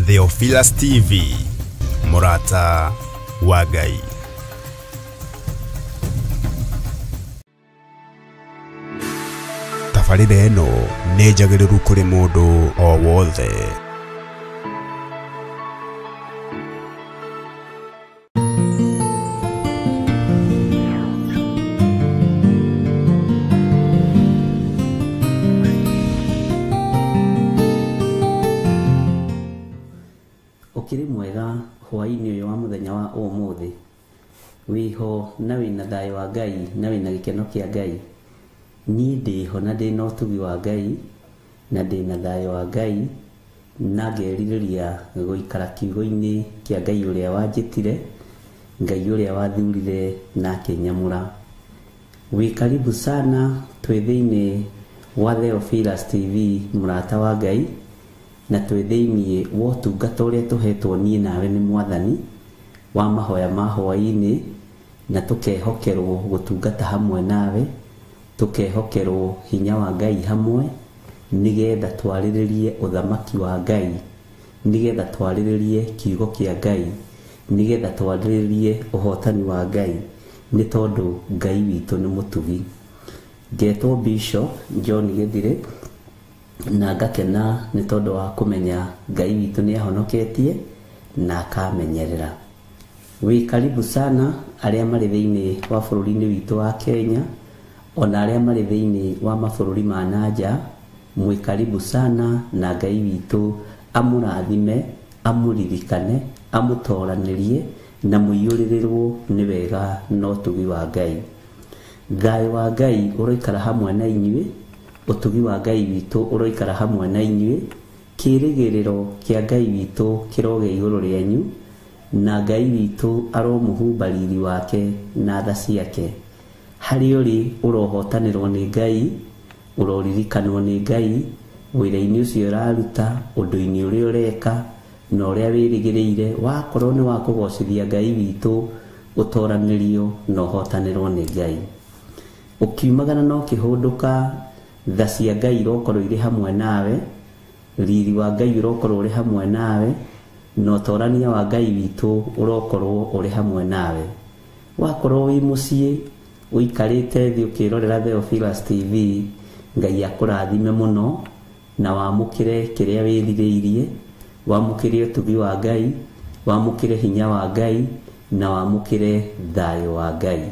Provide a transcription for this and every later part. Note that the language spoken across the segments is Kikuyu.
Theophilus TV, mũrata wa Ngai. Tabarĩra ĩno nĩ njagĩrĩru kũrĩ mũndũ o wothe. Ũkĩrĩ mwega hwaĩ-inĩ ũyũ wa mũthenya wa ũmũthĩ, wĩho na wĩna thayũ wa Ngai na wĩna gĩkeno kĩa Ngai. Niĩ ndĩho na ndĩna ũtugi wa Ngai na ndĩna thayũ wa Ngai na ngerirĩria gũikara kiugo-inĩ kĩa Ngai ũrĩa wanjĩtire, Ngai ũrĩa wathurire na akĩnyamũra. Wĩ karibu sana twĩ thĩinĩ wa Theophilus TV, mũrata wa Ngai, na twĩ thĩinĩ wa ũtungata ũrĩa tũhetwo niĩ nawe nĩ Mwathani wa mahoya ma hwaĩ-inĩ, na tũkehokerwo gũtungata hamwe nawe, tũkehokerwo hinya wa Ngai hamwe, nĩgetha twarĩrĩrie ũthamaki wa Ngai, nĩgetha twarĩrĩrie kiugo kĩa Ngai, nĩgetha twarĩrĩrie ũhotani wa Ngai, nĩ tondũ Ngai witũ nĩ mũtugi. Ngetwo Bishop John Gĩthirĩ, na ngakena nĩ tondũ wa kũmenya Ngai witũ nĩ ahonoketie na akamenyerera. Wĩ karibu sana arĩa marĩ thĩinĩ wa bũrũri-inĩ witũ wa Kenya, ona arĩa marĩ thĩinĩ wa mabũrũri ma nanja, mwĩ karibu sana na Ngai witũ amũrathime, amũririkane, amũtoranĩrie na mũiyũrĩrĩrwo nĩ wega na ũtugi wa Ngai. Thayũ wa Ngai ũroikara hamwe na inyuĩ, ũtugi wa Ngai witũ ũroikara hamwe na inyuĩ, kĩĩrĩgĩrĩro kĩa Ngai witũ kĩrogĩa igũrũ rĩanyu, na Ngai witũ aromũhumba riri wake na tha ciake. Harĩa ũrĩ ũrohotanĩrwo nĩ Ngai, ũroririkanwo nĩ Ngai, wĩra-inĩ ũcio ũraruta, ũndũ-inĩ ũrĩa ũreka, na ũrĩa wĩrĩgĩrĩire, wakorwo nĩ wa kũgocithia Ngai witũ, ũtoranĩrio na ũhotanĩrwo nĩ Ngai. Ũkiumagara na ũkĩhũndũka, tha cia Ngai irokorwo irĩ hamwe nawe, riri wa Ngai ũrokorwo ũrĩ hamwe nawe, na ũtorania wa Ngai witũ ũrokorwo ũrĩ hamwe nawe. Wakorwo wĩ mũciĩ ũikarĩte thĩ ũkĩrorera Theophilus TV, Ngai akũrathime mũno na wamũkĩre kĩrĩa wĩrirĩirie, wamũkĩre ũtugi wa Ngai, wamũkĩre hinya wa Ngai, na wamũkĩre thayũ wa Ngai.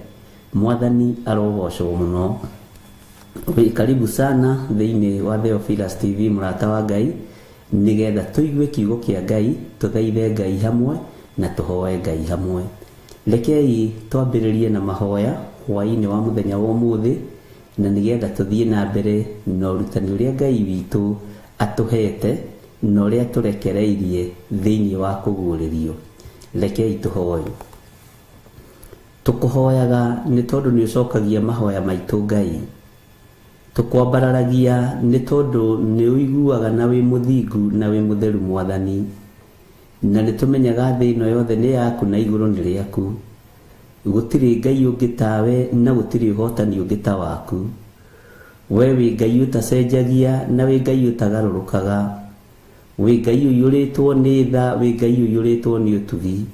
Mwathani arogocwo mũno. Wĩ karibu sana thĩinĩ wa Theophilus TV, mũrata wa Ngai, nĩgetha tũigue kiugo kĩa Ngai, tũthaithe Ngai hamwe na tũhoe Ngai hamwe. Rekei twambĩrĩrie na mahoya hwaĩ-inĩ wa mũthenya wa ũmũthĩ, na nĩgetha tũthiĩ na mbere na ũrutani ũrĩa Ngai witũ atũhete na ũrĩa tũrekereirie thĩinĩ wa kũguũrĩrio. Rekei tũhoe. Tũkũhoyaga nĩ tondũ nĩ ũcokagia mahoya maitũ Ngai. Tũkwambararagia nĩ tondũ nĩ ũiguaga na wĩ mũthingu na wĩ mũtheru Mwathani, na nĩ tũmenyaga thĩ ĩno yothe nĩ yaku na igũrũ nĩ rĩaku. Gũtirĩ Ngai ũngĩ tawe na gũtirĩ ũhotani ũngĩ ta waku. We wĩ Ngai ũtacenjagia na wĩ Ngai ũtagarũrũkaga. Wĩ Ngai ũiyũrĩtwo nĩ tha, wĩ Ngai ũiyũrĩtwo nĩ ũtugi.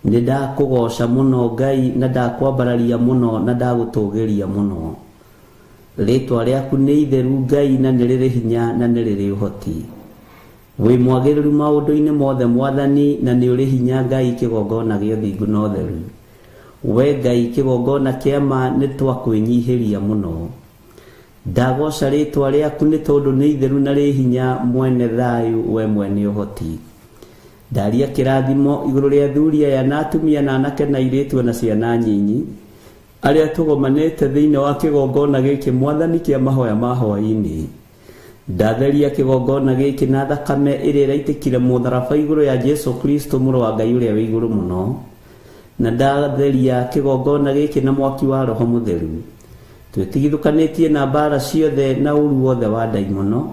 Nĩ ndakũgoca mũno Ngai na ndakwambararia mũno na ndagũtũgĩria mũno. Rĩtwa rĩaku nĩ itheru Ngai na nĩ rĩrĩ hinya na nĩ rĩrĩ ũhoti. Wĩ mwagĩrĩru maũndũ-inĩ mothe Mwathani na nĩ ũrĩ hinya Ngai kĩgongona gĩa ũthingu na ũtheru. We Ngai kĩgongona kĩa ma nĩ twakwĩnyihĩria mũno. Ndagoca rĩtwa rĩaku nĩ tondũ nĩ itheru na rĩ hinya, mwene thayũ, we mwene ũhoti. Ndaria kĩrathimo igũrũ rĩa athuri aya na atumia na anake na airĩtu na ciana nyinyi, arĩa tũgomanĩte thĩinĩ wa kĩgongona gĩkĩ Mwathani kĩa mahoya ma hwaĩ-inĩ. Ndatheria kĩgongona gĩkĩ na thakame ĩrĩa ĩraitĩkire mũtharaba igũrũ ya Jesu Kristo mũrũ wa Ngai ũrĩa wĩ igũrũ mũno, na ndatheria kĩgongona gĩkĩ na mwaki wa Roho Mũtheru. Twĩtigithũkanĩtie na mbara ciothe na ũru wothe wa ndaimono,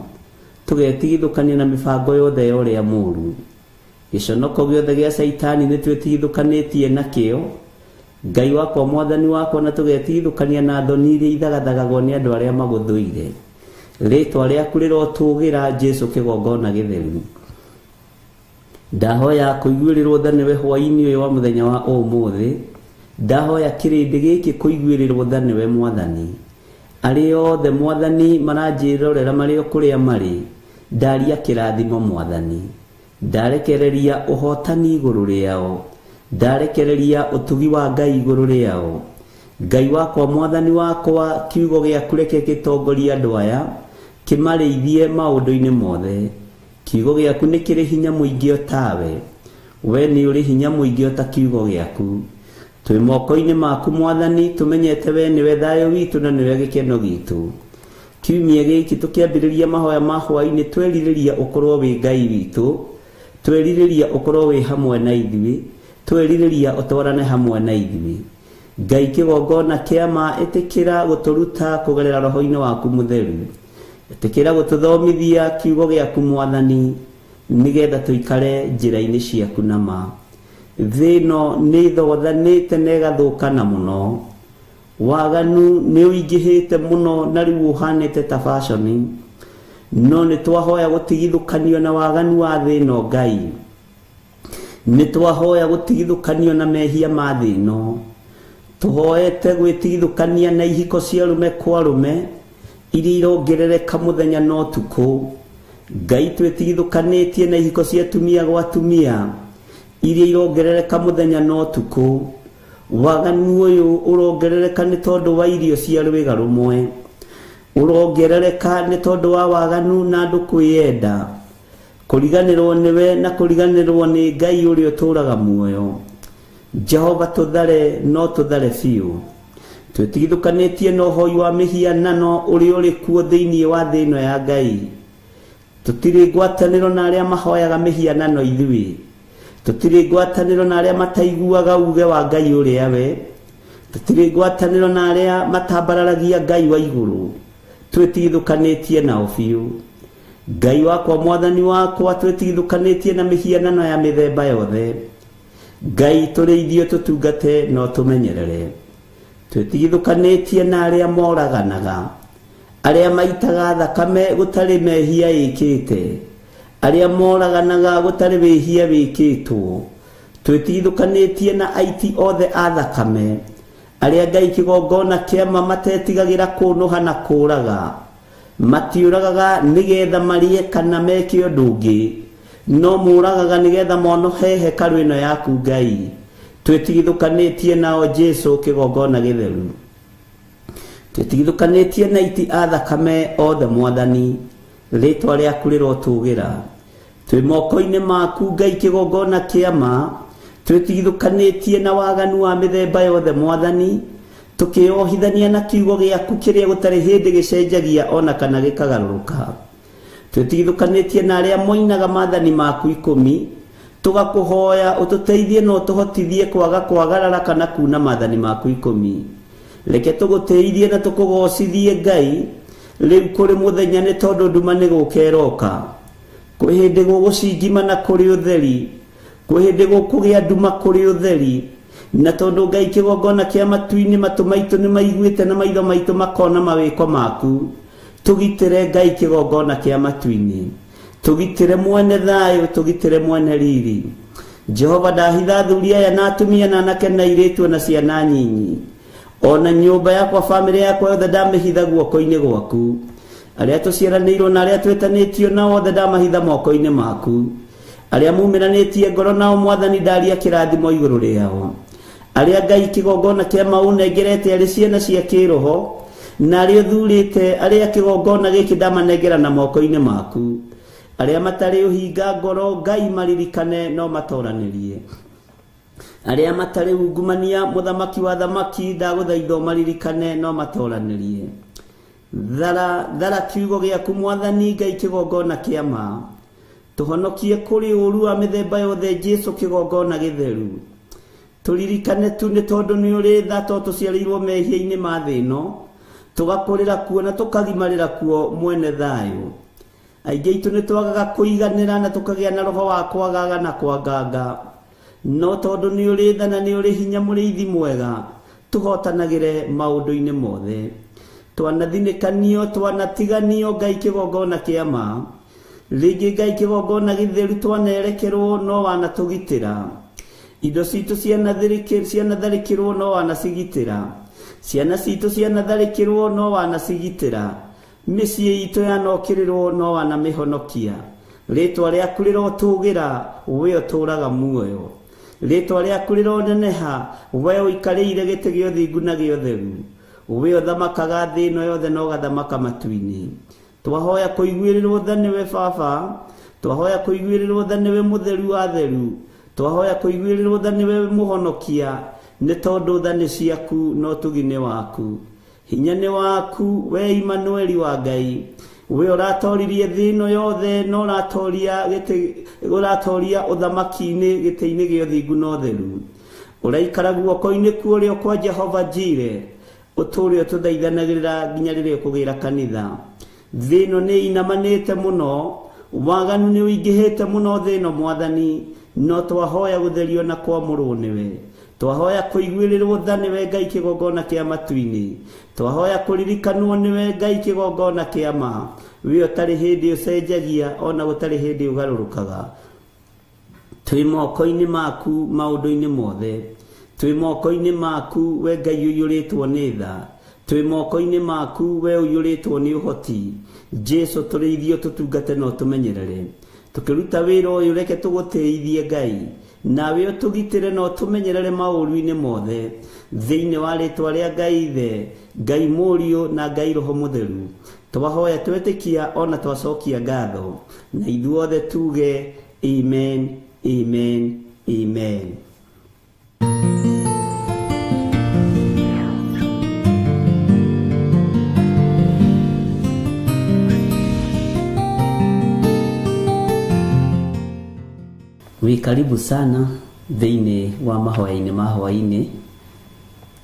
tũgetigithũkania na mĩbango yothe ya ũrĩa mũũru. Gĩconoko gĩothe gĩa Caitani nĩ twĩtigithũkanĩtie nakĩo, Ngai wakwa Mwathani wakwa, na tũgetigithũkania na thoni iria ithagathagagwo nĩ andũ arĩa magũthũire. Rĩtwa rĩaku rĩrotũgĩra Jesu kĩgongona gĩtheru. Ndahoya kũiguĩrĩrwo tha nĩwe hwaĩ-inĩ ũyũ wa mũthenya wa ũmũthĩ. Ndahoya kĩrĩndĩ gĩkĩ kũiguĩrĩrwo tha nĩwe Mwathani. Arĩa othe Mwathani maranjĩrorera marĩ o kũrĩa marĩ, ndaria kĩrathimo Mwathani. Ndarekereria ũhotani igũrũ rĩao, ndarekereria ũtugi wa Ngai igũrũ rĩao. Ngai wakwa Mwathani wakwa, kiugo gĩaku reke gĩtongorie andũ aya, kĩmarĩithie maũndũ-inĩ mothe. Kiugo gĩaku nĩ kĩrĩ hinya mũingĩ o tawe, we nĩ ũrĩ hinya mũingĩ o ta kiugo gĩaku. Twĩ moko-inĩ maku Mwathani, tũmenyete we nĩwe thayũ witũ na nĩwe gĩkeno gitũ. Kiumia gĩkĩ tũkĩambĩrĩria mahoya ma hwaĩ-inĩ, twerirĩria ũkorwo wĩ Ngai witũ, twerirĩria ũkorwo wĩ hamwe na ithuĩ, twerirĩria ũtwarane hamwe na ithuĩ. Ngai kĩgongona kĩa ma, ĩtĩkĩra gũtũruta kũgerera roho-inĩ waku mũtheru. Ĩtĩkĩra gũtũthomithia kiugo gĩaku Mwathani, nĩgetha tũikare njĩra-inĩ ciaku na ma. Thĩ ĩno nĩ ĩthothanĩte na ĩgathũkana mũno. Waganu nĩ ũingĩhĩte mũno na rĩu ũhanĩte ta fashion. No nĩ twahoya gũtigithũkanio na waganu wa thĩ ĩno Ngai. Nĩ twahoya gũtigithũkanio na mehia ma thĩ ĩno. Tũhoete gwĩtigithũkania na ihiko cia arũme kwa arũme iria irongerereka mũthenya na ũtukũ. Ngai twĩtigithũkanĩtie na ihiko cia atumia gwa atumia iria irongerereka mũthenya na ũtukũ. Waganu ũyũ ũrongerereka nĩ tondũ wa irio cia rwĩga rũmwe, ũrongerereka nĩ tondũ wa waganu na andũ kwĩyenda, kũriganĩrwo nĩwe na kũriganĩrwo nĩ Ngai ũrĩa ũtũũraga muoyo. Jehova tũthare no tũthare biũ. Twĩtigithũkanĩtie na ũhoi wa mĩhianano ũrĩa ũrĩ kuo thĩinĩ wa thĩ ĩno ya Ngai. Tũtirĩ ngwatanĩro na arĩa mahoyaga mĩhianano ithuĩ. Tũtirĩ ngwatanĩro na arĩa mataiguaga uge wa Ngai ũrĩa we. Tũtirĩ ngwatanĩro na arĩa matambararagia Ngai wa igũrũ. Twĩtigithũkanĩtie nao biũ. Ngai wakwa Mwathani wakwa, twĩtigithũkanĩtie na mĩhianano ya mĩthemba yothe. Ngai tũrĩithio tũtungate no tũmenyerere. Twĩtigithũkanĩtie na arĩa moraganaga, arĩa maitaga thakame gũtarĩ mehia ĩkĩte, arĩa moraganaga gũtarĩ wĩhia wĩkĩtwo. Twĩtigithũkanĩtie na aiti othe a thakame, arĩa Ngai kĩgongona kĩama matetigagĩra kũnũha na kũũraga. Matiũragaga nĩgetha marĩe kana meke ũndũ ũngĩ, no mũragaga nĩgetha monohe hekarũ ĩno yaku Ngai. Twĩtigithũkanĩtie nao Jesũ kĩgongona gĩtheru. Twĩtigithũkanĩtie na aiti a thakame othe Mwathani, rĩtwa rĩaku rĩrotũgĩra. Twĩ moko-inĩ maku Ngai kĩgongona kĩama, twĩtigithũkanĩtie na waganu wa mĩthemba yothe Mwathani, tũkĩohithania na kiugo gĩaku kĩrĩa gũtarĩ hĩndĩ gĩcenjagia ona kana gĩkagarũrũka. Twĩtigithũkanĩtie na arĩa moinaga maathani maku 10, tũgakũhoya ũtũteithie na ũtũhotithie kwaga kwagarara kana kuna maathani maku 10. Reke tũgũtĩithie na tũkũgocithie Ngai rĩu kũrĩ mũthenya, nĩ tondũ nduma nĩ gũka ĩroka. Kwĩ hĩndĩ gũgũcingima na kũrĩ ũtheri, kwĩ hĩndĩ gũkũgĩa nduma kũrĩ ũtheri. Na tondũ Ngai kĩgongona kĩa matu-inĩ, matũ maitũ nĩ maiguĩte na maitho maitũ makona mawĩko maku. Tũgitĩre Ngai kĩgongona kĩa matu-inĩ, tũgitĩre mwene thayũ, tũgitĩre mwene riri. Jehova ndahitha athuri aya na atumia na anake na airĩtu na ciana nyinyi, ona nyũmba yakwa, bamĩrĩ yakwa yothe ndamĩhitha guoko-inĩ gwaku. Arĩa tũciaranĩirwo na arĩa twĩtanĩtio nao othe ndamahitha moko-inĩ maku. Arĩa mumĩranĩtie ngoro nao Mwathani ndaria kĩrathimo igũrũ rĩao. Arĩa Ngai kĩgongona kĩa maũnengerete arĩ ciana cia kĩroho, na arĩa ũthurĩte, arĩa kĩgongona gĩkĩ ndamanengera na moko-inĩ maku. Arĩa matarĩ ũhinga ngoro Ngai maririkane no matoranĩrie. Arĩa matarĩ ungumania mũthamaki wa thamaki ndagũthaitha ũmaririkane no matoranĩrie. Thara thara kiugo gĩaku Mwathani Ngai kĩgongona kĩa ma, tũhonokie kũrĩ ũũru wa mĩthemba yothe Jesũ kĩgongona gĩtheru. Tũririkane tu nĩ tondũ nĩ ũrĩ tha, to tũciarĩirwo mehia-inĩ ma thĩ ĩno, tũgakũrĩra kuo na tũkagimarĩra kuo mwene thayũ. Aingĩ aitũ nĩ twagaga kũiganĩra na tũkagĩa na roho wa kwagaga na kwanganga, no tondũ nĩ ũrĩ tha na nĩ ũrĩ hinya mũrĩithi mwega, tũhotanagĩre maũndũ-inĩ mothe. Twanathinĩkanio, twanatiganio Ngai kĩgongona kĩa ma. Rĩngĩ Ngai kĩgongona gĩtheru twanerekerwo no wanatũgitĩra. Indo citũ cianatharĩkĩrwo no wanacigitĩra. Ciana citũ cianatharĩkĩrwo no wanacigitĩra. Mĩciĩ itũ yanokĩrĩrwo no wanamĩhonokia. Rĩtwa rĩaku rĩrotũgĩra, we ũtũũraga muoyo. Rĩtwa rĩaku rĩroneneha, we ũikarĩire gĩtĩ gĩa ũthingu na gĩa ũtheru. We ũthamakaga thĩ ĩno yothe na ũgathamaka matu-inĩ. Twahoya kũiguĩrĩrwo tha nĩwe Baba, twahoya kũiguĩrĩrwo tha nĩwe Mũtheru wa theru, twahoya kũiguĩrĩrwo tha nĩwe Mũhonokia, nĩ tondũ tha nĩ ciaku na ũtugi nĩ waku. Hinya nĩ waku, we Imanueli wa Ngai. We ũratoririe thĩ ĩno yothe na ũratoria ũthamaki-inĩ gĩtĩ-inĩ gĩa ũthingu na ũtheru. Ũraikara guoko-inĩ kwa ũrĩo kwa Jehova Jire, ũtũũre ũtũthaithanagĩrĩra nginya rĩrĩa ũkũgĩra kanitha. Thĩ ĩno nĩ inamanĩte mũno, waganu nĩ ũingĩhĩte mũno thĩ ĩno Mwathani, no twahoya gũtherio na kwamũrwo nĩwe. Twahoya kũiguĩrĩrwo tha nĩwe Ngai kĩgongona kĩa matu-inĩ. Twahoya kũririkanwo nĩwe Ngai kĩgongona kĩa ma. We ũtarĩ hĩndĩ ũcenjagia ona gũtarĩ hĩndĩ ũgarũrũkaga. Twĩ moko-inĩ maku maũndũ-inĩ mothe. Twĩ moko-inĩ maku we Ngai ũiyũrĩtwo nĩ tha. Twĩ moko-inĩ maku we ũiyũrĩtwo nĩ ũhoti. Jesu tũrĩithio tũtungate na ũtũmenyerere. Tũkĩruta wĩra ũyũ reke tũgũtĩithie Ngai. Nawe ũtũgitĩre na ũtũmenyerere maũru-inĩ mothe. Thĩinĩ wa rĩtwa rĩa Ngai Ithe, Ngai Mũriũ na Ngai Roho Mũtheru. Twahoya twetĩkia ona twacokia ngatho. Na ithuothe tuge amen, amen, amen. Wĩ karibu sana thĩinĩ wa mahoya-inĩ ma hwaĩ-inĩ.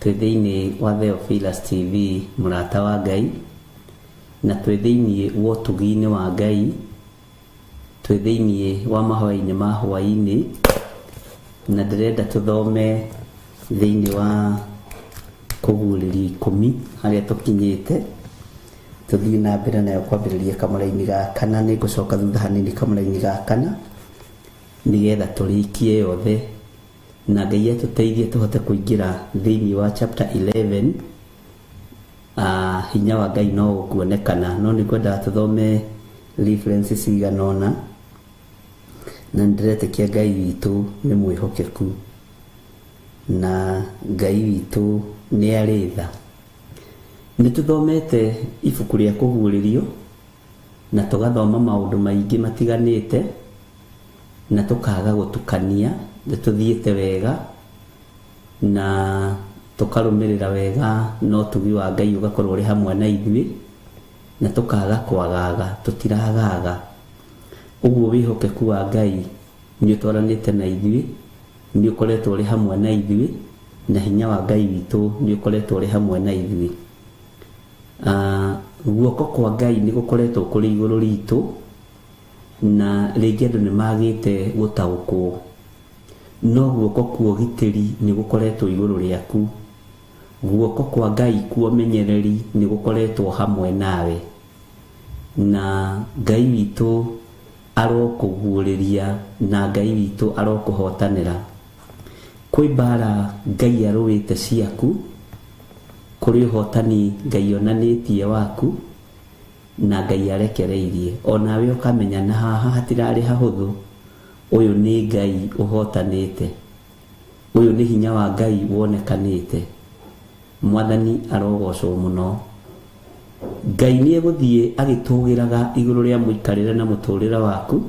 Twĩ thĩinĩ wa Theophilus TV mũrata wa Ngai, na twĩ thĩinĩ wa ũtugi-inĩ wa Ngai. Twĩ thĩinĩ wa mahoya-inĩ ma hwaĩ-inĩ, na ndĩrenda tũthome thĩinĩ wa Kũguũrĩrio 10 harĩa tũkinyĩte. Tũthiĩ na mbere nayo kwambĩrĩria kamũra-inĩ ga kana. Nĩngũcoka thutha hanini kamũra-inĩ ga kana nĩgetha tũrĩkie yothe, na Ngai atũteithie tũhote kũingĩra thĩinĩ wa chapter 11. Hinya wa Ngai no ũkuonekana, no nĩngwendaga tũthome references cigana ũna, na nĩndĩretĩkia Ngai witũ nĩ mwĩhokeku na Ngai witũ nĩ arĩ tha. Nĩ tũthomete ibuku rĩa Kũguũrĩrio na tũgathoma maũndũ maingĩ matiganĩte na tũkaga gũtukania. Nĩ tũthiĩte wega na tũkarũmĩrĩra wega na ũtugi wa Ngai ũgakorwo ũrĩ hamwe na ithuĩ, na tũkaga kwagaga, tũtiragaga. Ũguo wĩhokeku wa Ngai nĩ ũtwaranĩte na ithuĩ, nĩ ũkoretwo ũrĩ hamwe na ithuĩ, na hinya wa Ngai witũ nĩ ũkoretwo ũrĩ hamwe na ithuĩ. Guoko kwa Ngai nĩ gũkoretwo kũrĩ igũrũ ritũ, na rĩngĩ andũ nĩ magĩte gũtaũkwo, no guoko kwa ũgitĩri nĩ gũkoretwo igũrũ rĩaku. Guoko kwa Ngai kwa ũmenyereri nĩ gũkoretwo hamwe nawe, na Ngai witũ arokũguũrĩria na Ngai witũ arokũhotanĩra. Kwĩ mbara Ngai arũĩte ciaku, kũrĩ ũhotani Ngai onanĩtie waku, na Ngai arekereirie. Onawe ũkamenya na haha hatirarĩ hahũthũ, ũyũ nĩ Ngai ũhotanĩte, ũyũ nĩ hinya wa Ngai wonekanĩte. Mwathani arogocwo mũno. Ngai nĩ egũthiĩ agĩtũgĩraga igũrũ rĩa mũikarĩre na mũtũrĩre waku,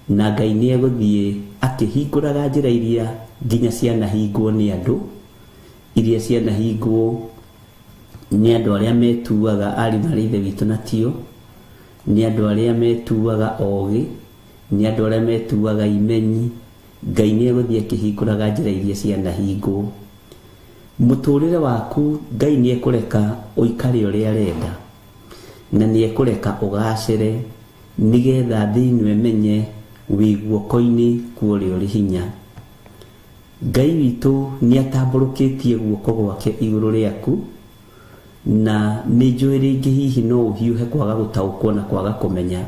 na Ngai nĩ egũthiĩ akĩhingũraga njĩra iria nginya cianahingwo nĩ andũ, iria cianahingwo nĩ andũ arĩa metuaga ariũ na ithe witũ na tio, nĩ andũ arĩa metuaga ogĩ, nĩ andũ arĩa metuaga imenyi. Ngai nĩ egũthiĩ akĩhingũraga njĩra iria cianahingwo. Mũtũrĩre waku Ngai nĩ ekũreka ũikare ũrĩa arenda, na nĩ ekũreka ũgacĩre, nĩgetha thĩ ĩno ĩmenye wĩ guoko-inĩ kwa ũrĩa ũrĩ hinya. Ngai witũ nĩ atambũrũkĩtie guoko gwake igũrũ rĩaku, na nĩ njũĩ rĩngĩ hihi no ũhiũhe kwaga gũtaũkwo na kwaga kũmenya,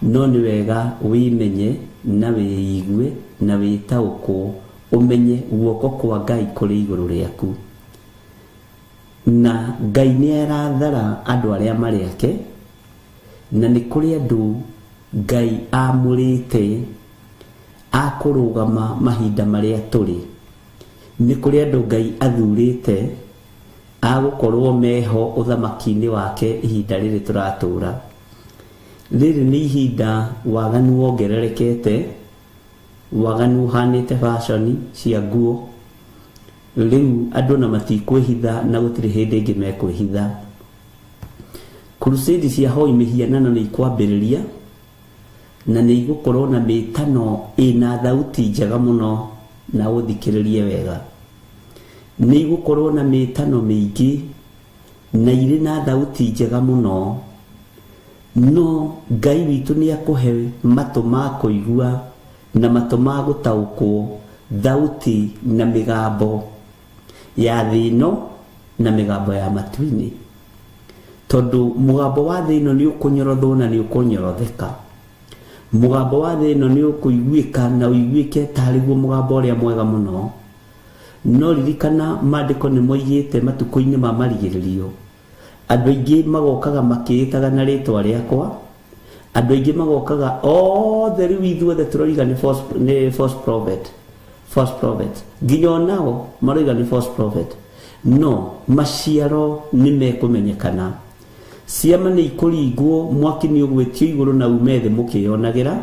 No nĩ wega wĩmenye na wĩigue na wĩtaũkwo, ũmenye guoko kwa Ngai kũrĩ igũrũ rĩaku. Na Ngai nĩ arathara andũ arĩa marĩ ake, na nĩ kũrĩ andũ Ngai amũrĩte akũrũgama mahinda marĩa tũrĩ. Nĩ kũrĩ andũ Ngai athurĩte agũkorwo meho ũthamaki-inĩ wake ihinda rĩrĩ tũratũra. Rĩrĩ nĩ ihinda waganu wongererekete, waganu ũhanĩte fashion cia nguo. Rĩu andũ na matikwĩhitha na gũtirĩ hĩndĩ ĩngĩ mekwĩhitha. Crusade cia hoi mĩhianano nĩ ikwambĩrĩria na nĩ igũkorwo na mĩtano ĩna thauti njega mũno, na ũthikĩrĩrie wega. Nĩ igũkorwo na mĩtano mĩingĩ na irĩ na thauti njega mũno, no Ngai witũ nĩ akũhe matũ ma kũigua na matũ ma gũtaũkwo thauti na mĩgambo ya thĩ ĩno na mĩgambo ya matu-inĩ. Tondũ mũgambo wa thĩ ĩno nĩ ũkũnyorothwo na nĩ ũkũnyorotheka. Mũgambo wa thĩ ĩno nĩ ũkũiguĩka na ũiguĩke tarĩguo mũgambo ũrĩa mwega mũno. No ririkana maandĩko nĩ moigĩte matukũ-inĩ ma marigĩrĩrio, andũ aingĩ magokaga makĩĩtaga na rĩtwa rĩakwa, andũ aingĩ magokaga othe rĩu ithuothe tũroiga nĩ false prophet, false prophet, nginya onao maroiga nĩ false prophet. No maciaro nĩ mekũmenyekana. Ciama nĩ ikũringwo, mwaki nĩ ũgwĩtio igũrũ na ume thĩ mũkĩyonagĩra,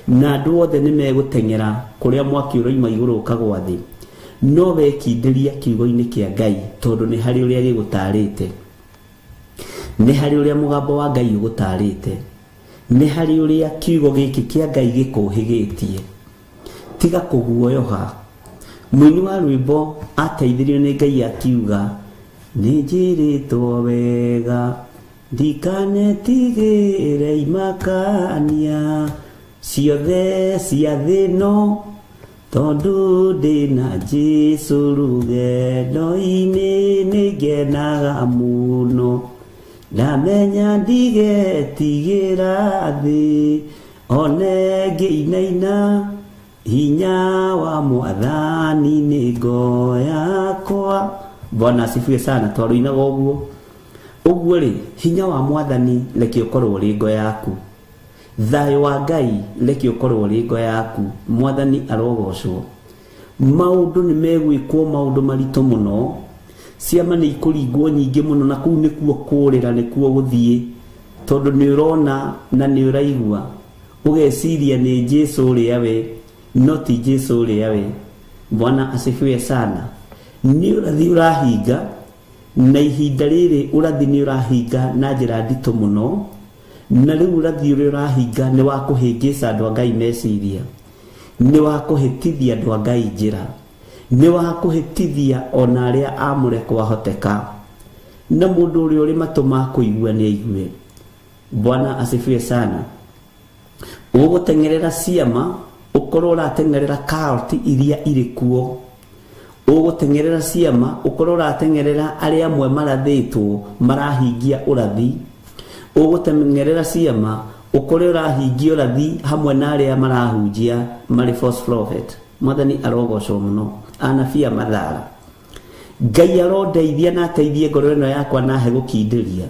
na andũ othe nĩ megũteng'era kũrĩa mwaki ũroima igũrũ ũkagwa thĩ. No wekindĩria kiugo-inĩ kĩa Ngai, tondũ nĩ harĩ ũrĩa gĩgũtarĩte, nĩ harĩ ũrĩa mũgambo wa Ngai ũgũtarĩte, nĩ harĩ ũrĩa kiugo gĩkĩ kĩa Ngai gĩkũhĩgĩtie. Tiga kũguoyoha. Mũini wa rwĩmbo ateithirio nĩ Ngai akiuga, nĩ njĩrĩtwo wega ndikanetigĩre imakania ciothe cia thĩ ĩno, tondũ ndĩna Jesũ rũgendo-inĩ nĩngenaga mũno. Ndamenya ndigetigĩra thĩ, one ngĩinaina, hinya wa Mwathani nĩ ngo yakwa. Bwana asifiwe sana. Twarũinaga ũguo ũguo rĩ, hinya wa Mwathani reke ũkorwo ũrĩ ngo yaku, thayũ wa Ngai reke ũkorwo ũrĩ ngo yaku. Mwathani arogocwo. Maũndũ nĩ megwĩkwo, maũndũ maritũ mũno, ciama nĩ ikũringwo nyingĩ mũno, na kũu nĩkuo kũrĩra, nĩkuo gũthiĩ, tondũ nĩ ũrona na nĩ ũraigua, ũgeciria nĩ Jesũ ũrĩa we, no ti Jesũ ũrĩa we. Bwana asifiwe sana. Nĩ ũrathi ũrahinga, na ihinda rĩrĩ ũrathi nĩ ũrahinga na njĩra nditũ mũno, na rĩu ũrathi ũrĩa ũrahinga nĩ wa kũhĩngĩca andũ a Ngai meciria, nĩ wa kũhĩtithia andũ a Ngai njĩra, nĩ wa kũhĩtithia ona arĩa amũre kwahoteka, na mũndũ ũrĩa ũrĩ matũ ma kũigua nĩ aigue. Bwana asifiwe sana. Ũgũteng'erera ciama, ũkorwo ũrateng'erera cult iria irĩ kuo. Ũgũteng'erera ciama, ũkorwo ũrateng'erera arĩa amwe marathĩtwo marahingia ũrathi. Ũgũteng'erera ciama, ũkorwo ũrahingia ũrathi hamwe na arĩa marahunjia marĩ false prophet. Mwathani arogocwo mũno. Anabii a mathara. Ngai arondeithia na ateithie ngoro ĩno yakwa na ahe gũkindĩria.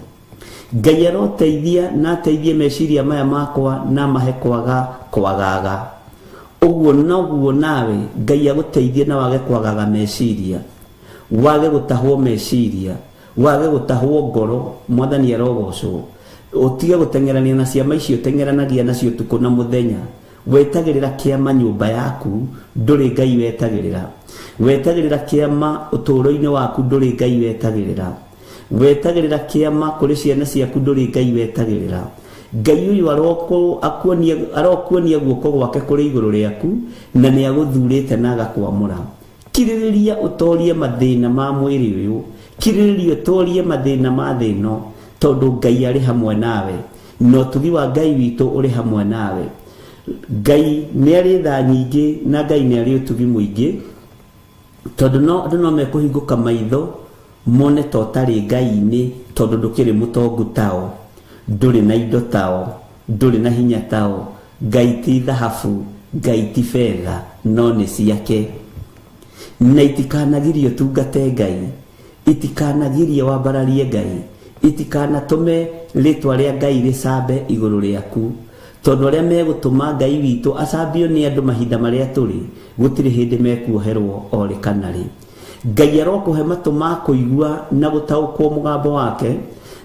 Ngai aroteithia na ateithie meciria maya makwa na mahe kwaga kwagaga. Ũguo noguo nawe Ngai agũteithie na wage kwagaga meciria, wage gũtahwo meciria, wage gũtahwo ngoro. Mwathani arogocwo. Ũtige gũteng'erania na ciama icio ũteng'eranagia nacio ũtukũ na mũthenya. Wetagĩrĩra kĩama nyũmba yaku, ndũrĩ Ngai wetagĩrĩra. Wetagĩrĩra kĩama ũtũũro-inĩ waku, ndũrĩ Ngai wetagĩrĩra. Wetagĩrĩra kĩama kũrĩ ciana ciaku, ndũrĩ Ngai wetagĩrĩra. Ngai ũyũ arokuonia guoko gwake kũrĩ igũrũ rĩaku, na nĩ agũthurĩte na agakwamũra. Kirĩrĩria ũtorie mathĩna ma mwĩrĩ ũyũ, kirĩrĩria ũtorie mathĩna ma thĩ ĩno, tondũ Ngai arĩ hamwe nawe, na ũtugi wa Ngai witũ ũrĩ hamwe nawe. Ngai nĩ arĩ tha nyingĩ na Ngai nĩ arĩ ũtugi mũingĩ, tondũ no andũ no mekũhingũka maitho mone ta ũtarĩ Ngai-inĩ, tondũ ndũkĩrĩ mũtongu tao, ndũrĩ na indo tao, Ndũrĩ na hinya tao. Ngai ti thahabu, Ngai ti betha, no nĩ ciake. Na itikanagirie tungate Ngai, itikanagirie wambararie Ngai, itikanatũme rĩtwa rĩa Ngai rĩcambe igũrũ rĩaku. Tondũ arĩa megũtũma Ngai witũ acambio nĩ andũ mahinda marĩa tũrĩ, gũtirĩ hĩndĩ mekuoherwo o rĩ kana rĩ. Ngai arokũhe matũ ma kũigua na gũtaũkwo mũgambo wake,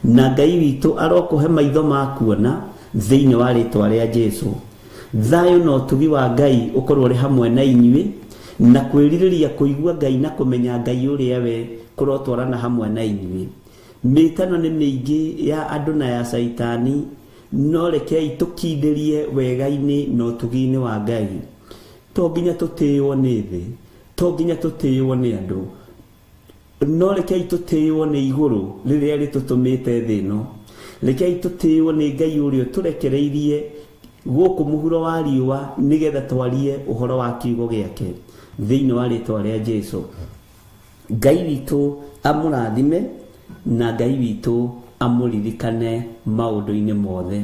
na Ngai witũ arokũhe maitho ma kuona thĩinĩ wa rĩtwa rĩa Jesũ. Thayũ na ũtugi wa Ngai ũkorwo ũrĩ hamwe na inyuĩ, na kwĩrirĩria kũigua Ngai na kũmenya Ngai ũrĩa we kũrotwarana hamwe na inyuĩ. Mĩtano nĩ mĩingĩ ya andũ na ya Caitani, no rekei tũkindĩrie wega-inĩ na ũtugi-inĩ wa Ngai. To nginya tũtĩĩo nĩ thĩ, to nginya tũtĩĩo nĩ andũ, no rekei tũtĩĩo nĩ igũrũ rĩrĩa rĩtũtũmĩte thĩ ĩno. Rekei tũtĩĩo nĩ Ngai ũrĩa ũtũrekereirie gũkũ mũhuro wa riũa nĩgetha twarie ũhoro wa kiugo gĩake thĩinĩ wa rĩtwa rĩa Jesũ. Ngai witũ amũrathime na Ngai witũ amũririkane maũndũ-inĩ mothe.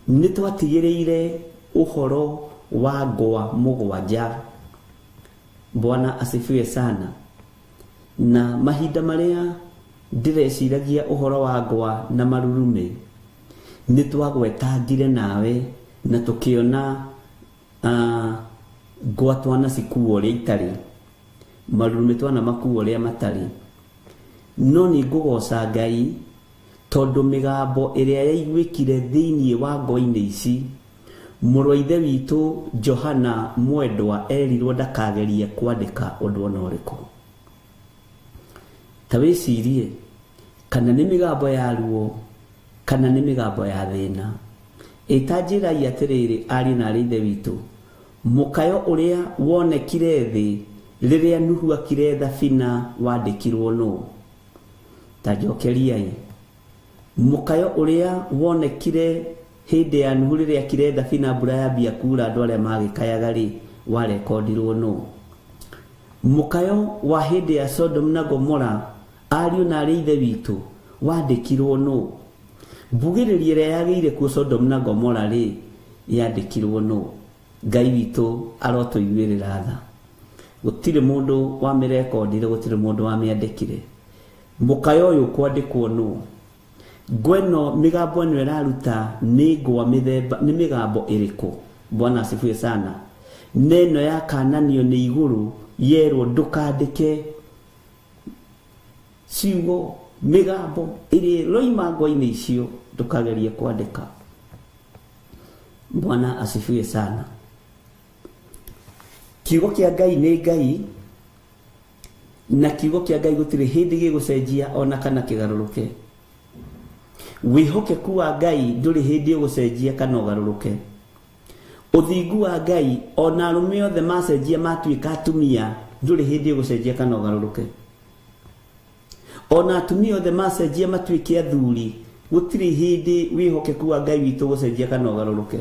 Nĩ twatigĩrĩire ũhoro wa ngwa mũgwanja. Bwana asifiwe sana. Na mahinda marĩa ndĩreciragia ũhoro wa ngwa na marurumĩ, nĩ twagwetangire nawe na tũkĩona ngwa twanacikua ũrĩa itarĩ, marurumĩ twanamakua ũrĩa matarĩ. No nĩ ngũgoca Ngai tondũ mĩgambo ĩrĩa yaiguĩkire thĩinĩ wa ngwa-inĩ ici, mũrũ wa ithe witũ Johana Mwendwa erirwo ndakagerie kwandĩka ũndũ ona ũrĩkũ. Ta wĩcirie kana nĩ mĩgambo ya ruo kana nĩ mĩgambo ya thĩna. Ĩta njĩrai atĩrĩrĩ, ariũ na aarĩ ithe witũ, mũkayo ũrĩa wonekire thĩ rĩrĩa Nuhu akire thabina wandĩkirwo nũ? Ta njokeriai. Mũkayo ũrĩa wonekire hĩndĩ ya Nuhu rĩrĩa akire thabina mbura yambia kura andũ arĩa magĩkayaga rĩ, warekondirwo nũ? Mũkayo wa hĩndĩ ya Sodom na Gomora, ariũ na aarĩ ithe witũ, wandĩkirwo nũ? Mbugĩrĩrio ĩrĩa yagĩire kuo Sodom na Gomora rĩ, yandĩkirwo nũ? Ngai witũ arotũiguĩrĩra tha. Gũtirĩ mũndũ wamĩrekondire, gũtirĩ mũndũ wamĩandĩkire. Mũkayo ũyũ kwandĩkwo nũ? Ngwa ĩno mĩgambo ĩno ĩraruta nĩ ngwa mĩthemba, nĩ mĩgambo ĩrĩkũ? Bwana asifiwe sana. Neno yakananio nĩ igũrũ yerwo ndũkandĩke ciugo mĩgambo ĩrĩa ĩroima ngwa-inĩ icio, ndũkagerie kwandĩka. Bwana asifiwe sana. Kiugo kĩa Ngai nĩ Ngai, na kiugo kĩa Ngai gũtirĩ hĩndĩ gĩgũcenjia ona kana kĩgarũrũke. Wĩhokeku wa Ngai ndũrĩ hĩndĩ ũgũcenjia kana ũgarũrũke. Ũthingu wa Ngai ona arũme othe macenjia matuĩka atumia ndũrĩ hĩndĩ ũgũcenjia kana ũgarũrũke. Ona atumia othe macenjia matuĩke athuri gũtirĩ hĩndĩ wĩhokeku wa Ngai witũ ũgũcenjia kana ũgarũrũke.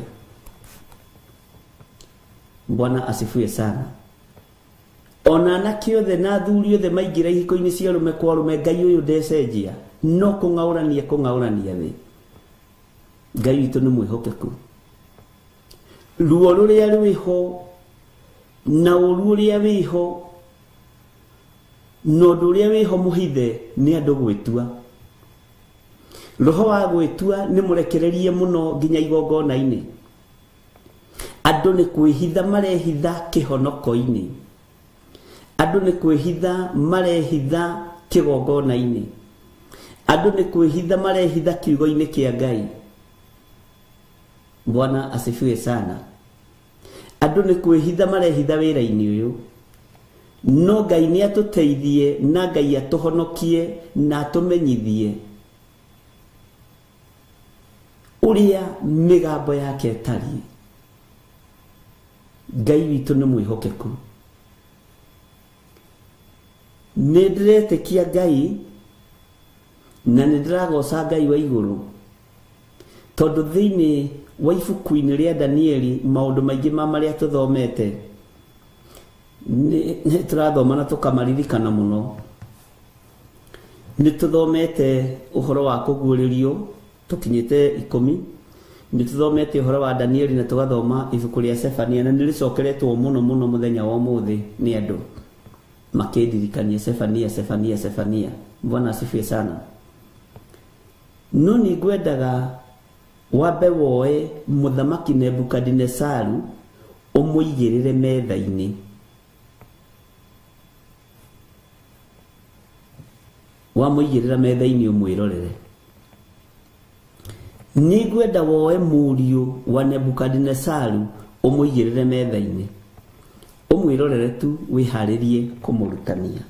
Bwana asifiwe sana. Ona anake othe na athuri othe maingĩra ihiko-inĩ cia arũme kwa arũme, Ngai ũyũ ndecenjia, no kũng'aũrania kũng'aũrania thĩ. Ngai witũ nĩ mwĩhokeku. Ruo rũrĩa rwĩho na ũru ũrĩa wĩho na ũndũ ũrĩa wĩho mũhithe nĩ andũ gwĩtua. Roho wa gwĩtua nĩ mũrekererie mũno nginya igongona-inĩ. Andũ nĩ kwĩhitha marehitha kĩhonoko-inĩ. Andũ nĩ kwĩhitha marehitha kĩgongona-inĩ. Andũ nĩ kwĩhitha marehitha kiugo-inĩ kĩa Ngai. Bwana asifiwe sana. Andũ nĩ kwĩhitha marehitha wĩra-inĩ ũyũ. No Ngai nĩ atũteithie na Ngai atũhonokie na atũmenyithie ũrĩa mĩgambo yake ĩtariĩ. Ngai witũ nĩ mwĩhokeku. Nĩ ndĩretĩkia Ngai na nĩ ndĩragoca Ngai wa igũrũ, tondũ thĩinĩ wa ibuku-inĩ rĩa Danieli maũndũ maingĩ ma marĩa tũthomete nĩ tũrathoma na tũkamaririkana mũno. Nĩ tũthomete ũhoro wa kũguũrĩrio tũkinyĩte 10, Nĩ tũthomete ũhoro wa Danieli na tũgathoma ibuku rĩa Sefania, na nĩ rĩcokeretwo mũno mũno mũthenya wa ũmũthĩ nĩ andũ makĩndirikania Sefania, Sefania, Sefania. Bwana asifiwe sana. No nĩ ngwendaga wambe woe mũthamaki Nebukadinesaru ũmũigĩrĩre metha-inĩ. Wamũigĩrĩra metha-inĩ ũmwĩrorere. Nĩ ngwenda woe mũriũ wa Nebukadinesaru ũmũigĩrĩre metha-inĩ, ũmwĩrorere tu, wĩharĩrie kũmũrutania.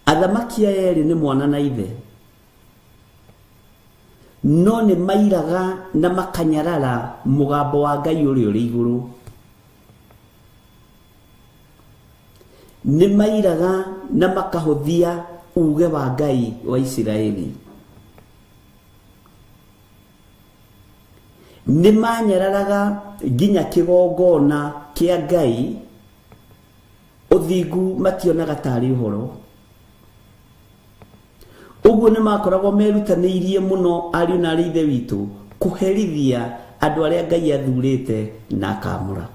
Athamaki aya erĩ nĩ mwana na ithe, no nĩ mairaga na makanyarara mũgambo wa Ngai ũrĩa ũrĩ igũrũ. Nĩ mairaga na makahũthia uge wa Ngai wa Isiraeli. Nĩ manyararaga nginya kĩgongona kĩa Ngai, ũthingu mationaga tarĩ ũhoro. Ũguo nĩ makoragwo merutanĩirie mũno ariũ na arĩ ithe witũ kũherithia andũ arĩa Ngai athurĩte na akamũra.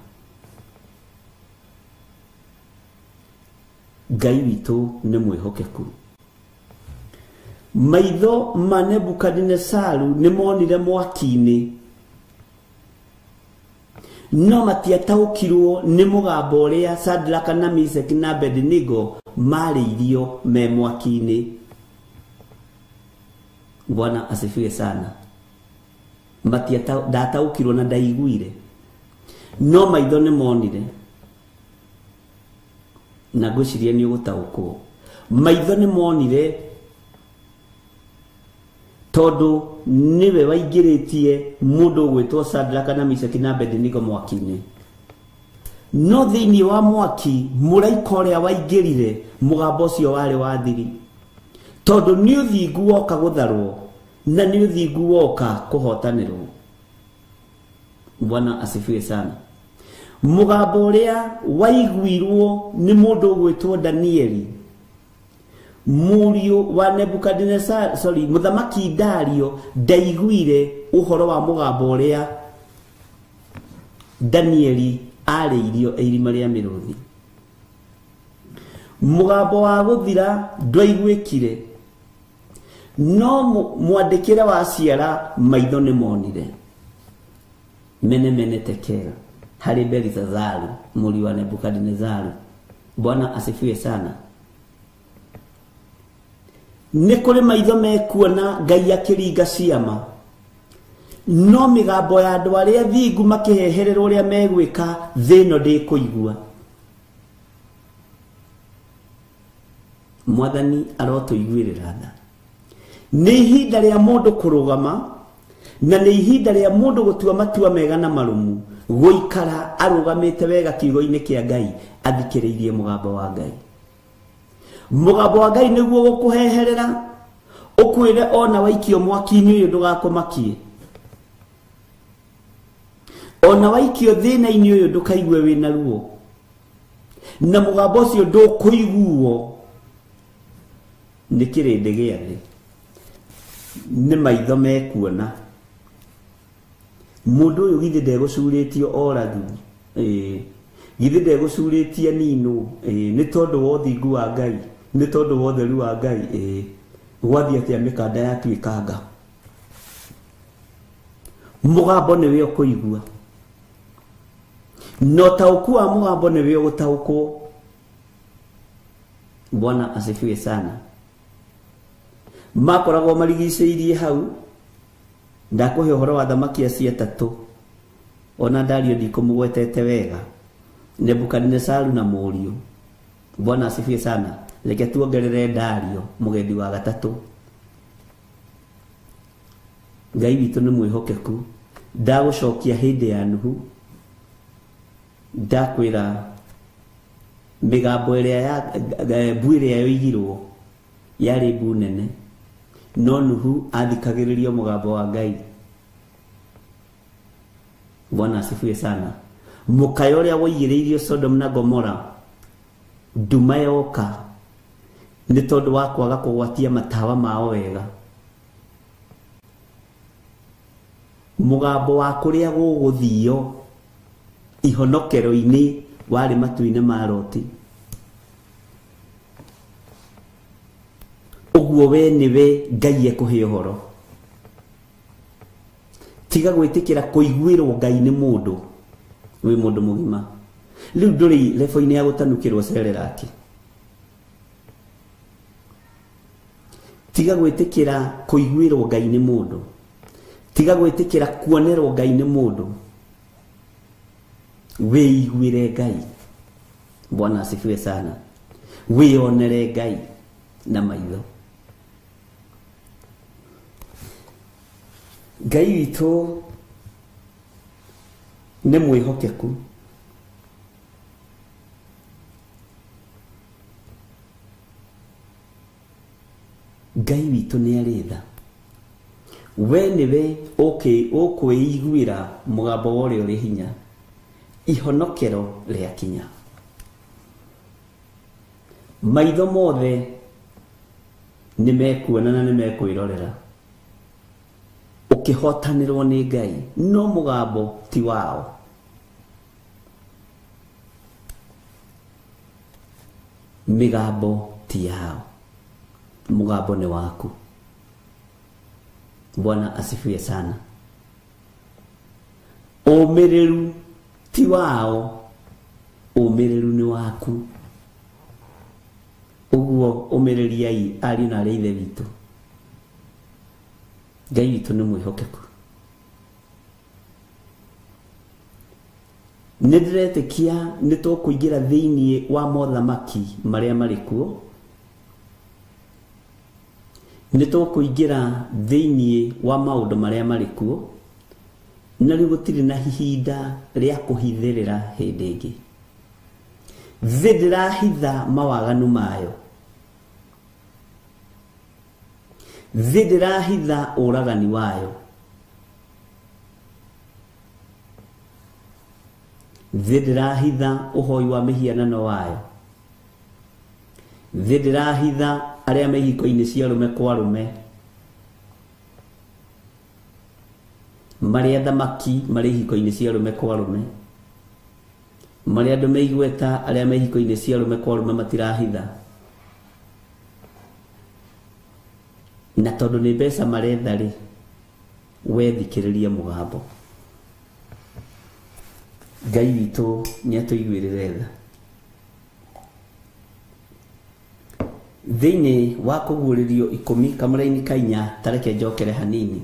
Ngai witũ nĩ mwĩhokeku. Maitho ma Nebukadinesaru nĩ monire mwaki-inĩ, no matiataũkirwo nĩ mũgambo ũrĩa Sadraka na Meshaki na Abednego marĩirio me mwaki-inĩ. Bwana asifiwe sana. Ndataũkirwo na ndaiguire, no maitho nĩ monire, na ngwĩciria nĩ ũgũtaũkwo. Maitho nĩ monire tondũ nĩwe waingĩrĩtie mũndũ ũgwĩtwo Sadraka na Meshaki na Abednego mwaki-inĩ. No thĩinĩ wa mwaki mũraika ũrĩa waingĩrire, mũgambo ũcio warĩ wa thiri, tondũ nĩ ũthingu woka gũtharwo na nĩ ũthingu woka kũhotanĩrwo. Bwana asifiwe sana. Mũgambo ũrĩa waiguirwo nĩ mũndũ ũgwĩtwo Danieli, mũriũ wa Nebukadinezar, sorry, mũthamaki Dario ndaiguire ũhoro wa mũgambo ũrĩa Danieli arĩirio irima rĩa mĩrũthi. Mũgambo wa gũthira ndwaiguĩkire, no mwandĩkĩre wa ciara maitho nĩ monire. Mene mene tekera harĩ Belithazaru mũriũ wa Nebukadinezaru. Bwana asifiwe sana. Nĩ kũrĩ maitho mekuona Ngai akĩringa ciama, no mĩgambo ya andũ arĩa thingu makĩhehererwo ũrĩa megwĩka thĩ ĩno ndĩkũigua. Mwathani arotũiguĩrĩra tha. Nĩ ihinda rĩa mũndũ kũrũgama, na nĩ ihinda rĩa mũndũ gũtua matua mega na marũmu, gũikara arũgamĩte wega kiugo-inĩ kĩa Ngai, athikĩrĩirie mũgambo wa Ngai. Mũgambo wa Ngai nĩguo gũkũheherera, ũkwĩre ona waikio mwaki-inĩ ũyũ ndũgakũmakie, ona waikio thĩna-inĩ ũyũ ndũkaigue wĩna ruo, na mũgambo ũcio ndũkũiguo nĩ kĩrĩndĩ gĩa thĩ. Nĩ maitho mekuona mũndũ ũyũ githĩ ndegũcurĩtio oragwo, githĩ ndegũcurĩtie ninũ, nĩ tondũ wa ũthingu wa Ngai, nĩ tondũ wa ũtheru wa Ngai. Gwathiĩ atĩa mĩkanda yatuĩkanga? Mũgambo nĩwe ũkũigua, na ũtaũku wa mũgambo nĩwe ũgũtaũkwo. Bwana asifiwe sana. Makoragwo marigicĩirie hau. Ndakũhe ũhoro wa thamaki acio atatũ, ona Dario ndikũmũgwetete wega, Nebukadinesaru na mũriũ. Bwana asifiwe sana. Reke tuongerere Dario mũgendi wa gatatũ. Ngai witũ nĩ mwĩhokeku. Ndagũcokia hĩndĩ ya Nuhu, ndakwĩra mĩgambo ĩrĩa ya mbu ĩrĩa yoigirwo yarĩ mbu nene, no Nuhu athikagĩrĩrio mũgambo wa Ngai. Bwana asifiwe sana. Mũkayo ũrĩa woigĩrĩirio Sodom na Gomora, nduma yoka nĩ tondũ wa kwaga kũgwatia matawa mao wega. Mũgambo wa kũrĩa gũgũthio ihonokero-inĩ warĩ matu-inĩ ma Loti. Ũguo we nĩwe Ngai ekũhe ũhoro. Tiga gwĩtĩkĩra kũiguĩrwo Ngai nĩ mũndũ, wĩ mũndũ mũgima. Rĩu ndũrĩ lebo-inĩ ya gũtanukĩrwo cereraki. Tiga gwĩtĩkĩra kũiguĩrwo Ngai nĩ mũndũ. Tiga gwĩtĩkĩra kuonerwo Ngai nĩ mũndũ. Wĩiguĩre Ngai. Bwana asifiwe sana. Wĩonere Ngai na maitho. Ngai witũ nĩ mwĩhokeku. Ngai witũ nĩ arĩ tha. We nĩwe ũkwĩiguĩra mũgambo wa ũrĩa ũrĩ hinya. Ihonokero rĩakinya. Maitho mothe nĩ mekuona na nĩ mekwĩrorera. Ũkĩhotanĩrwo nĩ Ngai, no mũgambo ti wao. Mĩgambo ti yao. Mũgambo nĩ waku. Bwana asifiwe sana. Ũmĩrĩru ti wao, ũmĩrĩru nĩ waku. Ũguo ũmĩrĩriai ariũ na arĩ ithe witũ. Ngai witũ nĩ mwĩhokeku. Nĩ ndĩretĩkia nĩ tũkũingĩra thĩinĩ wa mothamaki marĩa marĩ kuo. Nĩ tũkũingĩra thĩinĩ wa maũndũ marĩa marĩ kuo. Na rĩu gũtirĩ na ihinda rĩa kũhithĩrĩra hĩndĩ ĩngĩ. Thĩ ndĩrahitha mawaganu mayo. Thĩ ndĩrahitha ũragani wayo. Thĩ ndĩrahitha ũhoi wa mĩhianano wayo. Thĩ ndĩrahitha arĩa me ihiko-inĩ cia arũme kwa arũme. Marĩa thamaki marĩ ihiko-inĩ cia arũme kwa arũme. Marĩa andũ me igweta arĩa me ihiko-inĩ cia arũme kwa arũme matirahitha. Na tondũ nĩ mbeca maretha rĩ, we thikĩrĩria mũgambo. Ngai witũ nĩ atũiguĩrĩre tha. Thĩinĩ wa kũguũrĩrio 10 kamũraini ka 4, tareke njokere hanini.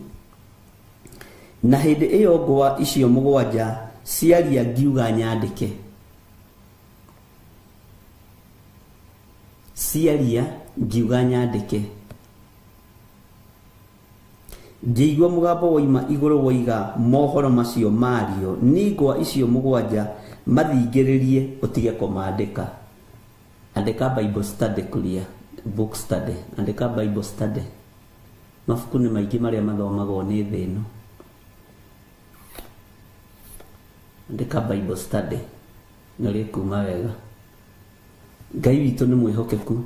Na hĩndĩ ĩyo ngwa icio 7 ciaria ngiuga nyandĩke. Ciaria ngiuga nyandĩke. Ngĩigua mũgambo woima igũrũ woiga mohoro macio mario nĩ ngwa icio 7 mathingĩrĩrie ũtige kũmandĩka. Andĩka Bible study kuria, book study. Andĩka Bible study. Mabuku nĩ maingĩ marĩa mathomagwo nĩ thĩ ĩno. Andĩka Bible study nĩ rĩkuma wega. Ngai witũ nĩ mwĩhokeku.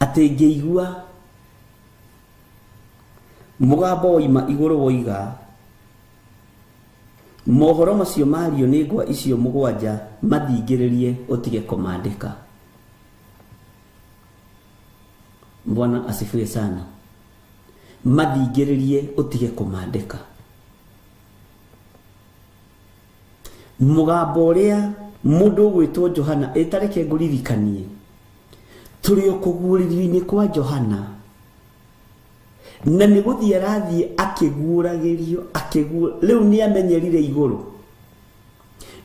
Atĩ ngĩigua mũgambo woima igũrũ woiga mohoro macio mario nĩ ngwa icio 7 mathingĩrĩrie ũtige kũmandĩka. Bwana asifiwe sana. Mathingĩrĩrie ũtige kũmandĩka. Mũgambo ũrĩa mũndũ ũgwĩtwo Johana ĩtareke ngũririkanie tũrĩ o kũguũrĩrio-inĩ kwa Johana, na nĩ gũthiĩ arathiĩ akĩguũragĩrio, rĩu nĩ amenyerire igũrũ.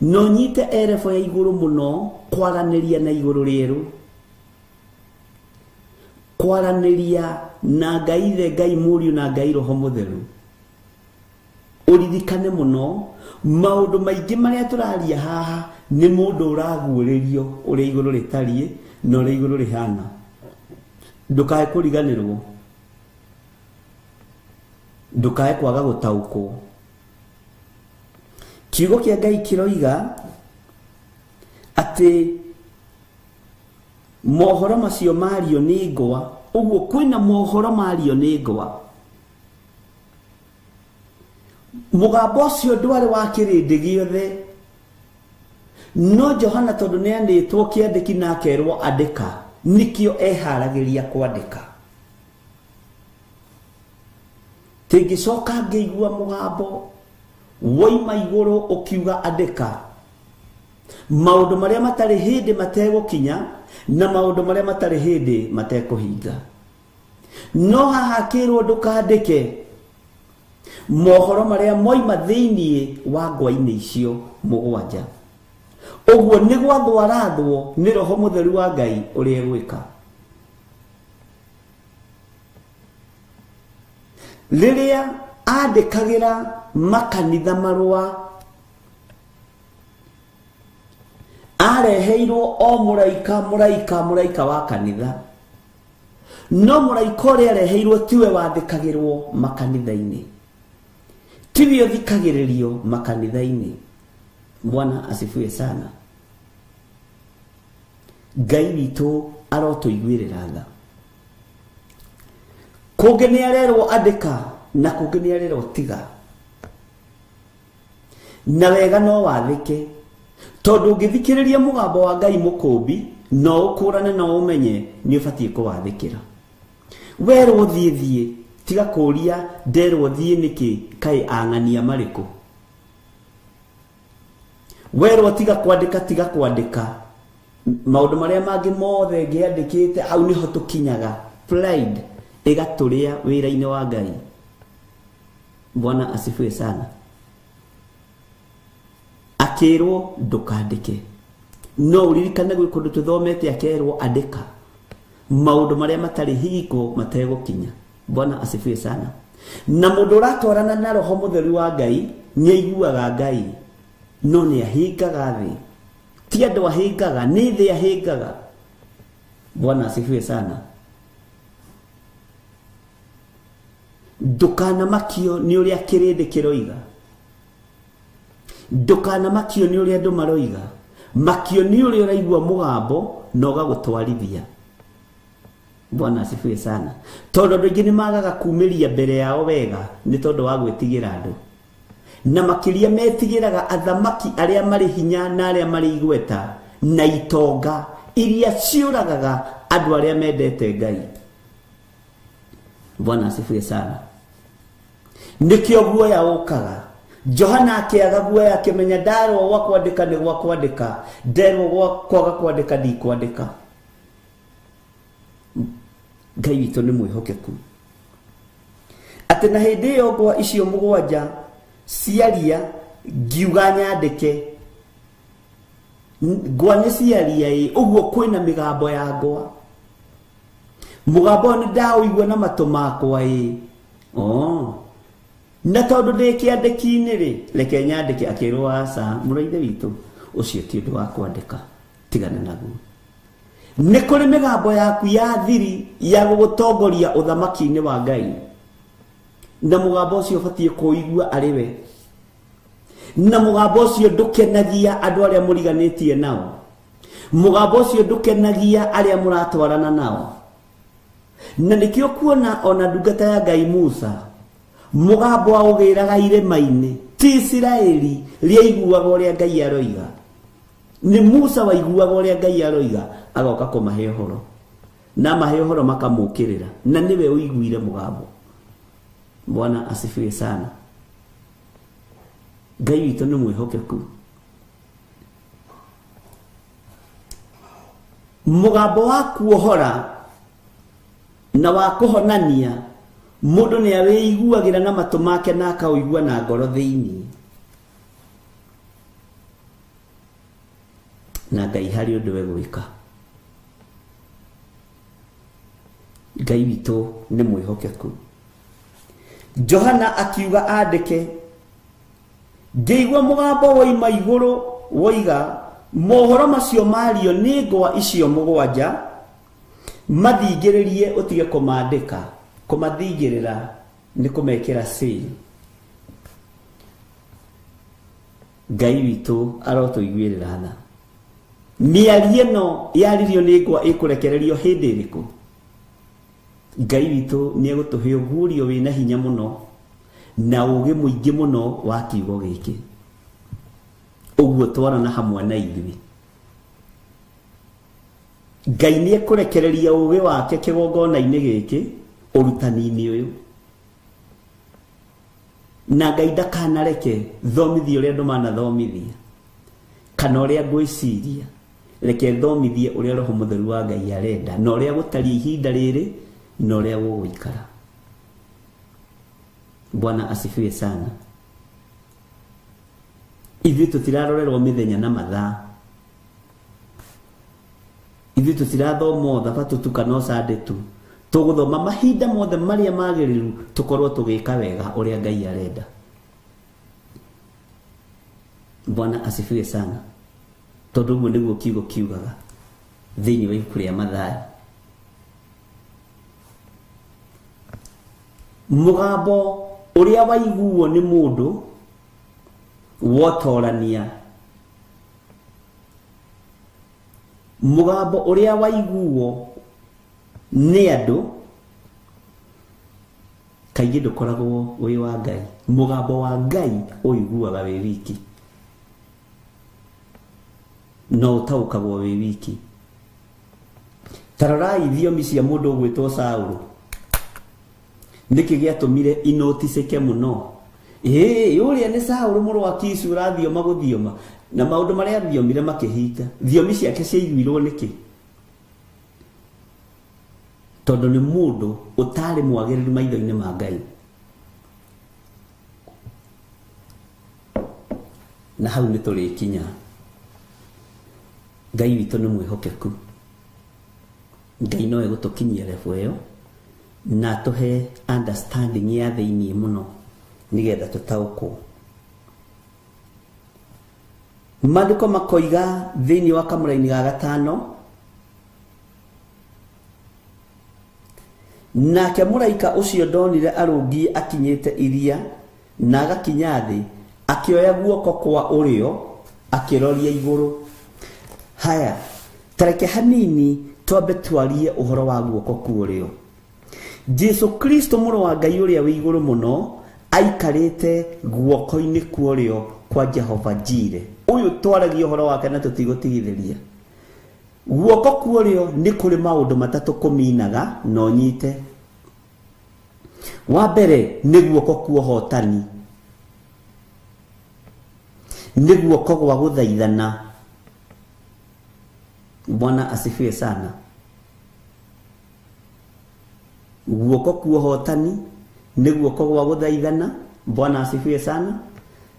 No nyite erebo ya igũrũ mũno kwaranĩria na igũrũ rĩerũ, kwaranĩria na Ngai Ithe, Ngai Mũriũ na Ngai Roho Mũtheru. Ũririkane mũno maũndũ maingĩ marĩa tũraria haha nĩ mũndũ ũraguũrĩrio ũrĩa igũrũ rĩtariĩ na ũrĩa igũrũ rĩhana. Ndũkae kũriganĩrwo, ndũkae kwaga gũtaũkwo. Kiugo kĩa Ngai kĩroiga atĩ mohoro macio mario nĩ ngwa. Ũguo kwĩna mohoro mario nĩ ngwa. Mũgambo ũcio ndwarĩ wa kĩrĩndĩ gĩothe, no Johana tondũ nĩanĩtwo kĩandĩki na akerwo andĩka, nĩkĩo eharagĩria kwandĩka. Tĩngĩcoka ngĩigua mũgambo woima igũrũ ũkiuga andĩka maũndũ marĩa matarĩ hĩndĩ mategũkinya na maũndũ marĩa matarĩ hĩndĩ matekũhinga. No haha kĩrwo ndũkandĩke mohoro marĩa moima thĩinĩ wa ngwa-inĩ icio mũgwanja. Ũguo nĩ gwathwo arathwo nĩ Roho Mũtheru wa Ngai ũrĩa egwĩka. Rĩrĩa andĩkagĩra makanitha marũa, areheirwo o mũraika mũraika mũraika wa kanitha, no mũraika ũrĩa areheirwo tiwe wathĩkagĩrwo makanitha-inĩ, tiwe ũthikagĩrĩrio makanitha-inĩ. Bwana asifiwe sana. Ngai witũ arotũiguĩrĩra tha. Kũngĩ nĩ arerwo andĩka na kũngĩ nĩ arerwo tiga, na wega no wathĩke, tondũ ũngĩthikĩrĩria mũgambo wa Ngai mũkũmbi no ũkũrane no ũmenye nĩ ũbatiĩ kũwathĩkĩra. Werwo thiĩ thiĩ, tiga kũũria nderwo thiĩ nĩkĩ, kaĩ ang'ania marĩkũ. Werwo tiga kwandĩka, tiga kwandĩka. Maũndũ marĩa mangĩ mothe ngĩandĩkĩte hau nĩho tũkinyaga. Pride ĩgatũrĩa wĩra-inĩ wa Ngai. Bwana asifiwe sana. Akĩrwo ndũkandĩke, no ũririkane gwĩ kũndũ tũthomete akerwo andĩka maũndũ marĩa matarĩ hingo mategũkinya. Bwana asifiwe sana. Na mũndũ ũratwarana na Roho Mũtheru wa Ngai nĩ aiguaga Ngai, no nĩ ahingaga thĩ. Ti andũ ahingaga, nĩ thĩ ahingaga. Bwana asifiwe sana. Ndũkanamakio nĩ ũrĩa kĩrĩndĩ kĩroiga, ndũkanamakio nĩ ũrĩa andũ maroiga, makio nĩ ũrĩa ũraigua mũgambo na ũgagũtwarithia. Bwana asifiwe sana. Tondũ andũ aingĩ nĩ magaga kumĩria mbere yao wega nĩ tondũ wa gwĩtigĩra andũ, na makĩria metigĩraga athamaki arĩa marĩ hinya na arĩa marĩ igweta na itonga iria ciũragaga andũ arĩa mendete Ngai. Bwana asifiwe sana. Nĩkĩo guoya ũkaga. Johana akĩaga guoya akĩmenya ndarwo gwa kwandĩka nĩ gwa kwandĩka, nderwo gwa kwaga kwandĩka ndikwandĩka. Ngai witũ nĩ mwĩhokeku. Atĩ na hĩndĩ ĩyo ngwa icio mũgwanja ciaria, ngiuga nyandĩke. Ngwa nĩ ciaria ĩ, ũguo kwĩna mĩgambo ya ngwa. Mũgambo ũyũ nĩ ndaũigua na matũ makwa ĩ. Na tondũ ndĩ kĩandĩki-inĩ rĩ, reke nyandĩke. Akĩrwo aca, mũrũ witũ, ũcio ti ũndũ wa kwandĩka, tigana naguo. Nĩ kũrĩ mĩgambo yaku ya thiri ya gũgũtongoria ũthamaki-inĩ wa Ngai, na mũgambo ũcio ũbatiĩ kũigua arĩ we, na mũgambo ũcio ndũkenagia andũ arĩa mũriganĩtie nao, mũgambo ũcio ndũkenagia arĩa mũratwarana nao. Na nĩkĩo kuona ona ndungata ya Ngai Musa mũgambo aũgĩraga irĩma-inĩ, ti Isiraeli rĩaiguaga ũrĩa Ngai aroiga, nĩ Musa waiguaga ũrĩa Ngai aroiga, agoka kũmahe ũhoro, na mahe ũhoro makamũkĩrĩra, na nĩwe ũiguire mũgambo. Bwana asifiwe sana. Ngai witũ nĩ mwĩhokeku. Mũgambo wa kuohora na wa kũhonania mũndũ nĩ awĩiguagĩra na matũ make na akaũigua na ngoro thĩinĩ. Na Ngai harĩ ũndũ egwĩka. Ngai witũ nĩ mwĩhokeku. Johana akiuga andĩke, ngĩigua mũgambo woima igũrũ woiga, mohoro macio mario nĩ ngwa icio mũgwanja, mathingĩrĩrie ũtige kũmandĩka. Kũmathingĩrĩra nĩ kũmekĩra seal. Ngai witũ arotũiguĩrĩra tha. Mĩario ĩno yaririo nĩ ngwa ĩkũrekererio hĩndĩ ĩrĩkũ? Ngai witũ nĩ egũtũhe ũguũrio wĩna hinya mũno, na ũũgĩ mũingĩ mũno wa kiugo gĩkĩ. Ũguo twarana hamwe na ithuĩ. Ngai nĩ ekũrekereria ũũgĩ wake kĩgongona-inĩ gĩkĩ ũrutani-inĩ ũyũ. Na Ngai ndakanareke thomithie ũrĩa andũ manathomithia kana ũrĩa ngwĩciria, reke thomithie ũrĩa Roho Mũtheru wa Ngai arenda na ũrĩa gũtariĩ ihinda rĩrĩ na ũrĩa gũgũikara. Bwana asifiwe sana. Ithuĩ tũtirarorerwo mĩthenya na mathaa, ithuĩ tũtirathoma o thabatũ tu kana o Sunday tu, tũgũthoma mahinda mothe marĩa magĩrĩru tũkorwo tũgĩka wega ũrĩa Ngai arenda. Bwana asifiwe sana. Tondũ ũguo nĩguo kiugo kiugaga thĩinĩ wa ibuku rĩa Mathayo. Mũgambo ũrĩa waiguo nĩ mũndũ wotorania, mũgambo ũrĩa waiguo nĩ andũ kaingĩ ndũkoragwo wĩ wa Ngai. Mũgambo wa Ngai ũiguaga wĩ wiki, no ũtaũkagwo wĩ wiki. Ta rorai thiomi cia mũndũ ũgwĩtwo Saũlũ. Nĩkĩ gĩatũmire inoticĩke mũno? Ĩĩ, ũrĩa nĩ Saũlũ mũrũ wa Kishu ũrathioma gũthioma, na maũndũ marĩa athiomire makĩhinga. Thiomi ciake ciaiguirwo nĩkĩ? Tondũ nĩ mũndũ ũtarĩ mwagĩrĩru maitho-inĩ ma Ngai. Na hau nĩ tũrĩkinya. Ngai witũ nĩ mwĩhokeku. Ngai no egũtũkinyia level ĩyo na atũhe understanding ya thĩinĩ mũno nĩgetha tũtaũkwo. Maandĩko makoiga thĩinĩ wa kamũraini ga gatano, nake mũraika ũcio ndonire arũngiĩ akinyĩte iria na agakinya thĩ, akĩoya guoko kwa ũrĩo akĩroria igũrũ. Haya, tareke hanini twambe twarie ũhoro wa guoko kwa ũrĩo. Jesu Kristo mũrũ wa Ngai ũrĩa wĩ igũrũ mũno aikarĩte guoko-inĩ kwa ũrĩo kwa Jehova Jire. Ũyũ twaragia ũhoro wake na tũtigũtigithĩria. Guoko kwa ũrĩo nĩ kũrĩ maũndũ matatũ kũminaga na ũnyite. Wa mbere nĩ guoko kwa ũhotani, nĩ guoko gwa gũthaithana. Bwana asifiwe sana. Guoko kwa ũhotani nĩ guoko gwa gũthaithana. Bwana asifiwe sana.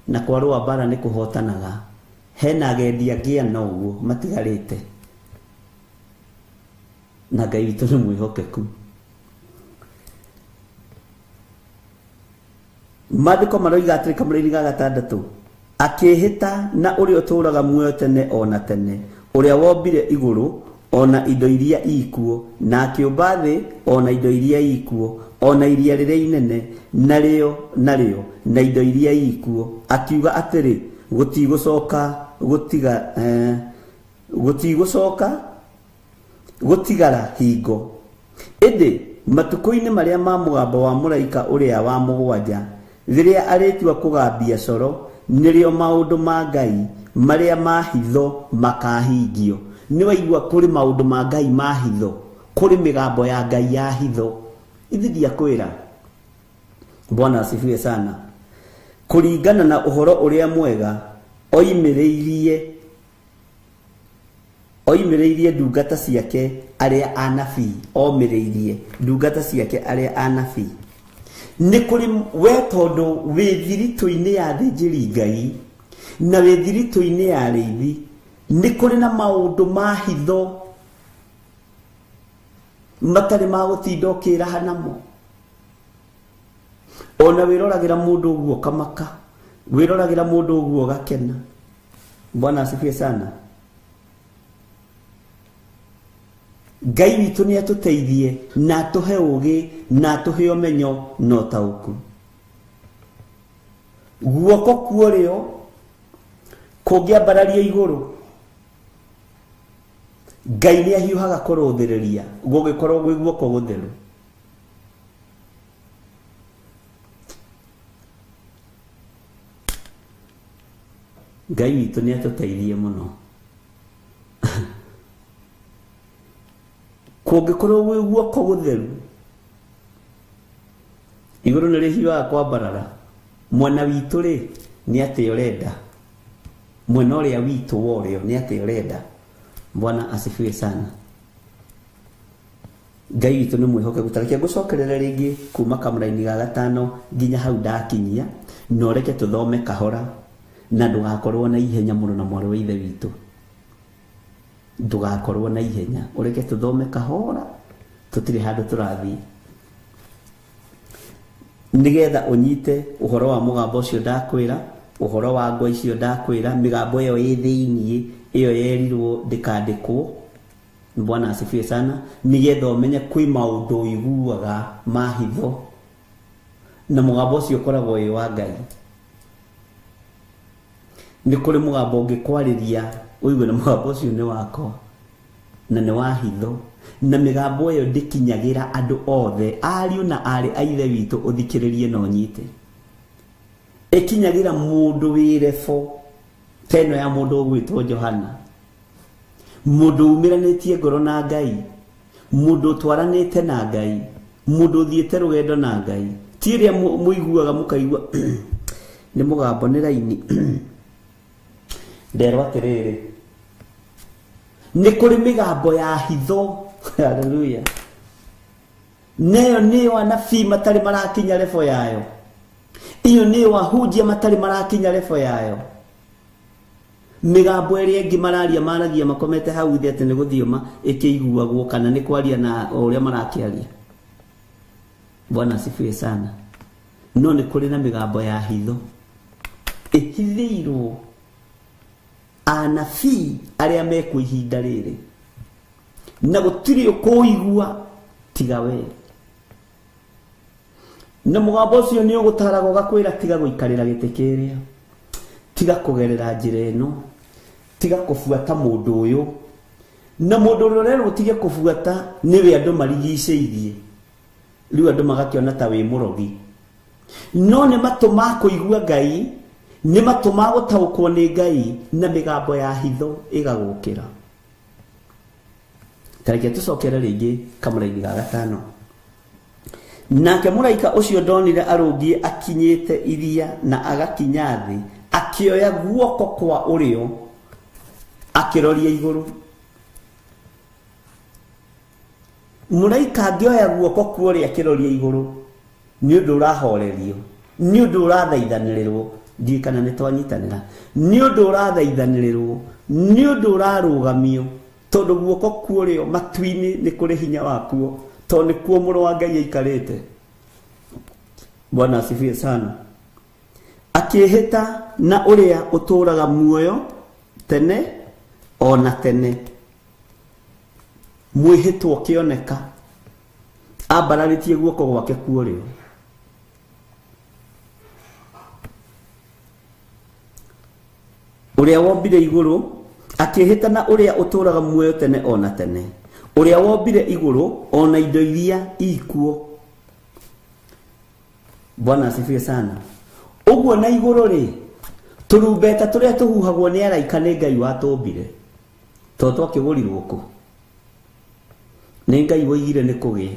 Na kwarũa mbara nĩ kũhotanaga. Hena agendi angĩ ana ũguo matigarĩte, na Ngai witũ nĩ mwĩhokeku. Maandĩko maroiga atĩrĩ kamũraini ga gatandatũ, akĩĩhĩta na ũrĩa ũtũũraga muoyo tene o na tene, ũrĩa wombire igũrũ ona indo iria ikuo, na akĩũmba thĩ ona indo iria ikuo, ona iria rĩrĩa inene narĩo narĩo na indo iria ikuo, akiuga atĩrĩ, gũtigũcoka gũtiga gũtigũcoka gũtigara hingo. Ĩndĩ matukũ-inĩ marĩa ma mũgambo wa mũraika ũrĩa wa mũgwanja, rĩrĩa arĩtua kũgambia coro, nĩrĩo maũndũ ma Ngai marĩa ma hitho makahingio. Nĩ waigua kũrĩ maũndũ ma Ngai ma hitho, kũrĩ mĩgambo ya Ngai ya hitho. Ithi ndiakwĩra. Bwana asifiwe sana. Kũringana na ũhoro ũrĩa mwega oimĩrĩirie ndungata ciake arĩa anabii, omĩrĩirie ndungata ciake arĩa anabii. Nĩ kũrĩ we tondũ wĩ thiritũ-inĩ ya athĩnjĩri Ngai na wĩ thiritũ-inĩ ya arĩithi, nĩ kũrĩ na maũndũ ma hitho matarĩ ma gũtinda ũkĩraha namo. Ona wĩroragĩra mũndũ ũguo ũkamaka, wĩroragĩra mũndũ ũguo ũgakena. Bwana asifiwe sana. Ngai witũ nĩ atũteithie na atũhe ũũgĩ na atũhe ũmenyo na ũtaũku. Guoko kwa ũrĩo kũngĩambarario igũrũ, Ngai nĩ ahiũhaga kũrũthĩrĩria gũgĩkorwo gwĩ guoko gũtheru. Ngai witũ nĩ atũteithie mũno. Kũngĩkorwo gwĩ guoko gũtheru, igũrũ nĩ rĩhiũhaga kwambarara. Mwena witũ rĩ, nĩ atĩa ũrenda? Mwena ũrĩa witũ wa ũrĩo nĩ atĩa ũrenda? Bwana asifiwe sana. Ngai witũ nĩ mwĩhokeku. Ta reke ngũcokerere rĩngĩ kuma kamũraini ga gatano nginya hau ndakinyia, na ũreke tũthome kahora na ndũgakorwo na ihenya mũno na mwarĩ wa ithe witũ. Ndũgakorwo na ihenya, ũreke tũthome kahora, tũtirĩ handũ tũrathiĩ, nĩgetha ũnyite ũhoro wa mũgambo ũcio ndakwĩra, ũhoro wa ngwa icio ndakwĩra, mĩgambo ĩyo ĩ thĩiniĩ, ĩyo yerirwo ndĩkandĩkwo. Bwana asifiwe sana. Nĩgetha ũmenye kwĩ maũndũ ũiguaga ma hitho, na mũgambo ũcio ũkoragwo wĩ wa Ngai. Nĩ kũrĩ mũgambo ũngĩkwarĩria ũigue na mũgambo ũcio nĩ wakwa na nĩ wa hitho, na mĩgambo ĩyo ndĩkinyagĩra andũ othe, ariũ na aarĩ a ithe witũ, ũthikĩrĩrie na ũnyite. Ĩkinyagĩra mũndũ wĩ rebo ta ĩno ya mũndũ ũgwĩtwo Johana, mũndũ umĩranĩtie ngoro na Ngai, mũndũ ũtwaranĩte na Ngai, mũndũ ũthiĩte rũgendo na Ngai. Ti ĩrĩa mũiguaga mũkaigua nĩ mũgambo nĩ raini. Nderwo atĩrĩrĩ, nĩ kũrĩ mĩgambo ya hitho. Haleluya. Neyo nĩyo anabii matarĩ marakinya rebo yayo, iyo nĩyo ahunjia matarĩ marakinya rebo yayo. Mĩgambo ĩrĩa ĩngĩ mararia maragia makomete hau thĩ atĩ nĩ gũthioma ĩkĩiguagwo, kana nĩ kwaria na o ũrĩa marakĩaria. Bwana asifiwe sana. No nĩ kũrĩ na mĩgambo ya hitho ĩhithĩirwo anabii arĩa mekuo ihinda rĩrĩ, na gũtirĩ ũkũigua tiga we. Na mũgambo ũcio nĩ ũgũtaraga ũgakwĩra tiga gũikarĩra gĩtĩ kĩrĩa, tiga kũgerera njĩra ĩno, tiga kũbuata mũndũ ũyũ. Na mũndũ ũrĩa ũrerwo ũtige kũbuata nĩwe andũ marigicĩirie, rĩu andũ magakĩona ta wĩ mũrogi. No nĩ matũ ma kũigua Ngai, nĩ matũ ma gũtaũkwo nĩ Ngai, na mĩgambo ya hitho ĩgagũkĩra. Ta reke tũcokere rĩngĩ kamũraini ga gatano. Nake mũraika ũcio ndonire arũngiĩ akinyĩte iria na agakinya thĩ, akĩoya guoko kwa ũrĩo akĩroria igũrũ. Mũraika angĩoya guoko kwa ũrĩo akĩroria igũrũ, nĩ ũndũ ũrahorerio, nĩ ũndũ ũrathaithanĩrĩrwo. Ndiũĩ kana nĩ twanyitanĩra. Nĩ ũndũ ũrathaithanĩrĩrwo, nĩ ũndũ ũrarũgamio, tondũ guoko kwa ũrĩo matu-inĩ nĩ kũrĩ hinya wakuo, tondũ nĩkuo mũrũ wa Ngai aikarĩte. Bwana asifiwe sana. Akĩĩhĩta na ũrĩa ũtũũraga muoyo tene ona tene, mwĩhĩtwo ũkĩoneka ambararĩtie guoko gwake kwa ũrĩo. Ũrĩa wombire igũrũ, akĩĩhĩta na ũrĩa ũtũũraga muoyo tene ona tene, ũrĩa wombire igũrũ ona indo iria ikuo. Bwana asifiwe sana. Ũguo na igũrũ rĩ, tũrumbeta tũrĩa tũhuhagwo nĩ araika nĩ Ngai watũmbire, tondũ twakĩgũrirwo kũ? Nĩ Ngai woigire nĩ kũgĩe,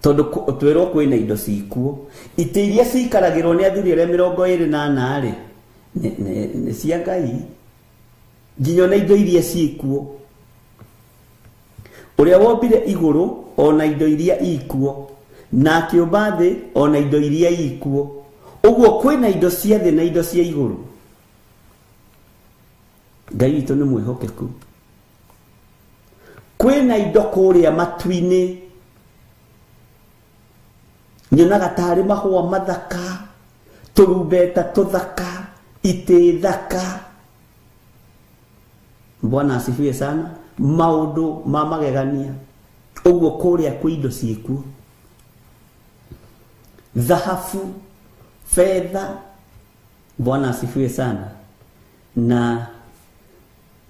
tondũ twĩrwo kwĩna indo cikuo. Itĩ iria ciikaragĩrwo nĩ athuri arĩa 24 rĩ, nĩ cia Ngai, nginya ona indo iria ciĩkuo. Ũrĩa wombire igũrũ ona indo iria ikuo, na akĩũmba thĩ ona indo iria ikuo. Ũguo kwĩna indo cia thĩ na indo cia igũrũ. Ngai witũ nĩ mwĩhokeku. Kwĩna indo kũrĩa matu-inĩ, nyonaga tarĩ mahũa mathaka, tũrumbeta tũthaka, itĩ thaka. Bwana asifiwe sana. Maũndũ ma magegania. Ũguo kũrĩa kwĩ indo ciĩkuo, thahabu, fedha. Bwana asifiwe sana. Na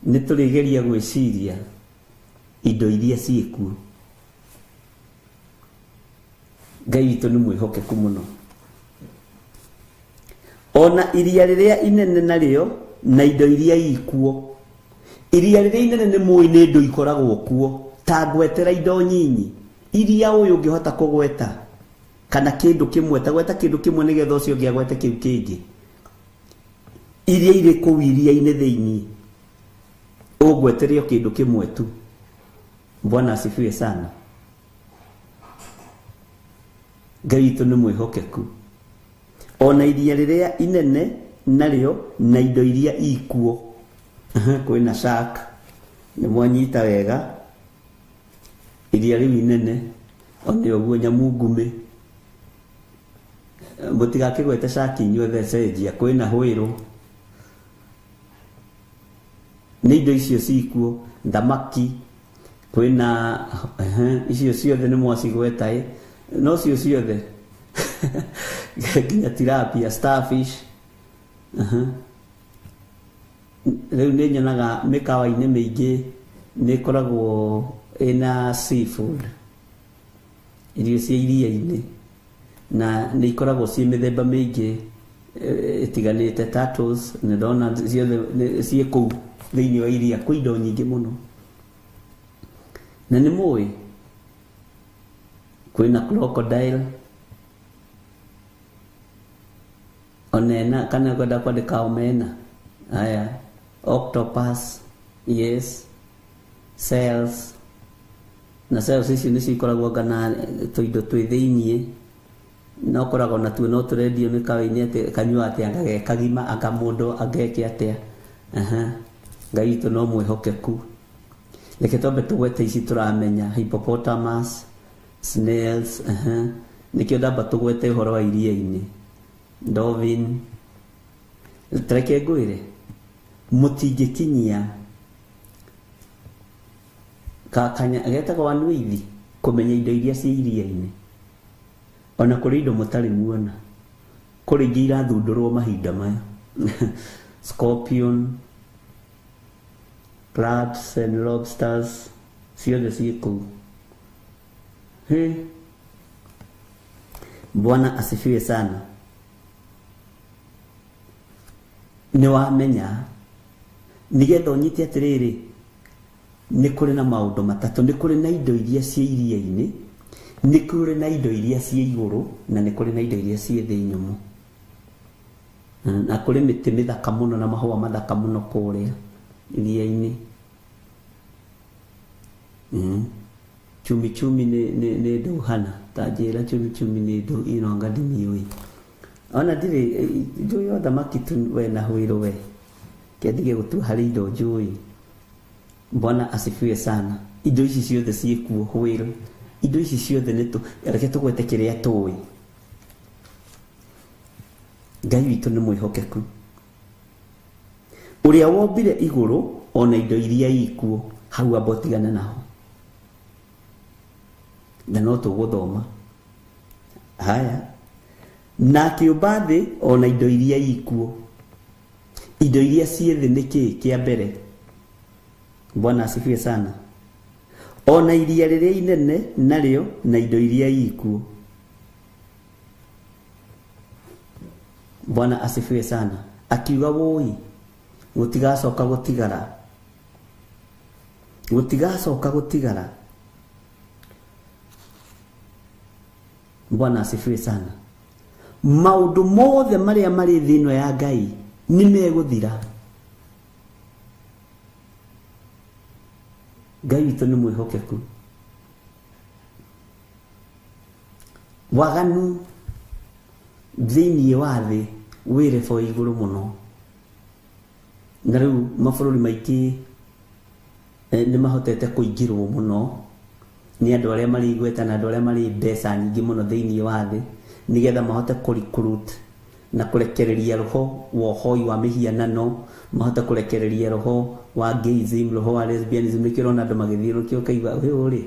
nĩ tũrĩgeria gwĩciria indo iria ciĩkuo. Ngai witũ nĩ mwĩhokeku mũno. Ona iria rĩrĩa inene narĩo na indo iria ikuo. Iria rĩrĩa inene nĩ mũĩ nĩ indo ikoragwo kuo. Ta ngwetera indo nyinyi iria ũyũ ũngĩhota kũgweta kana kĩndũ kĩmwe, ta gweta kĩndũ kĩmwe nĩgetha ũcio ũngĩ agwete kĩu kĩngĩ. Iria irĩ kũu iria-inĩ thĩinĩ ũgwetere kĩndũ kĩmwe tu. Bwana asifiwe sana. Ngai witũ nĩ mwĩhokeku. Ona iria rĩrĩa inene narĩo na indo iria ikuo. Kwĩna shark, nĩ mwanyita wega. Iria rĩu inene one ũguo nyamũ ngume. Mũtigakĩgwete shark inyuothe cenjia, kwĩna hwĩrũ. Nĩ indo icio cikuo, thamaki, kwĩna icio ciothe nĩ mwacigweta ĩ, no cio ciothe nginya tilapia, starfish. Rĩu nĩ nyonaga mĩkawa-inĩ mĩingĩ nĩ ĩkoragwo ĩna seafood, irio cia iria-inĩ, na nĩ ikoragwo ciĩ mĩthemba mĩingĩ ĩtiganĩte. Turtles nĩ ndona ciothe ciĩ kũu thĩinĩ wa iria, kwĩ indo nyingĩ mũno. Na nĩ mũĩ kwĩna crocodile onena, kana kwenda kwandĩka omena. Haya, octopus, yes, cells, na cells icio nĩcio ikoragwo ngana tũindo twĩ thĩiniĩ, no ũkoragwo natuo no tũrendio mĩkawa-inĩ atĩ kanyua atĩa anga ge kagima, anga mũndũ angeke atĩa. Ngai witũ no mwĩhokeku. Reke twambe tũgwete ici tũramenya, hippopotamus, snails, nĩkĩo ndamba tũgwete ũhoro wa iria-inĩ, dolphin. Reke ngwĩre mũtingĩkinyia kakanya getagwo wanwithi kũmenya indo iria ciĩ iria-inĩ. Ona kũrĩ indo mũtarĩ muona, kũrĩ ingĩ irathundũrwo mahinda maya. Scorpion, crabs and lobsters, ciothe ciĩ kũu. Bwana asifiwe sana. Nĩ wamenya nĩgetha ũnyite atĩrĩrĩ, nĩ kũrĩ na maũndũ matatũ. Nĩ kũrĩ na indo iria ciĩ iria-inĩ, nĩ kũrĩ na indo iria ciĩ igũrũ, na nĩ kũrĩ na indo iria ciĩ thĩ nyũmũ. Na kũrĩ mĩtĩ mĩthaka mũno na mahũa mathaka mũno kũrĩa iria-inĩ. Chumi chumi nĩ ndũhana, ta njĩra chumi chumi nĩ ndũ inonga ndimiũĩ. Ona ndirĩ njũĩ o thamaki tu we na hwĩrũ we. Kĩandige gũtua harĩ indo njũĩ. Bwana asifiwe sana. Indo ici ciothe ciĩkuo hwĩrũ. Indo ici ciothe nĩ tũ, reke tũgwete kĩrĩa tũĩ. Ngai witũ nĩ mwĩhokeku. Ũrĩa wombire igũrũ ona indo iria ikuo, hau amba ũtigane naho. Na no tũgũthoma. Haya, na akĩũmba thĩ ona indo iria ikuo. Indo iria ciĩ thĩ nĩ kĩĩ kĩa mbere? Bwana asifiwe sana. Ona iria rĩrĩa inene narĩo na indo iria ikuo. Bwana asifiwe sana. Akiuga woi, gũtigacoka gũtigara. Gũtigacoka gũtigara. Bwana asifiwe sana. Maũndũ mothe marĩa marĩ thĩ ĩno ya Ngai nĩ megũthira. Ngai witũ nĩ mwĩhokeku. Waganu thĩinĩ wa thĩ wĩ rebo igũrũ mũno. Na rĩu mabũrũri maingĩ nĩ mahotete kũingĩrwo mũno nĩ andũ arĩa marĩ igweta na andũ arĩa marĩ mbeca nyingĩ mũno thĩinĩ wa thĩ, nĩgetha mahote kũ-recruit na kũrekereria roho wa ũhoi wa mĩhianano, mahote kũrekereria roho wa gayism, roho wa lesbianism. Nĩkĩo ũrona andũ magĩthiĩ nĩkĩo ũkaigua ũyũ rĩ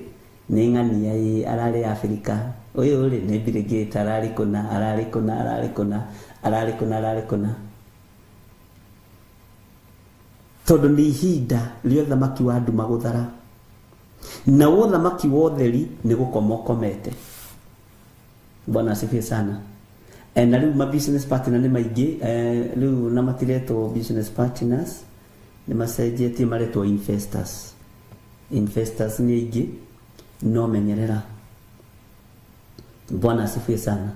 nĩ ng'ania ĩ ararĩ Afrika, ũyũ rĩ nĩ Bill Gates ararĩ kũna, ararĩ kũna, ararĩ kũna, ararĩ kũna, ararĩ kũna. Tondũ nĩ ihinda rĩa ũthamaki wa nduma gũthara, na ũthamaki wa ũtheri nĩ gũkoma ũkomete. Bwana asifiwe sana. Na rĩu ma business partner nĩ maingĩ, rĩu na matiretwo business partners, nĩ macenjetie maretwo investors. Investors nĩ aingĩ, no menyerera. Bwana asifiwe sana.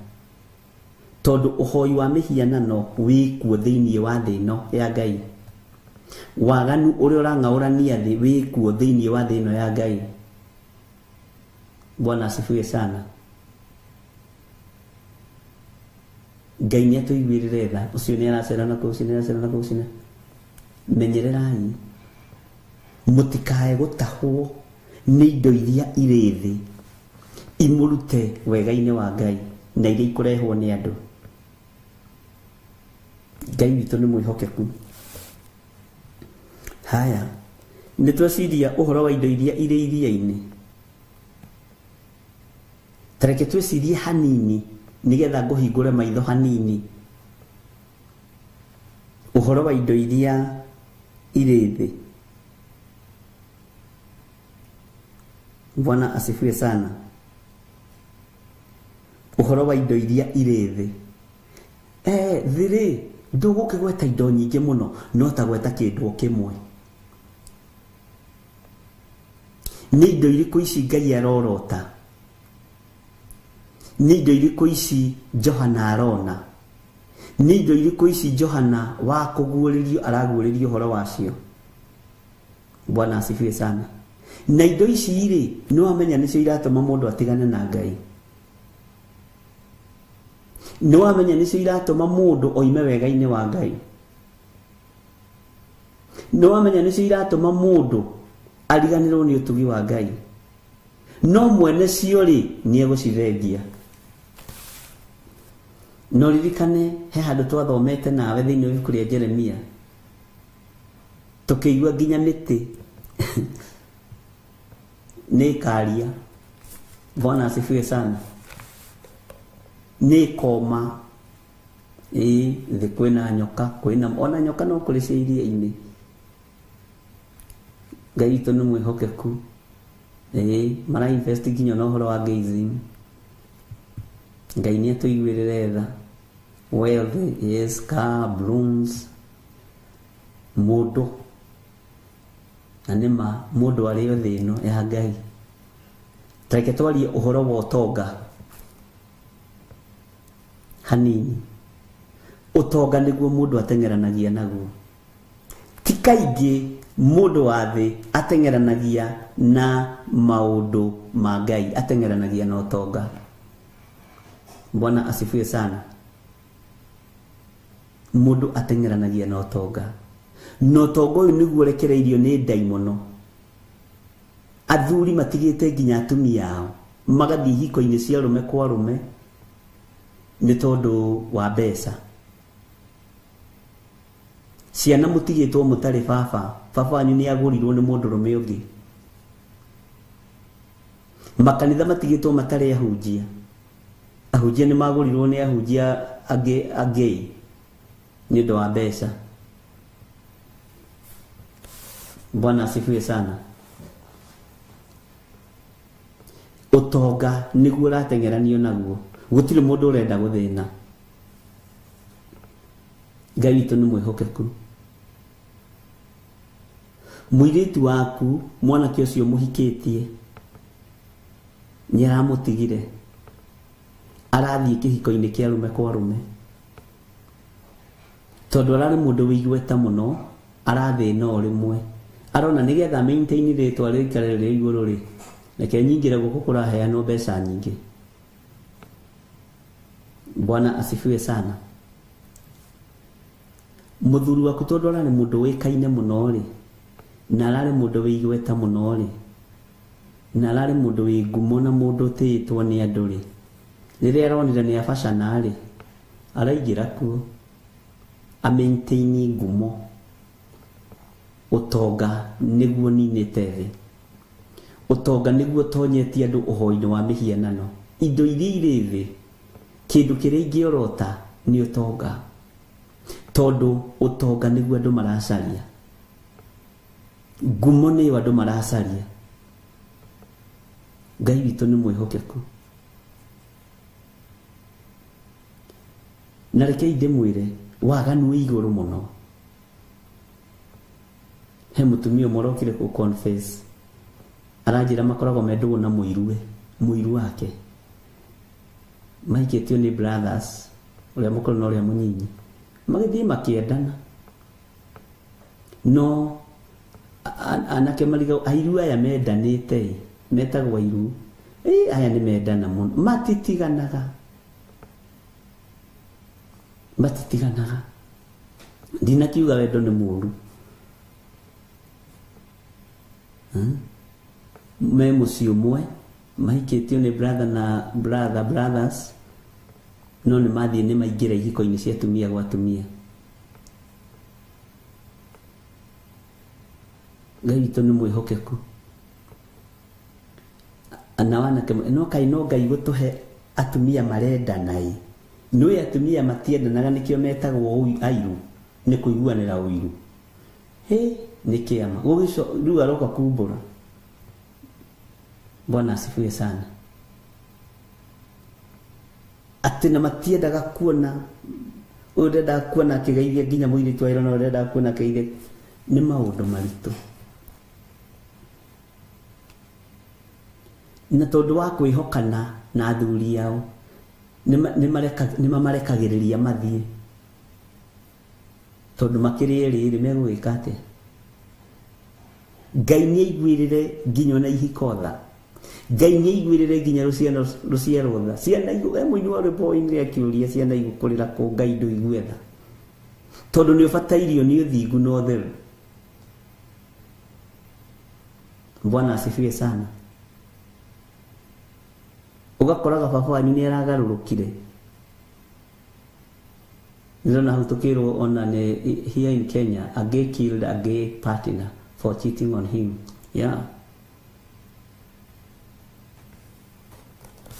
Tondũ ũhoi wa mĩhianano wĩkuo thĩinĩ wa thĩ ĩno ya Ngai. Waganu ũrĩa ũrang'aũrania thĩ wĩkuo thĩinĩ wa thĩ ĩno ya Ngai. Bwana asifiwe sana. Ngai nĩ atũiguĩrĩre tha, ũcio nĩ aracera na kũu, ũcio nĩ aracera na kũu, ũcio nĩ. Menyererai mũtikae gũtahwo nĩ indo iria irĩ thĩ imũrute wega-inĩ wa Ngai na iria ikũrehwo nĩ andũ. Ngai witũ nĩ mwĩhokeku. Haya, nĩ tweciria ũhoro wa indo iria irĩ iria-inĩ. Tareke twĩcirie hanini nĩgetha ngũhingũre maitho hanini ũhoro wa indo iria irĩ thĩ. Bwana asifiwe sana. Ũhoro wa indo iria irĩ thĩ. Thĩ rĩ, ndũgũkĩgweta indo nyingĩ mũno, no ta gweta kĩndũ o kĩmwe. Nĩ indo irĩkũ ici Ngai arorota? Nĩ indo irĩkũ ici Johana arona? Nĩ indo irĩkũ ici Johana wa kũguũrĩrio araguũrĩrio ũhoro wacio? Bwana asifiwe sana. Na indo ici rĩ, nĩ wamenya nĩcio iratũma mũndũ atigane na Ngai. Nĩ wamenya nĩcio iratũma mũndũ oime wega-inĩ wa Ngai. Nĩ wamenya nĩcio iratũma mũndũ ariganĩrwo nĩ ũtugi wa Ngai. No mwene cio rĩ, nĩ egũcithengia. No ririkane he handũ twathomete nawe thĩinĩ wa ibuku rĩa Jeremia, tũkĩigua nginya mĩtĩ nĩ ĩkaria. Bwana asifiwe sana. Nĩ ĩkoma. Ĩĩ, thĩ kwĩna nyoka, kwĩna ona nyoka no kũrĩ cia iria-inĩ. Ngai witũ nĩ mwĩhokeku. Ĩĩ, mara invest nginya na ũhoro wa gayism. Ngai nĩ atũiguĩrĩre tha. Wealth, yes, car, blooms, mũndũ. Na nĩ ma mũndũ arĩ o thĩ ĩno ya Ngai. Tareke twarie ũhoro wa ũtonga hanini. Ũtonga nĩguo mũndũ ateng'eranagia naguo. Ti kaingĩ mũndũ wa thĩ ateng'eranagia na maũndũ ma Ngai, ateng'eranagia na ũtonga. Bwana asifiwe sana. Mũndũ ateng'eranagia na ũtonga. Na ũtonga ũyũ nĩguo ũrekereirio nĩ ndaimono. Athuri matigĩte nginya atumia ao magathiĩ ihiko-inĩ cia arũme kwa arũme nĩ tondũ wa mbeca. Ciana mũtigĩtwo mũtarĩ baba, baba wanyu nĩ agũrirwo nĩ mũndũrũme ũngĩ. Makanitha matigĩtwo matarĩ ahunjia. Ahunjia nĩ magũrirwo nĩ ahunjia angĩ angĩ nĩ ũndũ wa mbeca. Bwana asifiwe sana. Ũtonga nĩguo ũrateng'eranio naguo. Gũtirĩ mũndũ ũrenda gũthĩna. Ngai witũ nĩ mwĩhokeku. Mũirĩtu waku, mwanake ũcio mũhikĩtie, nĩ aramũtigire. Arathiĩ kĩhiko-inĩ kĩa arũme kwa arũme. Tondũ ararĩ mũndũ wĩ igweta mũno, arathĩna o rĩmwe. Arona nĩgetha maintain rĩtwa rĩikare rĩrĩ igũrũ rĩ, reke nyingĩre gũkũ kũraheanwo mbeca nyingĩ. Bwana asifiwe sana. Mũthuri waku tondũ ararĩ mũndũ wĩkaine mũno rĩ, na ararĩ mũndũ wĩ igweta mũno rĩ, na ararĩ mũndũ wĩ ngumo na mũndũ ũtĩĩtwo nĩ andũ rĩ, rĩrĩa aronire nĩ abacana rĩ, araingĩra kuo a maintain ngumo. Ũtonga nĩguo ninĩte thĩ. Ũtonga nĩguo ũtonyetie andũ ũhoi-inĩ wa mĩhianano. Indo iria irĩ thĩ, kĩndũ kĩrĩa ingĩorota nĩ ũtonga. Tondũ ũtonga nĩguo andũ maracaria. Ngumo nĩyo andũ maracaria. Ngai witũ nĩ mwĩhokeku. Na rekei ndĩmwĩre waganu wĩ igũrũ mũno. He mũtumia ũmwe ũrokire kũ confess, aranjĩra makoragwo me ndũgũ na mũiruwe, mũiru wake mahikĩtio nĩ brothers, ũrĩa mũkũrũ na ũrĩa mũnyinyi, magĩthiĩ makĩendana. No anake mariga airu aya mendanĩte, metagwo airu, aya nĩ mendana mũno, matitiganaga, matitiganaga. Ndinakiuga wendo nĩ mũũru. Me mũciĩ ũmwe mahikĩtio nĩ brother na brother brothers, no nĩ mathiĩ nĩ maingĩra ihiko-inĩ cia atumia gwa atumia. Ngai witũ nĩ mwĩhokeku. Na wanake no kai no Ngai gũtũhe atumia marendana ĩ. Nĩũĩ atumia matiendanaga nĩkĩo metagwo airu, nĩ kũiguanĩra ũiru. Hĩ, nĩ kĩama. Gũgĩco rĩu aroka kumbũra. Bwana asifiwe sana. Atĩ na matiendaga kuona ũyũ ndendaga kuona akĩgeithia nginya mũirĩtu wa ira, na ũyũ ndendaga kuona akĩgeithia. Nĩ maũndũ maritũ. Na tondũ wa kwĩhokana na athuri ao, nĩ mamarekagĩrĩria mathiĩ. Tondũ makĩrĩ erĩ rĩ, megũgĩka atĩa? Ngai nĩ aiguĩrĩre nginya ona ihiko tha. Ngai nĩ aiguĩrĩre nginya rũciaro tha. Ciana he mũini wa rwĩmbo oinire akĩũria ciana igũkũrĩra kũ, Ngai ndũigue tha. Tondũ nĩ ũbatairio nĩ ũthingu na ũtheru. Bwana asifiwe sana. Ũgakoraga baba wanyu nĩ aragarũrũkire. Ndĩrona hau tũkĩrwo ona nĩ here in Kenya, a gay killed a gay partner for cheating on him. Yeah.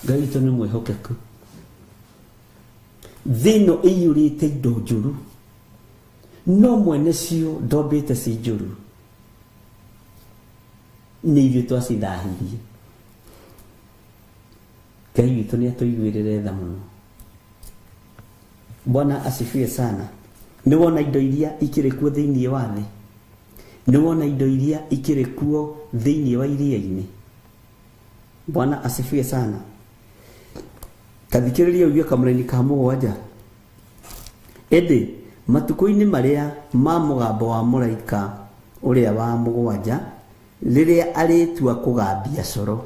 Ngai witũ nĩ mwĩhokeku. Thĩ ĩno ĩiyũrĩte indo njũru, no mwene cio ndombĩte ci njũru, nĩ ithuĩ twacithahirie. Ngai witũ nĩ atũiguĩrĩre tha mũno. Bwana asifiwe sana. Nĩ wona indo iria ikĩrĩ kuo thĩinĩ wa thĩ, nĩ wona indo iria ikĩrĩ kuo thĩinĩ wa iria-inĩ. Bwana asifiwe sana. Tathikĩrĩria ũigue kamũraini ka mũgwanja. Ĩndĩ matukũ-inĩ marĩa ma mũgambo wa mũraika ũrĩa wa mũgwanja, rĩrĩa arĩtua kũgambia coro,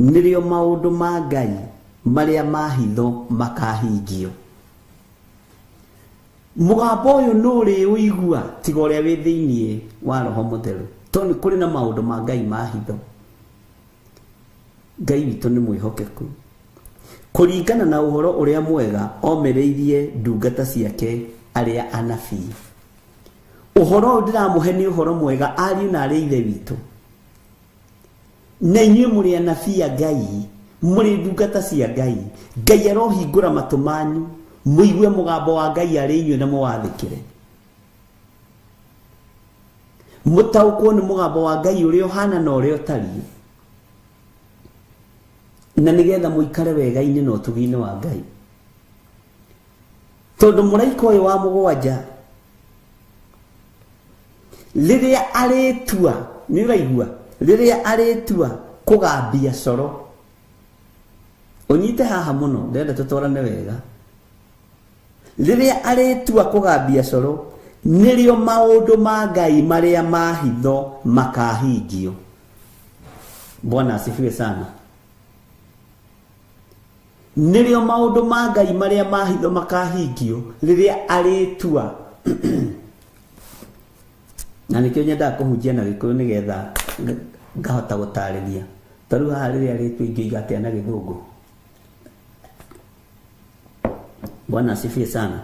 nĩrĩo maũndũ ma Ngai marĩa ma hitho makahingio. Mũgambo ũyũ nũ ũrĩũigua tiga ũrĩa wĩ thĩinĩ wa Roho Mũtheru, tondũ nĩ kũrĩ na maũndũ ma Ngai ma hitho. Ngai witũ nĩ mwĩhokeku. Kũringana na ũhoro ũrĩa mwega omereirie ndungata ciake arĩa anabii. Ũhoro ũyũ ndĩramũhe nĩ ũhoro mwega ariũ na arĩ ithe witũ. Na inyuĩ mũrĩ anabii a Ngai, mũrĩ ndungata cia Ngai. Ngai arohingũra matũ manyu mũigue mũgambo wa Ngai arĩ inyuĩ na mũwathĩkĩre. Mũtaũkwo nĩ mũgambo wa Ngai ũrĩa ũhana na ũrĩa ũtariĩ, na nĩgetha mũikare wega-inĩ na ũtugi-inĩ wa Ngai. Tondũ mũraika ũyũ wa mũgwanja rĩrĩa arĩtua, nĩ ũraigua, rĩrĩa arĩtua kũgambia coro, ũnyite haha mũno, ndĩrenda tũtwarane wega. Rĩrĩa arĩtua kũgambia coro, nĩrĩo maũndũ ma Ngai marĩa ma hitho makahingio. Bwana asifiwe sana. Nĩrĩo maũndũ ma Ngai marĩa ma hitho makahingio rĩrĩa arĩtua. Na nĩkĩo nyendaga kũhunjia na Gĩkũyũ nĩgetha ngahota gũtarĩria. Ta rĩu haha rĩrĩa arĩtua ingĩiga atĩa na Gĩthũngũ. Bwana asifiwe sana.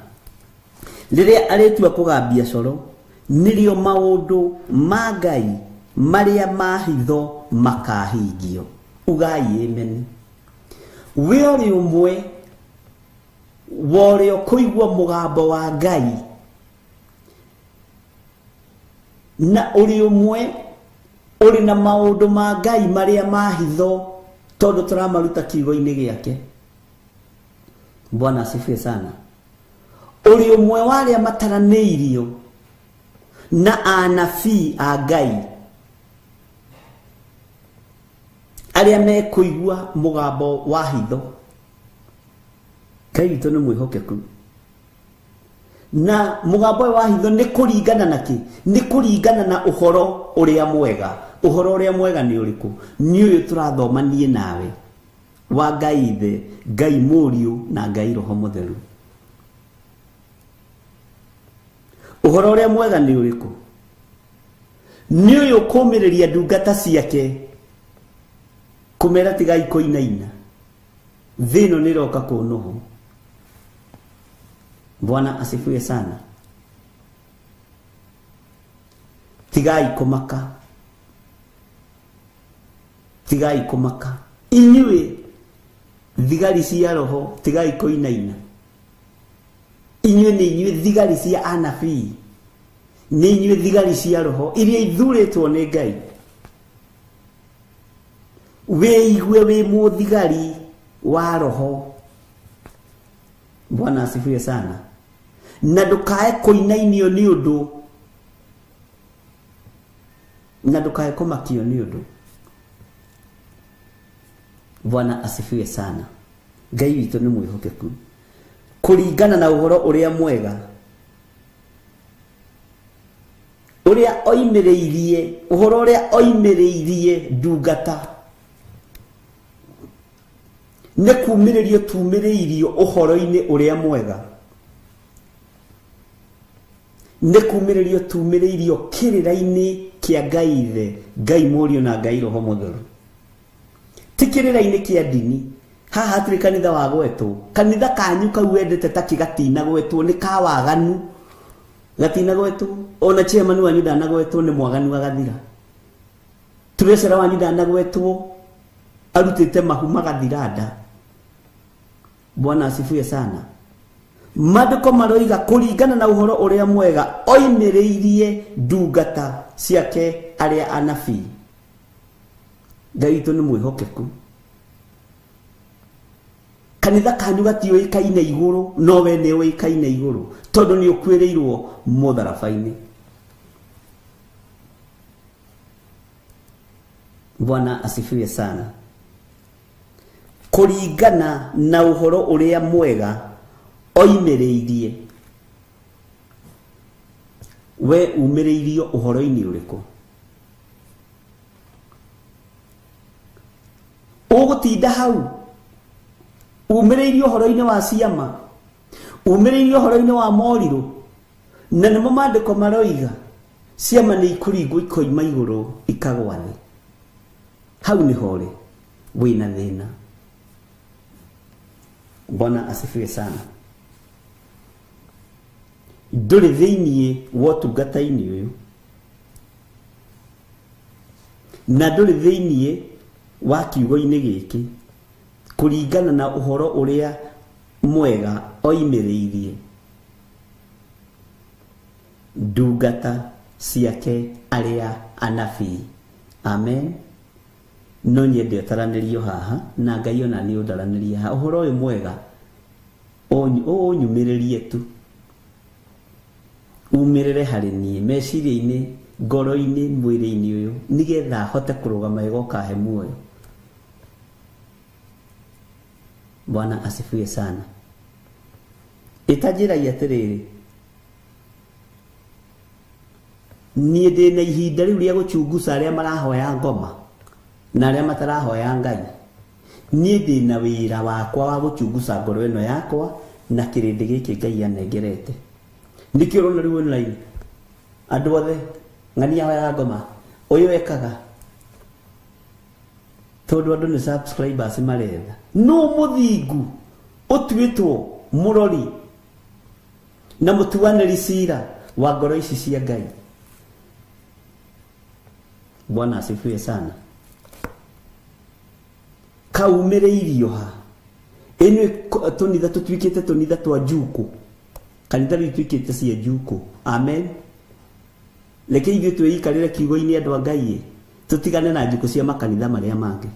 Rĩrĩa arĩtua kũgambia coro, nĩrĩo maũndũ ma Ngai marĩa ma hitho makahingio. Ugai amen. We ũrĩ ũmwe wa ũrĩa ũkũigua mũgambo wa Ngai, na ũrĩ ũmwe ũrĩ na maũndũ ma Ngai marĩa ma hitho, tondũ tũramaruta kiugo-inĩ gĩake. Bwana asifiwe sana. Ũrĩ ũmwe wa arĩa mataranĩirio na anabii a Ngai arĩa mekũigua mũgambo wa hitho. Ngai witũ nĩ mwĩhokeku. Na mũgambo wa hitho nĩ kũringana na kĩ? Nĩ kũringana na ũhoro ũrĩa mwega. Ũhoro ũrĩa mwega nĩ ũrĩkũ? Nĩ ũyũ tũrathoma niĩ nawe, wa Ngai Ithe, Ngai Mũriũ na Ngai Roho Mũtheru. Ũhoro ũrĩa mwega nĩ ũrĩkũ? Nĩ ũyũ kũmĩrĩria ndungata ciake kũmera tigai kũinaina, thĩ ĩno nĩ ĩroka kũnũhwo. Bwana asifiwe sana. Tigai kũmaka, tigai kũmaka inyuĩ thigari cia roho, tigai kũinaina. Inyuĩ nĩ inyuĩ thigari cia anabii, nĩ inyuĩ thigari cia roho iria ithurĩtwo nĩ Ngai. Wĩigue wĩ mũthigari wa roho. Bwana asifiwe sana. Na ndũkae kũinainio nĩ ũndũ, na ndũkae kũmakio nĩ ũndũ. Bwana asifiwe sana. Ngai witũ nĩ mwĩhokeku. Kũringana na ũhoro ũrĩa mwega ũrĩa oimĩrĩirie, ũhoro ũrĩa oimĩrĩirie ndungata, nĩ kumĩrĩrio tumĩrĩirio ũhoro-inĩ ũrĩa mwega, nĩ kumĩrĩrio tumĩrĩirio kĩrĩra-inĩ kĩa Ngai Ithe, Ngai Mũriũ na Ngai Roho Mũtheru. Ti kĩrĩra-inĩ kĩa ndini. Haha hatirĩ kanitha wa gwetwo. Kanitha kanyu kau wendete ta kĩgatina gwetwo nĩ ka waganu, gatina gwetwo. Ona chairman wanyu ndanagwetwo nĩ mwaganu agathira. Treasurer wanyu ndanagwetwo arutĩte mahu magathira nda. Bwana asifiwe sana. Maandĩko maroiga kũringana na ũhoro ũrĩa mwega oimĩrĩirie ndungata ciake arĩa anabii. Ngai witũ nĩ mwĩhokeku. Kanitha kanyu gatiũĩkaine igũrũ, no we nĩ ũĩkaine igũrũ tondũ nĩ ũkuĩrĩirwo mũtharaba-inĩ. Bwana asifiwe sana. Kũringana na ũhoro ũrĩa mwega oimĩrĩirie, we umĩrĩirio ũhoro-inĩ ũrĩkũ? Ũgũtinda hau umĩrĩirio ũhoro-inĩ wa ciama, umĩrĩirio ũhoro-inĩ wa morirũ, na nĩmo maandĩko maroiga ciama nĩ ikũringwo ikoima igũrũ ikagwa thĩ. Hau nĩho rĩ wĩna thĩna. Bwana asifiwe sana. Ndũrĩ thĩiniĩ wa ũtungata-inĩ ũyũ, na ndũrĩ thĩiniĩ wa kiugo-inĩ gĩkĩ kũringana na ũhoro ũrĩa mwega oimĩrĩirie ndungata ciake arĩa anabii. Amen. No nyende ũtaranĩrio haha na Ngai ona nĩ ũndaranĩrie haha. Ũhoro ũyũ mwega ũnyumĩrĩrie tu, umĩrĩre harĩ niĩ meciria-inĩ, ngoro-inĩ, mwĩrĩ-inĩ ũyũ, nĩgetha hote kũrũgama wega ũkahe muoyo. Bwana asifiwe sana. Ĩtanjĩragia atĩrĩrĩ, niĩ ndĩna ihinda rĩu rĩa gũchunguca arĩa marahoya ngoma na arĩa matarahoya Ngai. Niĩ ndĩna wĩra wakwa wa gũchunguca ngoro ĩno yakwa na kĩrĩndĩ gĩkĩ Ngai anengerete. Nĩkĩo ũrona rĩu online andũ othe ng'ania hoyaga ngoma, ũyũ ekaga, tondũ andũ nĩ subscribers maretha. No mũthingu ũtuĩtwo mũrori na mũtuanĩri cira wa ngoro ici cia Ngai. Bwana asifiwe sana. Kaumĩrĩirio ha? Ĩnyuĩ tũnitha tũtuĩkĩte tũnitha twa njukũ, kanitha rĩu ituĩkĩte cia njukũ. Amen. Reke ithuĩ twĩikarĩre kiugo-inĩ andũ a Ngai, tũtigane na njukũ cia makanitha marĩa mangĩ,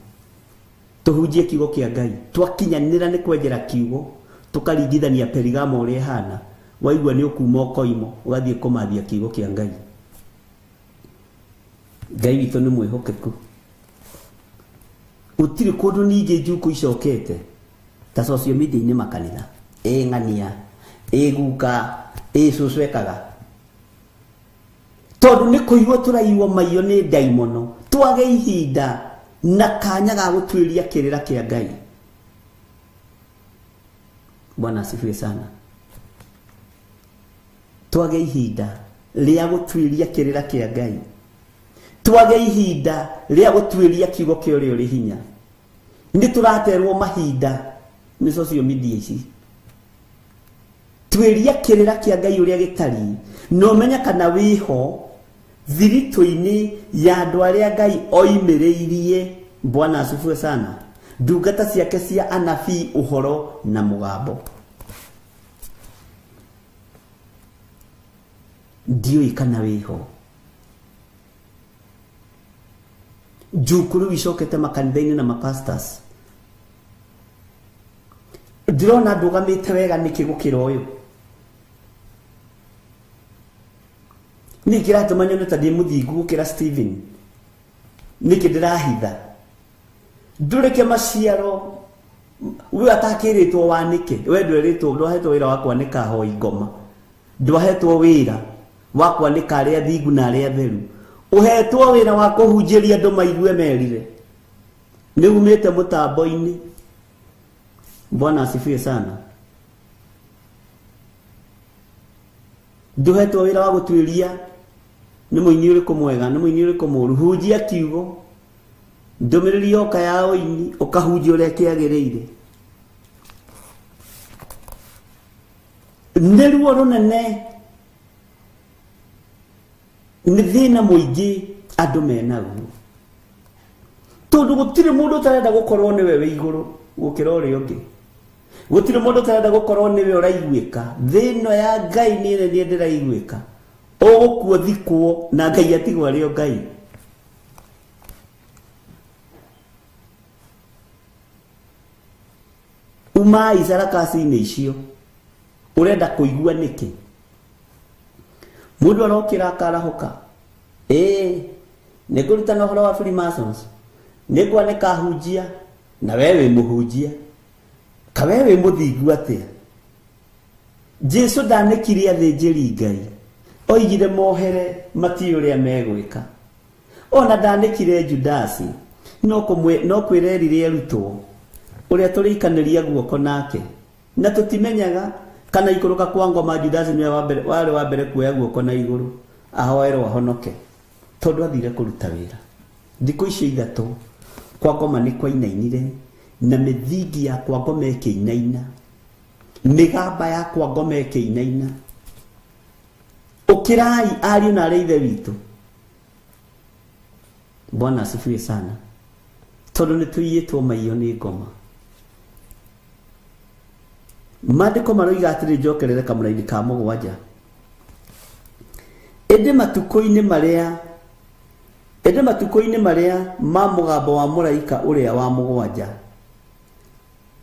tũhunjie kiugo kĩa Ngai. Twakinyanĩra nĩ kwenjera kiugo, Tukaringithania Perigamo ũrĩa ĩhana. Waigua nĩ ũkuma ũkoimo ũgathiĩ kũmathia kiugo kĩa Ngai. Ngai witũ nĩ mwĩhokeku. Gũtirĩ kũndũ ningĩ njukũ icokete ta social media-inĩ makanitha. Ĩ ng'ania, ĩ guka, ĩ cũcũ ekaga. Tondũ nĩ kũiywo tũraiywo maiyo nĩ ndaimono, twage ihinda na kanya ga gũtuĩria kĩrĩra kĩa Ngai. Bwana asifiwe sana. Twage ihinda rĩa gũtuĩria kĩrĩra kĩa Ngai. Twage ihinda rĩa gũtuĩria kiugo kĩa ũrĩa ũrĩ hinya. Nĩ tũraterwo mahinda nĩ social media ici. Tuĩria kĩrĩra kĩa Ngai ũrĩa gĩtariĩ, na ũmenye kana wĩho thiritũ-inĩ ya andũ arĩa Ngai oimĩrĩirie. Bwana asifiwe sana. Ndungata ciake cia anabii ũhoro na mũgambo. Ndiũĩ kana wĩho. Njukũ rĩu icokete makanitha-inĩ na mapastors. Ndĩrona ndũgamĩte wega nĩkĩ gũkĩra ũyũ. Nĩ kĩratũma nyone ta ndĩ mũthingu gũkĩra Stephen. Nĩkĩ ndĩrahitha? Ndũreke maciaro we atakĩrĩtwo wanĩke. We ndwerĩtwo, ndwahetwo wĩra wa kwanĩka hoi ngoma. Ndwahetwo wĩra wa kwanĩka arĩa thingu na arĩa theru. Ũhetwo wĩra wa kũhunjĩria andũ maigue merire. Nĩ umĩte mũtambo-inĩ. Bwana asifiwe sana. Ndũhetwo wĩra wa gũtuĩria nĩ mũini ũrĩkũ mwega, nĩ mũini ũrĩkũ mũũru. Hunjia kiugo. Ndũmĩrĩri yoka ya ũini, ũkahunjia ũrĩa kĩagĩrĩire. Nĩ ruo rũnene, nĩ thĩna mũingĩ andũ menaguo. Tondũ gũtirĩ mũndũ ũtarenda gũkorwo nĩwe wĩ igũrũ gũkĩra ũrĩa ũngĩ. Gũtirĩ mũndũ ũtarenda gũkorwo nĩwe ũraiguĩka. Thĩ ĩno ya Ngai nĩ niĩ ndĩraiguĩka. Ũgũkua thikwo na Ngai atigwo arĩ o Ngai. Umai sarakasi-inĩ icio. Ũrenda kũigua nĩkĩ? Mũndũ arokĩra akarahũka. Ĩĩ, nĩngũrutana ũhoro wa Freemasons. Nĩngwanĩka hunjia, na we wĩ mũhunjia. Ka we wĩ mũthingu atĩa? Jesu ndanĩkire athĩnjĩri Ngai. Oigire mohere matiũĩ ũrĩa megwĩka. Ona ndanĩkire Judasi, no kwĩrerire arutwo ũrĩa tũrĩikanĩria guoko nake. Na tũtimenyaga kana ikũrũka kwa ngoma Judasi nĩwe warĩ wa mbere kuoya guoko na igũrũ ahoerwo ahonoke, tondũ athire kũruta wĩra. Thikũ icio ithatũ kwa ngoma nĩ kwainainire, na mĩthingi ya kwa ngoma ĩkĩinaina, mĩgamba ya kwa ngoma ĩkĩinaina. Ũkĩrai ariũ na arĩa ithe witũ. Bwana asifiwe sana. Tondũ nĩ tũiyĩtwo maiyo nĩ ngoma. Maandĩko maroiga atĩrĩ, njokerere kamũraini ka mũgwanja. Ĩndĩ matukũ-inĩ marĩa ma mũgambo wa mũraika ũrĩa wa mũgwanja,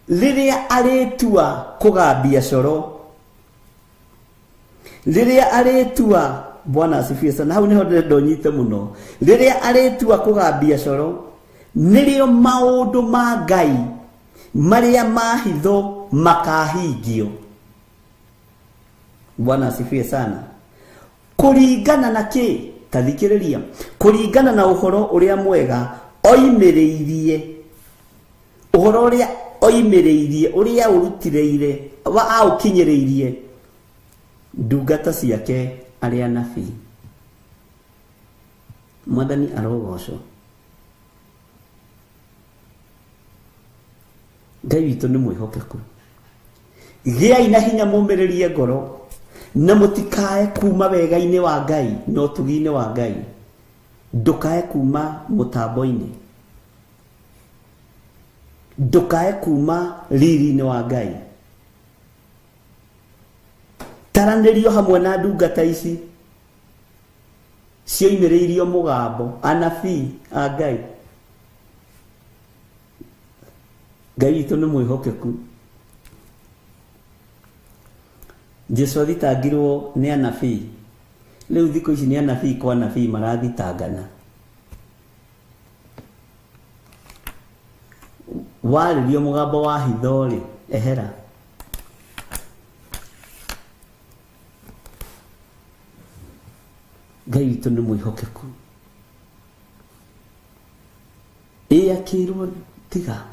rĩrĩa arĩtua kũgambia coro, rĩrĩa arĩtua, Bwana asifiwe sana, hau nĩho ndĩrenda ũnyite mũno. Rĩrĩa arĩtua kũgambia coro, nĩrĩo maũndũ ma Ngai marĩa ma hitho makahingio. Bwana asifiwe sana. Kũringana na kĩ? Ta thikĩrĩria. Kũringana na ũhoro ũrĩa mwega oimĩrĩirie, ũhoro ũrĩa oimĩrĩirie, ũrĩa ũrutĩrĩire, wa aũkinyĩrĩirie ndungata ciake arĩa anabii. Mwathani arogocwo. Ngai witũ nĩ mwĩhokeku. Gĩai na hinya mũmĩrĩrie ngoro, na mũtikae kuma wega-inĩ wa Ngai na ũtugi-inĩ wa Ngai. Ndũkae kuma mũtambo-inĩ, ndũkae kuma riri-inĩ wa Ngai. Taranĩrio hamwe na ndungata ici cioimĩrĩirio mũgambo, anabii a Ngai. Ngai witũ nĩ mwĩhokeku. Jesu athitangirwo nĩ anabii. Rĩu thikũ ici nĩ anabii kwa anabii marathitangana. Warĩrio mũgambo wa hitho rĩ, ehera. Ngai witũ nĩ mwĩhokeku. Ĩ akĩrwo tiga.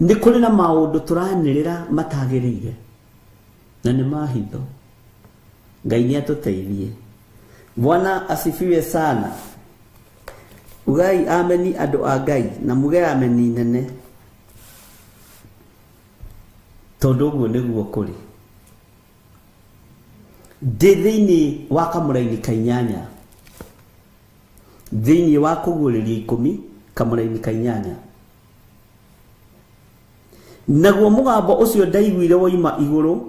Nĩ kũrĩ na maũndũ tũranĩrĩra matagĩrĩire na nĩ mahitho. Ngai nĩ atũteithie. Bwana asifiwe sana. Ugai ameni andũ a Ngai na muge ameni nene, tondũ ũguo nĩguo kũrĩ. Ndĩ thĩinĩ wa kamũraini ka inyanya, thĩinĩ wa kũguũrĩria 10 kamũraini ka inyanya. Naguo mũgambo ũcio ndaiguire woima igũrũ,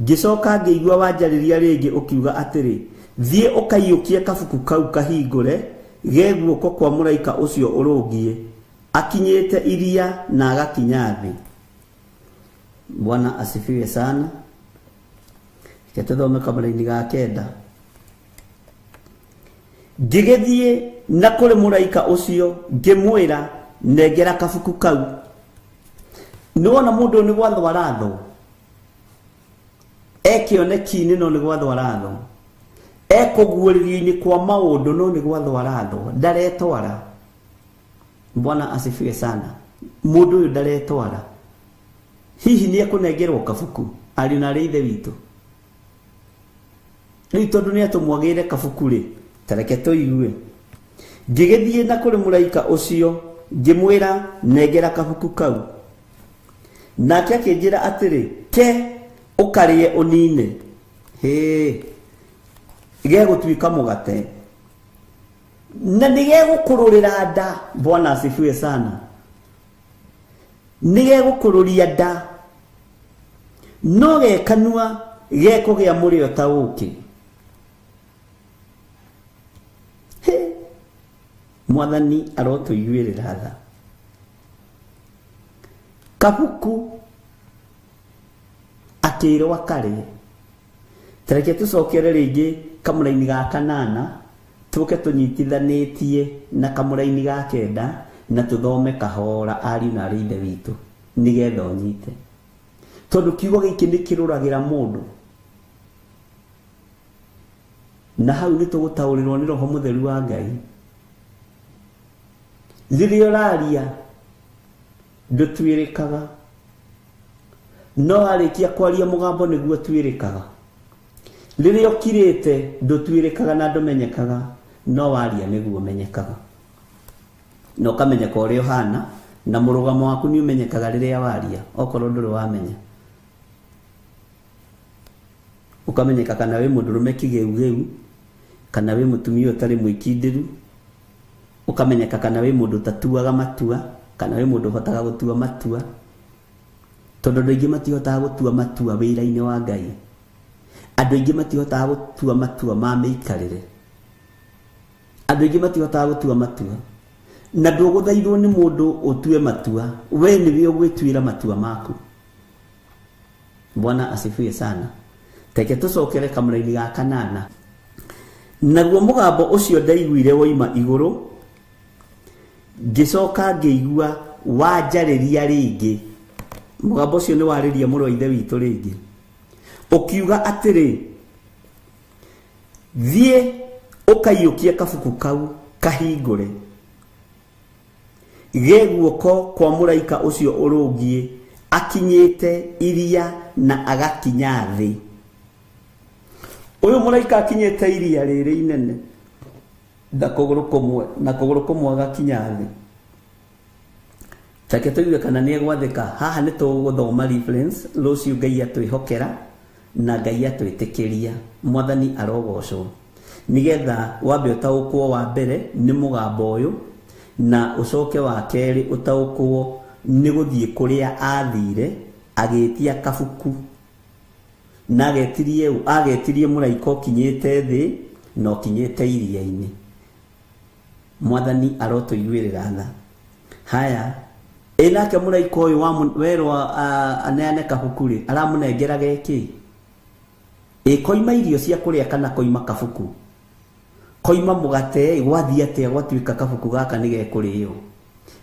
ngĩcoka ngĩigua wanjarĩria rĩngĩ ũkiuga atĩrĩ, thiĩ ũkaiyũkie kabuku kau kahingũre ge guoko kwa mũraika ũcio ũrũngiĩ akinyĩte iria na agakinya thĩ. Bwana asifiwe sana. Reke tũthome kamũraini ga 9. Ngĩgĩthiĩ na kũrĩ mũraika ũcio ngĩmwĩra, nengera kabuku kau. Nĩwona mũndũ ũyũ nĩ gwathwo arathwo, ekĩoneki-inĩ no nĩ gwathwo arathwo, ekũguũrĩrio-inĩ kwa maũndũ no nĩ gwathwo arathwo, ndaretwara. Bwana asifiwe sana. Mũndũ ũyũ ndaretwara. Hihi nĩ ekũnengerwo kabuku ariũ na arĩ ithe witũ? Rĩu tondũ nĩ atũmwagĩire kabuku rĩ, ta reke tũigue. Ngĩgĩthiĩ na kũrĩ mũraika ũcio ngĩmwĩra, nengera kabuku kau. Nake akĩnjĩra atĩrĩ, ke ũkarĩe ũnine. Hĩ, gegũtuĩka mũgate na nĩ gegũkũrũrĩra nda. Bwana asifiwe sana. Nĩ gegũkũrũria nda, no gekanua gekũgĩa mũrĩo ta ũkĩ. Hĩ, Mwathani arotũiguĩrĩra tha. Kabuku akĩrwo akarĩe. Ta reke tũcokere rĩngĩ kamũraini ga 8, tũke tũnyitithanĩtie na kamũraini ga 9 na tũthome kahora ariũ na arĩ ithe witũ nĩgetha ũnyite, tondũ kiugo gĩkĩ nĩ kĩrũragĩra mũndũ, na hau nĩ tũgũtaũrĩrwo nĩ Roho Mũtheru wa Ngai. Rĩrĩa ũraria ndũtuĩrĩkaga, no warĩkia kwaria mũgambo nĩguo ũtuĩrĩkaga. Rĩrĩa ũkirĩte ndũtuĩrĩkaga na ndũmenyekaga, no waria nĩguo ũmenyekaga, na ũkamenyeka ũrĩa ũhana, na mũrũgamo waku nĩ ũmenyekaga rĩrĩa waria, okorwo ndũrĩ wamenya. Ũkamenyeka kana wĩ mũndũrũme kĩgeugeu, kana wĩ mũtumia ũtarĩ mwĩkindĩru. Ũkamenyeka kana wĩ mũndũ ũtatuaga matua, kana wĩ mũndũ ũhotaga gũtua matua, tondũ andũ aingĩ matihotaga gũtua matua wĩra-inĩ wa Ngai. Andũ aingĩ matihotaga gũtua matua ma mĩikarĩre. Andũ aingĩ matihotaga gũtua matua, na ndũgũthaithwo nĩ mũndũ ũtue matua, we nĩwe ũgwĩtuĩra matua maku. Bwana asifiwe sana. Reke tũcokere kamũraini ga 8. Naguo mũgambo ũcio ndaiguire woima igũrũ, ngĩcoka ngĩigua wanjarĩria rĩngĩ. Mũgambo ũcio nĩ warĩria mũrũ wa ithe witũ rĩngĩ, ũkiuga atĩrĩ, thiĩ ũkaiyũkie kabuku kau kahingũre ge guoko kwa mũraika ũcio ũrũngiĩ akinyĩte iria na agakinya thĩ. Ũyũ mũraika akinyĩte iria rĩrĩ inene na kũgũrũ kũmwe, na kũgũrũ kũmwe agakinya thĩ. Reke tũigue kana nĩ egwathĩka. Haha nĩ tũgũthoma reference rũciũ. Ngai atwĩhokera na Ngai atwĩtĩkĩria. Mwathani arogocwo. Nĩgetha wambe ũtaũkwo wa mbere nĩ mũgambo ũyũ, na ũcoke wa kerĩ ũtaũkwo nĩ gũthiĩ kũrĩa athire agĩtia kabuku, na agetirie agetirie mũraika ũkinyĩte thĩ na ũkinyĩte iria-inĩ. Mwathani arotũiguĩrĩra tha. Haya. Ĩ nake mũraika ũyũ werwo aneane kabuku rĩ, aramũnengera gĩkĩ? Ĩ koima irio cia kũrĩa kana koima kabuku? Koima mũgate, gwathiĩ atĩa gwatuĩka kabuku gaka nĩgekũrĩo,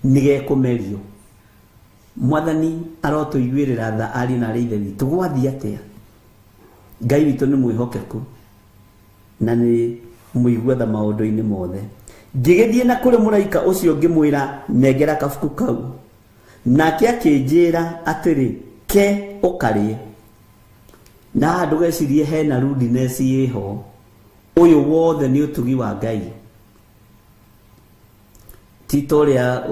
nĩgekũmerio? Mwathani arotũiguĩrĩra tha ariũ na arĩ ithe witũ, gwathiĩ atĩa? Ngai witũ nĩ mwĩhokeku na nĩ mũigua tha maũndũ-inĩ mothe. Ngĩgĩthiĩ na kũrĩ mũraika ũcio ngĩmwĩra nengera kabuku kau, nake akĩnjĩra atĩrĩ, ke ũkarĩe. Na haha ndũgecirie hena rudeness ĩho, ũyũ wothe nĩ ũtugi wa Ngai. Ti ta ũrĩa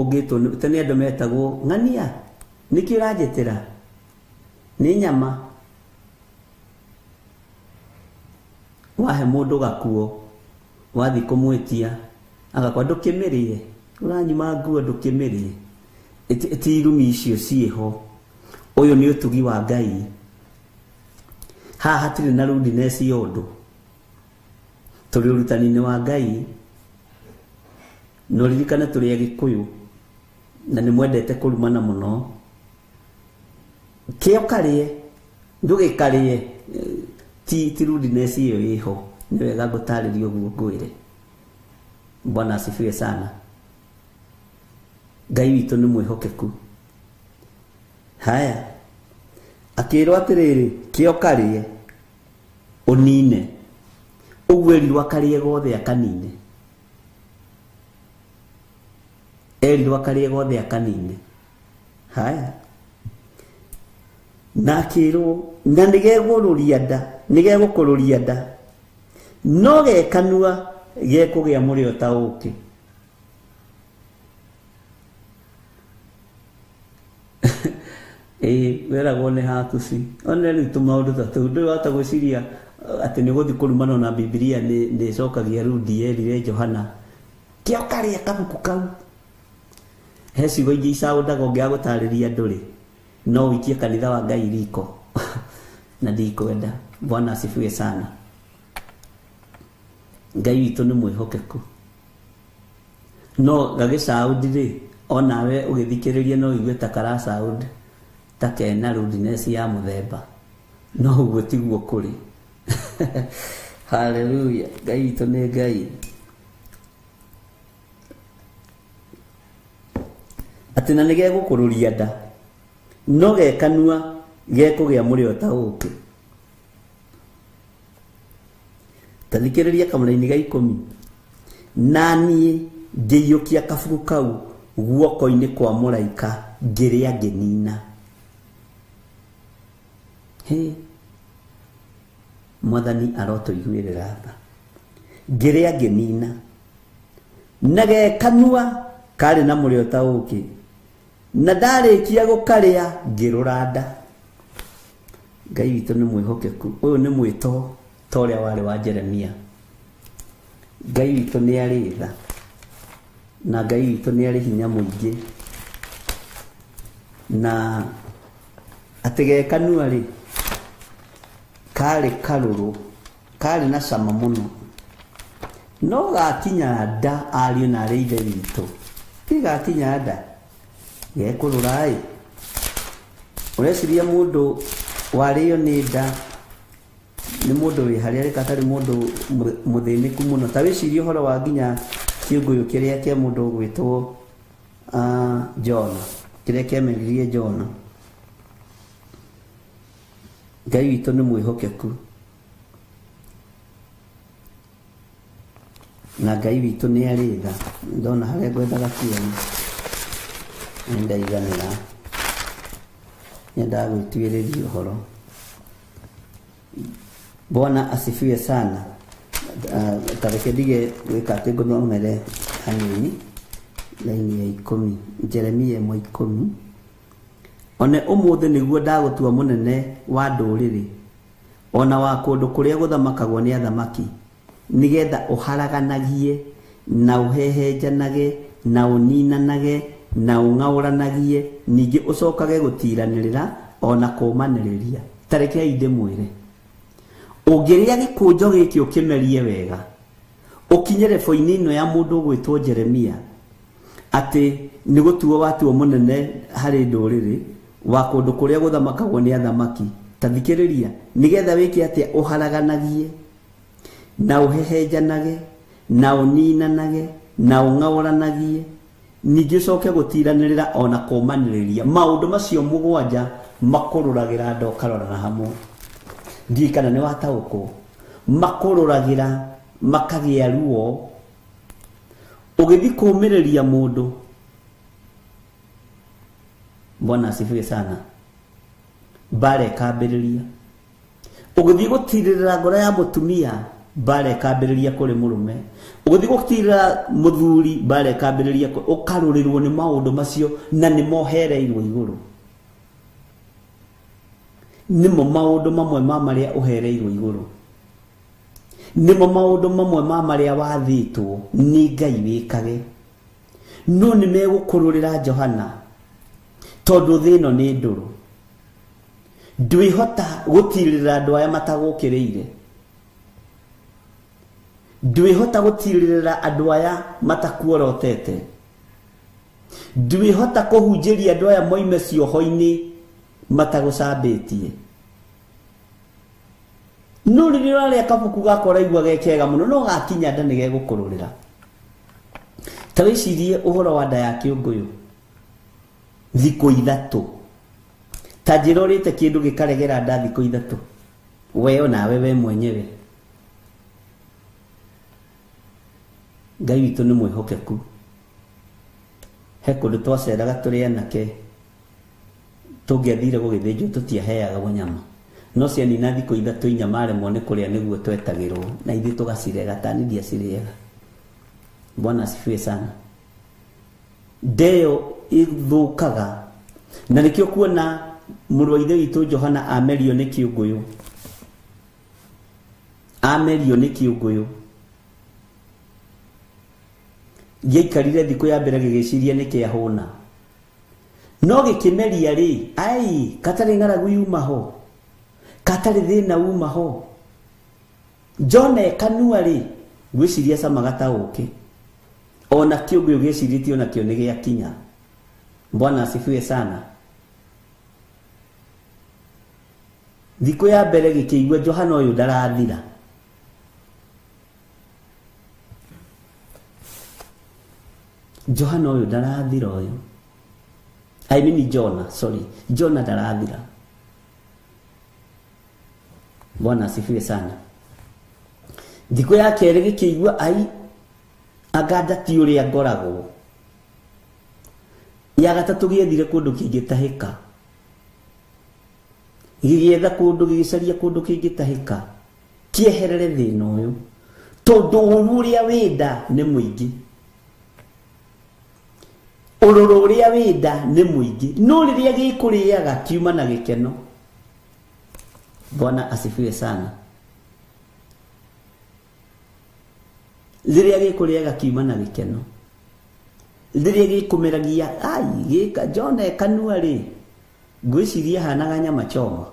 ũngĩtwo tene andũ metagwo ng'ania, nĩkĩ ũranjĩtĩra? Nĩ nyama. Wahe mũndũ gakuo, wathiĩ kũmwĩtia agakwa ndũkĩmĩrĩe, ũranyuma nguo ndũkĩmĩrĩe. Ti irumi icio ciĩho. Ũyũ nĩ ũtugi wa Ngai. Haha hatirĩ na rudeness ya ũndũ, tũrĩ ũrutani-inĩ wa Ngai. Na ũririkane tũrĩ Agĩkũyũ na nĩ mwendete kũrumana mũno. Kĩo karĩe, ndũgĩkarĩe, ti rudeness ĩyo ĩho. Nĩ wega ngũtarĩrie ũguo ngwĩre. Bwana asifiwe sana. Ngai witũ nĩ mwĩhokeku. Haya, akĩrwo atĩrĩrĩ, kĩo karĩe ũnine. Ũguo erirwo akarĩe gothe akanine. Erirwo akarĩe gothe akanine. Haya, na akĩrwo na nĩgegũrũria nda, nĩgegũkũrũria nda, no gekanua gekũgĩa mũrĩo ta ũkĩ. Ĩ weragwo nĩ hakuci. One rĩu tũmaũndũ ta tũu, ndũrĩ wahota gwĩciria atĩ nĩ ũgũthiĩ kũrumana na Bibilia nĩ ĩcokagia rudi yerire Johana, kĩo karĩa kabuku kau. He ciugo ingĩ icaũndaga ũngĩaga gũtarĩria andũ rĩ, no ũikie kanitha wa Ngai riko. Na ndikwenda. Bwana asifiwe sana. Ngai witũ nĩ mwĩhokeku. No gagĩcaũndi rĩ, onawe ũgĩthikĩrĩria no ũigue ta karacaũndi ta kena rudeness ya mũthemba, no ũguo tiguo kũrĩ. Haleluya. Ngai witũ nĩ Ngai. Atĩ na nĩgegũkũrũria nda, no gekanua gekũgĩa mũrĩo ta ũkĩ. Ta thikĩrĩria kamũraini ga 10. Na niĩ ngĩiyũkia kabuku kau guoko-inĩ kwa mũraika, ngĩrĩa ngĩnina. Hĩ, Mwathani arotũiguĩrĩra tha. Ngĩrĩa ngĩnina, na gekanua karĩ na mũrĩo ta ũkĩ, na ndarĩkia gũkarĩa ngĩrũra nda. Ngai witũ nĩ mwĩhokeku. Ũyũ nĩ mwĩto ta ũrĩa warĩ wa Jeremia. Ngai witũ nĩ arĩ tha, na Ngai witũ nĩ arĩ hinya mũingĩ. Na atĩ gekanua rĩ, karĩ karũrũ, karĩ na cama mũno, no gakinya nda ariũ na arĩ ithe witũ, ti gakinya nda gekũrũra ĩ. Ũreciria mũndũ warĩo nĩ nda nĩ mũndũ wĩ harĩa arĩ atarĩ mũndũ mũthĩnĩku mũno. Ta wĩcirie ũhoro wa nginya kĩũngũyũ kĩrĩa kĩa mũndũ ũgwĩtwo Jona, kĩrĩa kĩameririe Jona. Ngai witũ nĩ mwĩhokeku, na Ngai witũ nĩ arĩ tha. Ndona harĩa ngwendaga kuona nĩ ndaiganĩra, nyendaga gwĩtuĩrĩria ũhoro. Bwana asifiwe sana. Ta reke ndige gwĩka atĩ ngũthomere hanini laini ya 10, Jeremia 1:10. One ũmũthĩ nĩguo ndagũtua mũnene wa ndũrĩrĩ, ona wa kũndũ kũrĩa gũthamakagwo nĩ athamaki, nĩgetha ũharaganagie na ũhehenjanage na ũninanage na ũng'aũranagie, ningĩ ũcokage gũtiranĩrĩra ona kũmanĩrĩria. Ta rekei ndĩmwĩre, ũngĩrĩa gĩkũnjo gĩkĩ ũkĩmerie wega, ũkinye rebo-inĩ ĩno ya mũndũ ũgwĩtwo Jeremia, Atĩ nĩ gũtuo watuo mũnene harĩ ndũrĩrĩ wa kũndũ kũrĩa gũthamakagwo nĩ athamaki. Ta thikĩrĩria, nĩgetha wĩke atĩa? Ũharaganagie na ũhehenjanage na ũninanage na ũng'aũranagie, ningĩ ũcoke gũtiranĩrĩra ona kũmanĩrĩria. Maũndũ macio mũgwanja makũrũragĩra nda ũkarorana hamwe. Ndiũĩ kana nĩ wataũkwo. Makũrũragĩra makagĩa ruo. Ũgĩthiĩ kũũmĩrĩria mũndũ, Bwana asifiwe sana, mbara ĩkambĩrĩria. Ũgĩthiĩ gũtirĩrĩra ngoro ya mũtumia, mbara ĩkambĩrĩria kũrĩ mũrũme. Ũgĩthiĩ gũtirĩrĩra mũthuri, mbara ĩkambĩrĩria, ũkarũrĩrwo nĩ maũndũ macio na nĩ mohereirwo igũrũ. Nĩmo maũndũ mamwe ma marĩa ũhereirwo igũrũ. Nĩmo maũndũ mamwe ma marĩa wathĩtwo nĩ Ngai wĩkage. No nĩ megũkũrũrĩra Johana, tondũ thĩ ĩno nĩ ndũrũ. Ndwĩhota gũtirĩrĩra andũ aya matagũkĩrĩire. Ndwĩhota gũtirĩrĩra andũ aya matakuorotete. Ndwĩhota kũhunjĩria andũ aya moime cioho-inĩ matagũcambĩtie. No rĩrĩa ũrarĩa kabuku gakwa ũraigua ge kega mũno, no gakinya nda nĩ gegũkũrũrĩra. Ta wĩcirie ũhoro wa nda ya kĩũngũyũ thikũ ithatũ. Ta njĩra ũrĩte kĩndũ gĩkaregera nda thikũ ithatũ, we onawe we mwenyewe. Ngai witũ nĩ mwĩhokeku. He kũndũ twaceraga tũrĩ anake, tũngĩathire gũgĩthĩnjwo tũtiaheagwo nyama. No cianina thikũ ithatũ inya maremwo nĩ kũrĩa nĩguo twetagĩrwo, na ithuĩ tũgacirega, ta niĩ ndiacirĩaga. Bwana asifiwe sana. Ndeo ĩthũkaga, na nĩkĩo kuona mũrũ wa ithe witũ Johana amerio nĩ kĩũngũyũ. Amerio nĩ kĩũngũyũ. Gĩaikarire thikũ ya mbere gĩgĩciria nĩ kĩahũna. No gĩkĩmeria rĩ, ai, katarĩ ng'aragu yuma ho, katarĩ thĩna uma ho. John e kanua rĩ, ngwĩciria camaga ta ũkĩ. Ona kĩũngũyũ gĩcirĩtie onakĩo nĩ gĩakinya. Bwana asifiwe sana. Thikũ ya mbere gĩkĩigua Johana ũyũ ndarathira. Johana ũyũ ndarathira ũyũ. I mean Jonah, sorry. Jonah ndarathira. Bwana asifiwe sana. Thikũ ya kerĩ gĩkĩigua ai, anga ti ũrĩa ngoragwo. Ya gatatũ gĩethire kũndũ kĩngĩtahĩka. Gĩgĩetha kũndũ, gĩgĩcaria kũndũ kĩngĩtahĩka, kĩeherere thĩna ũyũ, tondũ ũru ũrĩa wĩnda nĩ mũingĩ. Ũrũrũ ũrĩa wĩnda nĩ mũingĩ. No rĩrĩa gĩkũrĩaga kiuma na gĩkeno. Bwana asifiwe sana. Rĩrĩa gĩkũrĩaga kiuma na gĩkeno. Rĩrĩa gĩkũmeragia, ai, gĩka John e kanua rĩ, ngwĩciria hanaga nyama choma.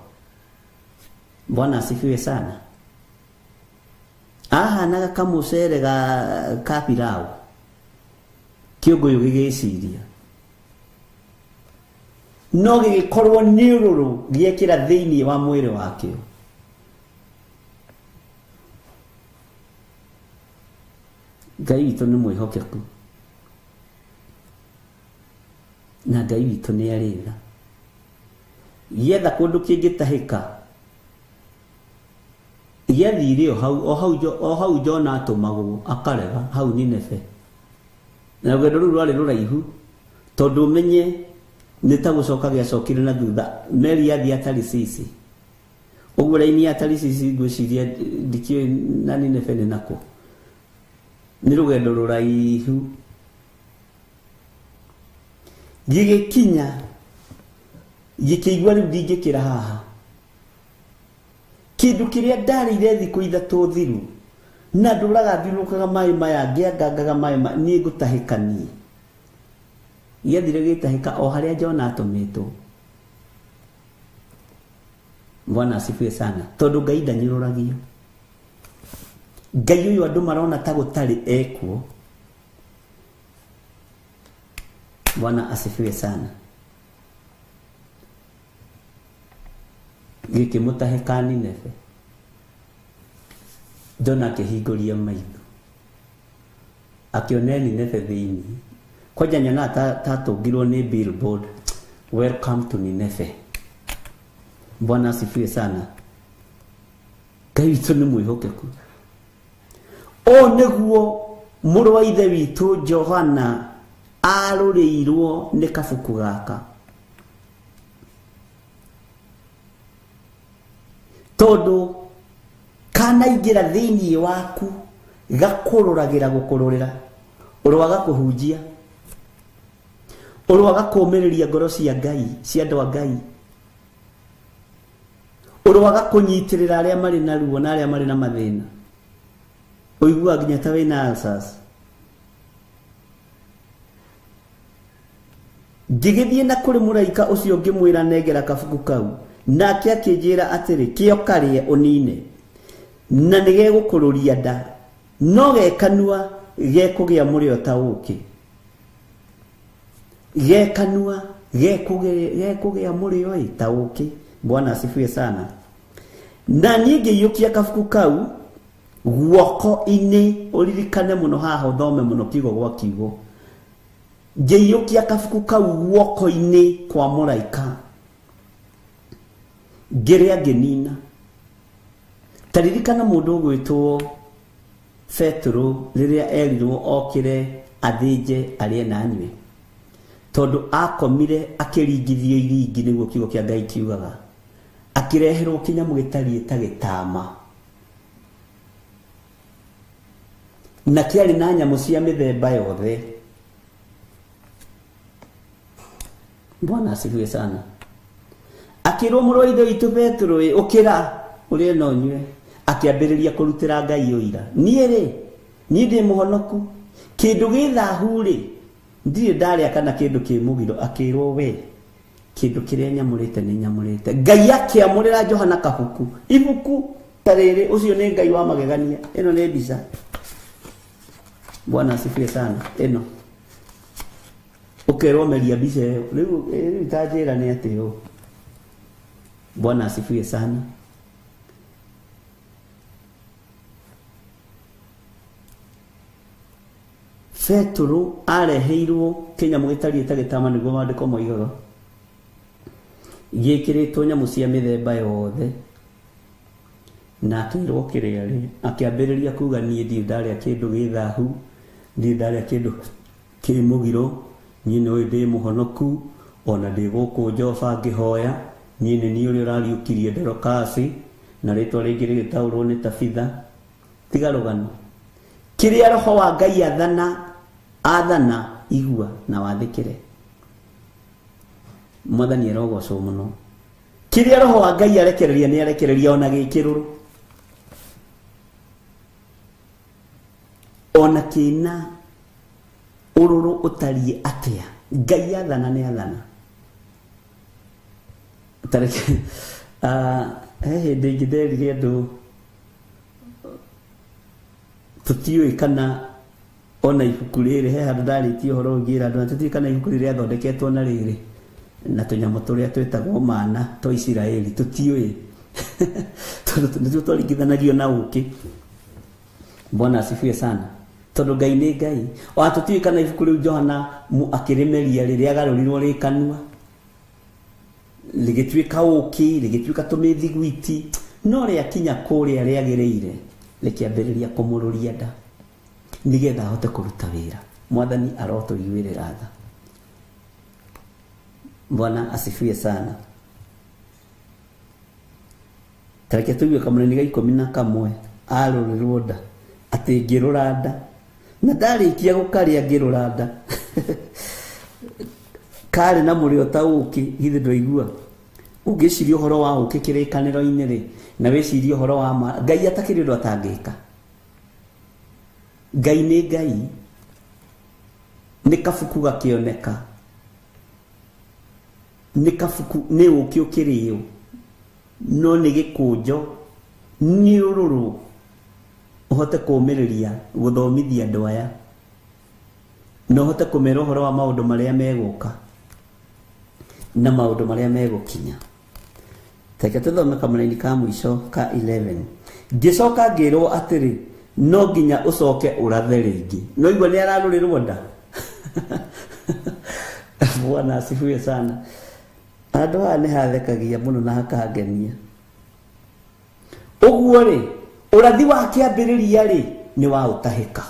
Bwana asifiwe sana. Ahanaga kamũcere ga pilau. Kĩũngũyũ gĩgĩciria. No gĩgĩkorwo nĩ ũrũrũ gĩekĩra thĩinĩ wa mwĩrĩ wakĩo. Ngai witũ nĩ mwĩhokeku. Na Ngai witũ nĩ arĩ tha. Gĩetha kũndũ kĩngĩtahĩka, gĩathire o hau, o hau Jona atũmagwo akarega hau Nineve. Na rũgendo rũu rwarĩ rũraihu, tondũ ũmenye nĩ ta gũcoka gĩacokire na thutha. Meri yathiĩ Tarisisi. Ũguo raini ya Tarisisi ngwĩciria ndikĩũĩ na Nineve nĩ nakũ. Nĩ rũgendo rũraihu. Gĩgĩkinya, gĩkĩigua rĩu ndingĩkĩra haha. Kĩndũ kĩrĩa ndarĩire thikũ ithatũ thiru, na ndũraga thiũrũrũkaga maĩ maya, ngĩangangaga maĩ maya, niĩ ngũtahĩka niĩ. Gĩathire gĩtahĩka o harĩa Jona atũmĩtwo. Bwana asifiwe sana. Tondũ Ngai ndanyũrũragio. Ngai ũyũ andũ marona ta gũtarĩ ekuo. Bwana asifiwe sana. Gĩkĩmũtahe ka Nineve. Jona akĩhingũria maitho akĩona Nineve thĩinĩ. Kwanja nyonaga tatũngirwo nĩ billboard, welcome to Nineve. Bwana asifiwe sana. Ngai witũ nĩ mwĩhokeku. Ũũ nĩguo mũrũ wa ithe witũ Johana arũrĩirwo nĩ kabuku gaka, tondũ kanaingĩra thĩinĩ waku gakũrũragĩra gũkũrũrĩra, ũrwaga kũhunjia, ũrwaga kũũmĩrĩria ngoro cia Ngai, cia andũ a Ngai, ũrwaga kũnyitĩrĩra arĩa marĩ na ruo na arĩa marĩ na mathĩna, ũiguaga nginya ta wĩna ulcers. Ngĩgĩthiĩ na kũrĩ mũraika ũcio ngĩmwĩra nengera kabuku kau, nake akĩnjĩra atĩrĩ, kĩo karĩe ũnine, na nĩgegũkũrũria nda, no gekanua gekũgĩa mũrĩo ta ũũkĩ. Gekanua gekũgĩa mũrĩo ta ũũkĩ. Bwana asifiwe sana. Na niĩ ngĩiyũkia kabuku kau guoko-inĩ, ũririkane mũno haha, ũthome mũno kiugo gwa kiugo. Ngĩiyũkia kabuku kau guoko-inĩ kwa mũraika, ngĩrĩa ngĩnina. Ta ririkana mũndũ ũgwĩtwo Petero rĩrĩa erirwo okĩre athĩnje arĩe na anyue, tondũ akomire akĩringithio iringi, nĩguo kiugo kĩa Ngai kiugaga, akĩreherwo kĩnyamũ gĩtariĩ ta gĩtama, na kĩarĩ na nyamũ cia mĩthemba yothe. Bwana asifiwe sana. Akĩrwo mũrũ wa ithe witũ Petero, ũkĩra ũrĩe na ũnyue. Akĩambĩrĩria kũrutĩra Ngai ũira, niĩ rĩ, niĩ ndĩ mũhonoku, kĩndũ gĩ thahu rĩ ndirĩ ndarĩa kana kĩndũ kĩ mũgiro. Akĩrwo, we kĩndũ kĩrĩa nyamũrĩte nĩ nyamũrĩte. Ngai akĩamũrĩra Johana kabuku, ibuku ta rĩrĩ. Ũcio nĩ Ngai wa magegania. Ĩno nĩ mbica. Bwana asifiwe sana. Ĩno ũkerwo meria mbica ĩyo rĩu ta njĩra nĩ atĩ ũ. Bwana asifiwe sana. Petero areheirwo kĩnyamũ gĩtariĩ ta gĩtama, nĩguo maandĩko moigaga, gĩkĩrĩtwo nyamũ cia mĩthemba yothe, na akĩrwo kĩrĩa rĩ, akĩambĩrĩria kuga niĩ ndirĩ ndarĩa kĩndũ gĩ thahu, ndirĩ ndarĩa kĩndũ kĩ mũgiro, niĩ nĩũĩ ndĩ mũhonoku, ona ndĩ gũkũ Joba ngĩhoya, niĩ nĩ niĩ ũrĩa ũrariũkirie Dorokasi, na rĩtwa rĩngĩ rĩgĩtaũrwo nĩ Tabitha. Tiga rũgano. Kĩrĩa roho wa Ngai athana, athana, igua na wathĩkĩre. Mwathani arogocwo mũno. Kĩrĩa roho wa Ngai arekereria nĩ arekereria ona gĩkĩrũrũ, ona kĩna ũrũrũ ũtariĩ atĩa, Ngai athana nĩ athana. Tareke he hĩndĩ ĩngĩ nderire andũ tũtiũĩ kana ona ibuku rĩrĩ, he handũ ndarĩtie ũhoro ũngĩra andũ tũtiũĩ kana ibuku rĩrĩ rĩathondeketwo na rĩrĩ na tũnyamũ tũrĩa twĩtagwo mana twa Isiraeli, tũtiũĩ tondũ nĩtuo twaringithanagio na ũũkĩ. Bwana asifiwe sana. Tondũ Ngai nĩ Ngai. Ona tũtiũĩ kana ibuku rĩu Johana akĩrĩmeria rĩrĩa agarũrirwo rĩkanua rĩgĩtuĩka ũũkĩ, rĩgĩtuĩka tũmĩthiguiti, no rĩakinya kũrĩa rĩagĩrĩire rĩkĩambĩrĩria kũmũrũria nda nĩgetha ahote kũruta wĩra. Mwathani arotũiguĩrĩra tha. Bwana asifiwe sana. Tareke tũigue kamũnini ga 11 arũrĩrwo nda, atĩ ngĩrũra nda, na ndarĩkia gũkarĩa ngĩrũra nda karĩ na mũrĩo ta ũũkĩ. Githĩ ndwaigua? Ũngĩciria ũhoro wa ũũkĩ kĩrĩkanĩro-inĩ rĩ, na wĩcirie ũhoro wa ma, Ngai atakĩrĩ ũndũ atangĩka. Ngai nĩ Ngai, nĩ kabuku gakĩoneka, nĩ kabuku, nĩ ũũkĩ ũkĩrĩo, no nĩ gĩkũnjo, nĩ ũrũrũ ũhote kũũmĩrĩria gũthomithia andũ aya. Na ũhote kũmera ũhoro wa maũndũ marĩa megũka na maũndũ marĩa megũkinya. Reke tũthome kamũraini ka mũico ka 11. Ngĩcoka ngĩrwo atĩrĩ, no nginya ũcoke ũrathe rĩngĩ. No igua nĩ ararũrĩrwo nda. Bwana asifiwe sana. Andũ aya nĩ hathekagia mũno na hakangenia. Ũguo rĩ, ũrathi wa kĩambĩrĩria rĩ nĩ wa ũtahĩka.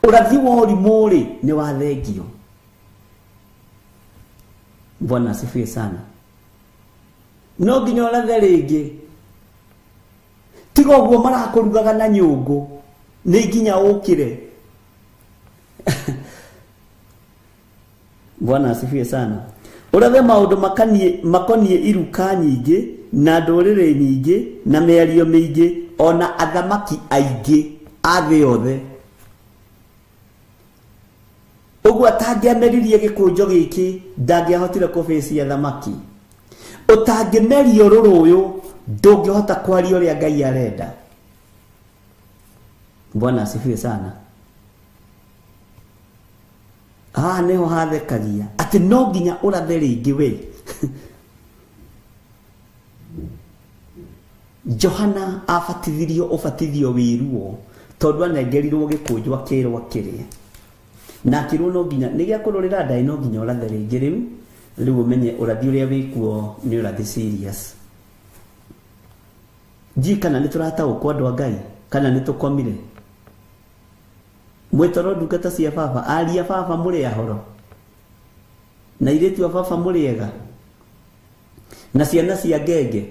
Ũrathi wa ũrimũ rĩ nĩ wa thengio. Bwana asifiwe sana. No nginya ũrathe rĩngĩ. Tiga ũguo marakũrugaga na nyũngũ, nĩ nginya ũkĩre. Bwana asifiwe sana. Ũrathe maũndũ makoniĩ iruka nyingĩ na ndũrĩrĩ nyingĩ na mĩario mĩingĩ ona athamaki aingĩ a thĩ yothe. Ũguo atangĩameririe gĩkũnjo gĩkĩ ndangĩahotire kũbĩcia athamaki. Ũtangĩmeria ũrũrũ ũyũ ndũngĩhota kwaria ũrĩa Ngai arenda. Bwana asifiwe sana. Haha nĩho hathekagia atĩ no nginya ũrathe rĩngĩ we. Johana abatithirio ũbatithio wĩ ruo tondũ anengerirwo gĩkũnjo akĩrwo akĩrĩe. Na akĩrwo no nginya nĩ gĩa kũrũrĩra ndaĩ, no nginya ũrathe rĩngĩ rĩu rĩu ũmenye ũrathi ũrĩa wĩkuo nĩ ũrathi serious. Ndiũĩ kana nĩ tũrataũkwo andũ a Ngai kana nĩ tũkomire. Mwĩtoro ndungata cia baba, aria baba mũrĩ ahoro na airĩtu a baba mũrĩ ega na ciana cia ngenge.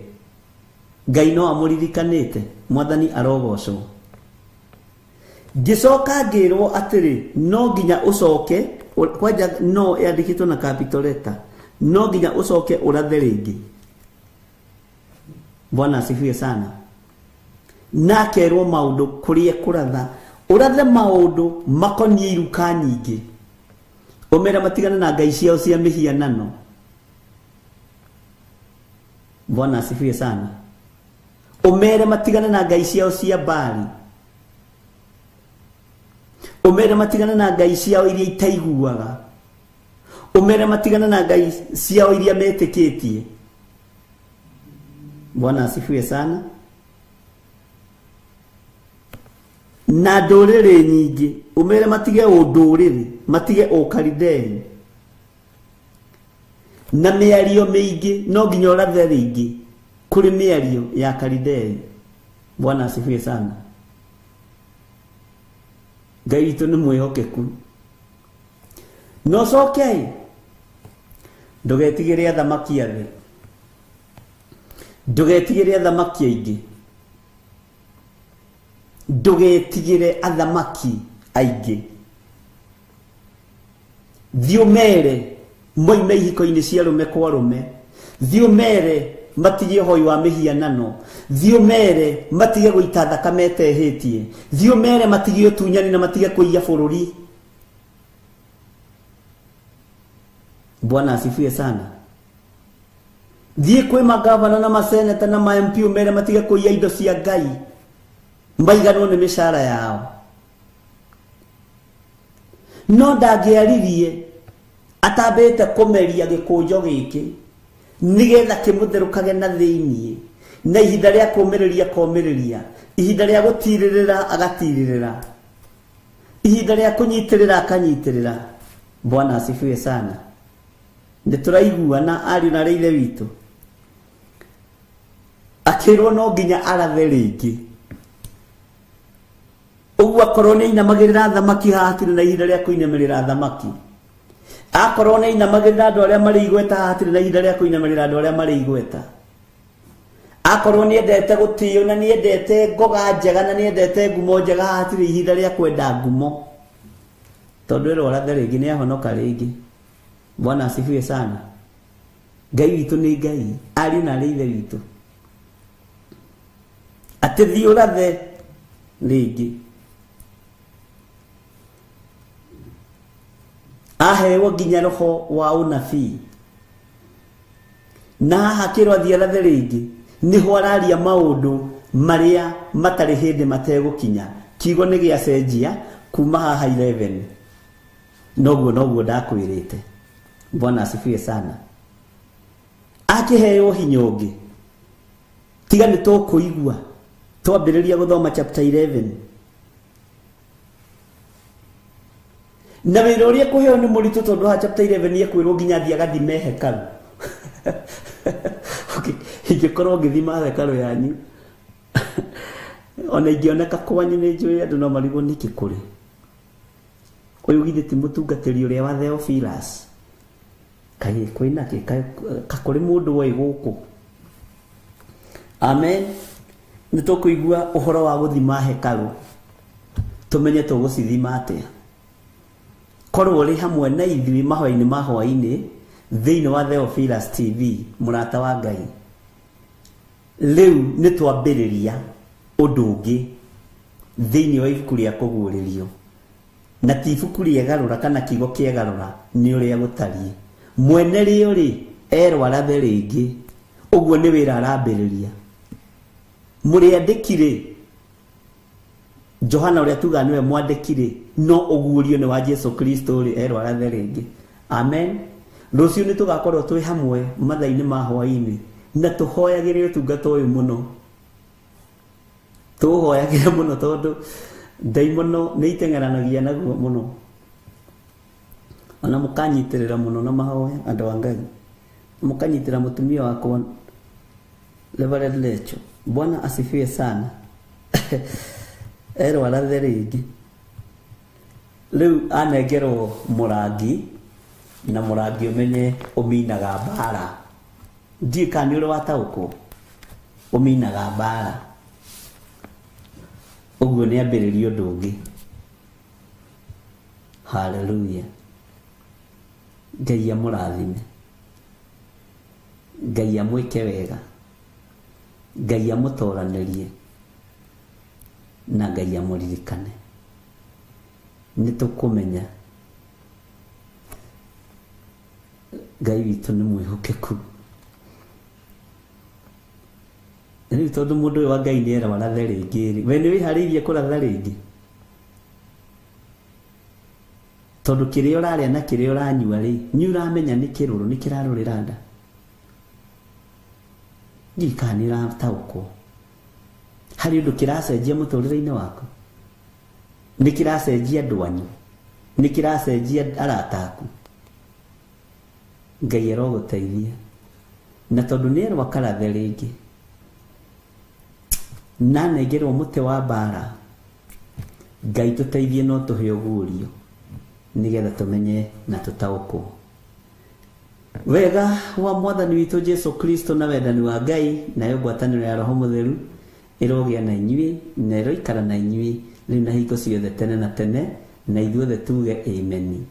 Ngai no amũririkanĩte, Mwathani arogocwo. Ngĩcoka ngĩrwo atĩrĩ, no nginya ũcoke, kwanja no yandĩkĩtwo na capital letter, no nginya ũcoke ũrathe rĩngĩ. Bwana asifiwe sana. Na akerwo maũndũ kũrĩa kũratha, ũrathe maũndũ makoniĩ iruka nyingĩ, ũmere matigane na ngai ciao cia mĩhianano. Bwana asifiwe sana. Ũmere matigane na ngai ciao cia Baali. Ũmere matigane na ngai ciao iria itaiguaga. Ũmere matigane na ngai ciao iria metĩkĩtie. Bwana asifiwe sana. Na ndũrĩrĩ nyingĩ, ũmere matige ũndũrĩrĩ, matige ũkaridei. Na mĩario mĩingĩ, no nginya ũrathe rĩngĩ kũrĩ mĩario ya Kalidei. Bwana asifiwe sana. Ngai witũ nĩ mwĩhokeku. No coke ndũgetigĩre athamaki a thĩ, ndũgetigĩre athamaki aingĩ, ndũgetigĩre athamaki aingĩ. Thiĩ ũmere moime ihiko-inĩ cia rũme kwa rũme. Thiĩ ũmere matige ũhoi wa mĩhianano. Thiĩ ũmere matige gũita thakame ĩtehĩtie. Thiĩ ũmere matige ũtunyani na matige kũiya bũrũri. Bwana asifiwe sana. Thiĩ kwĩ magavana na maseneta na ma MP ũmere matige kũiya indo cia Ngai, maiganwo nĩ mĩcara yao. No ndangĩaririe atambĩte kũmeria gĩkũnjo gĩkĩ nĩgetha kĩmũtherũkage na thĩiniĩ, na ihinda rĩa kũmĩrĩria komĩrĩria, ihinda rĩa gũtirĩrĩra agatirĩrĩra, ihinda rĩa kũnyitĩrĩra akanyitĩrĩra. Bwana asifiwe sana. Nĩ tũraiguana ariũ na arĩa ithe witũ. Akĩrwo no nginya arathe rĩngĩ. Ũguo akorwo nĩ ainamagĩrĩra athamaki haha hatirĩ na ihinda rĩa kũinamĩrĩra athamaki. Akorwo nĩ ainamagĩrĩra andũ arĩa marĩ igweta haha hatirĩ na ihinda rĩa kũinamĩrĩra andũ arĩa marĩ igweta. Akorwo nĩ endete gũtĩo na nĩ endete ngoga njega na nĩ endete ngumo njega haha hatirĩ ihinda rĩa kwenda ngumo. Tondũ ĩrwo arathe rĩngĩ nĩ ahonoka rĩngĩ. Bwana asifiwe sana. Ngai witũ nĩ Ngai, ariũ na arĩa ithe witũ. Atĩ thiĩ ũrathe rĩngĩ. Ahewo nginya roho wa ũnabii. Na haha akĩrwo athiĩ arathe rĩngĩ, nĩho araria maũndũ marĩa matarĩ hĩndĩ mategũkinya. Kiugo nĩ gĩacenjia kuma haha 11. Noguo noguo ndakwĩrĩte. Bwana asifiwe sana. Akĩheo hinya ũngĩ tiga nĩ tũkũigua twambĩrĩria gũthoma chapter 11 na wĩra ũrĩa kũheo nĩ mũritũ tondũ ha chapter 11 ekwĩrwo nginya athiĩ agathime hekarũ. Okay, ingĩkorwo ngĩthima hekarũ yanyu ona ingĩoneka kwanyu nĩ njũĩ andũ no marigwo nĩkĩ kũrĩ ũyũ githĩ ti mũtungatĩri ũrĩa wa Theophilus kaĩ kwĩna kĩ kakũrĩ mũndũ woi gũkũ. Amen. Nĩ tũkũigua ũhoro wa gũthima hekarũ tũmenye tũgũcithima atĩa. Korwo ũrĩ hamwe na ithuĩ mahoya-inĩ ma hwaĩ-inĩ thĩinĩ wa Theophilus TV mũrata wa Ngai, rĩu nĩ twambĩrĩria ũndũ ũngĩ thĩinĩ wa ibuku rĩa kũguũrĩrio, na ti ibuku rĩegarũra kana kiugo kĩegarũra nĩ ũrĩa gũtariĩ. Mwene rĩo rĩ erwarathe rĩngĩ, ũguo nĩ wĩra arambĩrĩria. Mũrĩandĩki rĩ Johana ũrĩa tugaga nĩwe mwandĩki rĩ no ũguũrio nĩ wa Jesu Kristo rĩ erwarathe rĩngĩ. Amen. Rũciũ nĩ tũgakorwo twĩ hamwe mathaa-inĩ ma hwaĩ-inĩ na tũhoyagĩre ũtungata ũyũ mũno, tũhoyagĩre mũno tondũ ndaimono nĩ iteng'eranagia naguo mũno, ona mũkanyitĩrĩra mũno na mahoya andũ a Ngai, mũkanyitĩra mũtumia wakwa Reverend Lecho. Bwana asifiwe sana. Erwarathe rĩngĩ rĩu anengerwo mũrangi, na mũrangi ũmenye ũminaga mbara. Ndiũĩ kana nĩ ũrĩ wataũkwo ũminaga mbara. Ũguo nĩ ambĩrĩria ũndũ ũngĩ. Hallelujah. Ngai amũrathime, Ngai amwĩke wega, Ngai amũtoranĩrie na Ngai amũririkane. Nĩ tũkũmenya Ngai witũ nĩ mwĩhokeku. Rĩu tondũ mũndũ ũyũ wa Ngai nĩ erwarathe rĩngĩ rĩ, we nĩ wĩharĩirie kũratha rĩngĩ? Tondũ kĩrĩa ũrarĩa na kĩrĩa ũranyua rĩ, nĩ ũramenya nĩ kĩrũrũ, nĩ kĩrarũrĩra nda. Ndiũĩ kana nĩ ũrataũkwo harĩ ũndũ kĩracenjia mũtũrĩre-inĩ waku, nĩ kĩracenjia andũ anyu, nĩ kĩracenjia arata aku. Ngai arogũteithia. Na tondũ nĩ erwo akarathe rĩngĩ na anengerwo mũtĩ wa mbara, Ngai tũteithie no tũhe ũguũrio nĩgetha tũmenye na tũtaũkwo. Wega wa Mwathani witũ Jesu Kristo na wendani wa Ngai nayo ngwatanĩro ya Roho Mũtheru ĩrogĩa na inyuĩ na ĩroikara na inyuĩ rĩu na hingo ciothe tene na tene, na ithuothe tuge amen.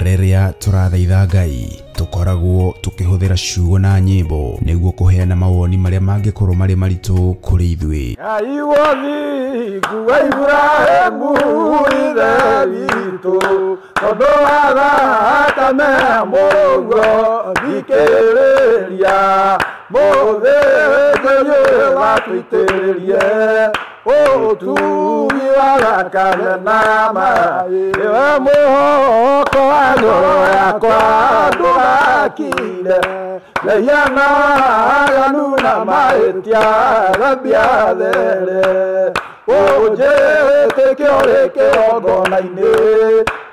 Rĩrĩa tũrathaitha Ngai tũkoragwo tũkĩhũthĩra ciugo na nyĩmbo nĩguo kũheana mawoni marĩa mangĩkorwo marĩ maritũ kũrĩ ithuĩ. Ngai wothingu wa Iburahĩmu ithe witũ, tondũ wa thakame ya Mũrũguo thikĩrĩria, mũthĩnjĩri watũitĩrĩrie ũtugi wa thakame na maĩ, nĩwe mwĩhoko wa ngoro yakwa ndũgakire. Mehia na aganu na mahĩtia thambia there. Ũnjĩtĩke ũrĩ kĩgongona-inĩ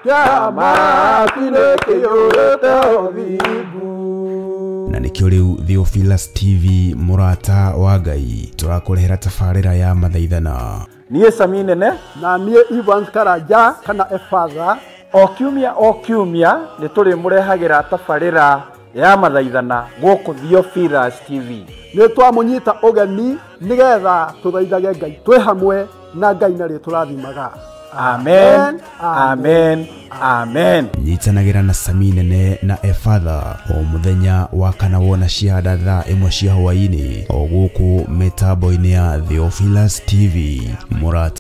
kĩa matu-inĩ kĩiyũrĩte ũthingu. Na nĩkĩo rĩu Theophilus TV mũrata wa Ngai tũrakũrehera tabarĩra ya mathaithana. Niĩ Sami Nene na niĩ Evans Karanja kana Efatha. O kiumia nĩ tũrĩmũrehagĩra tabarĩra ya mathaithana gũkũ Theophilus TV. Nĩ twamũnyita ũgeni nĩgetha tũthaithage Ngai twĩ hamwe na Ngai na rĩtũrathimaga. Amen, amen, amen. Nyitanagĩra na Sami Nene na Efatha o mũthenya wa kana wona cianda thaa 1 cia hwaĩ-inĩ o gũkũ mĩtambo-inĩ ya Theophilus TV mũrata.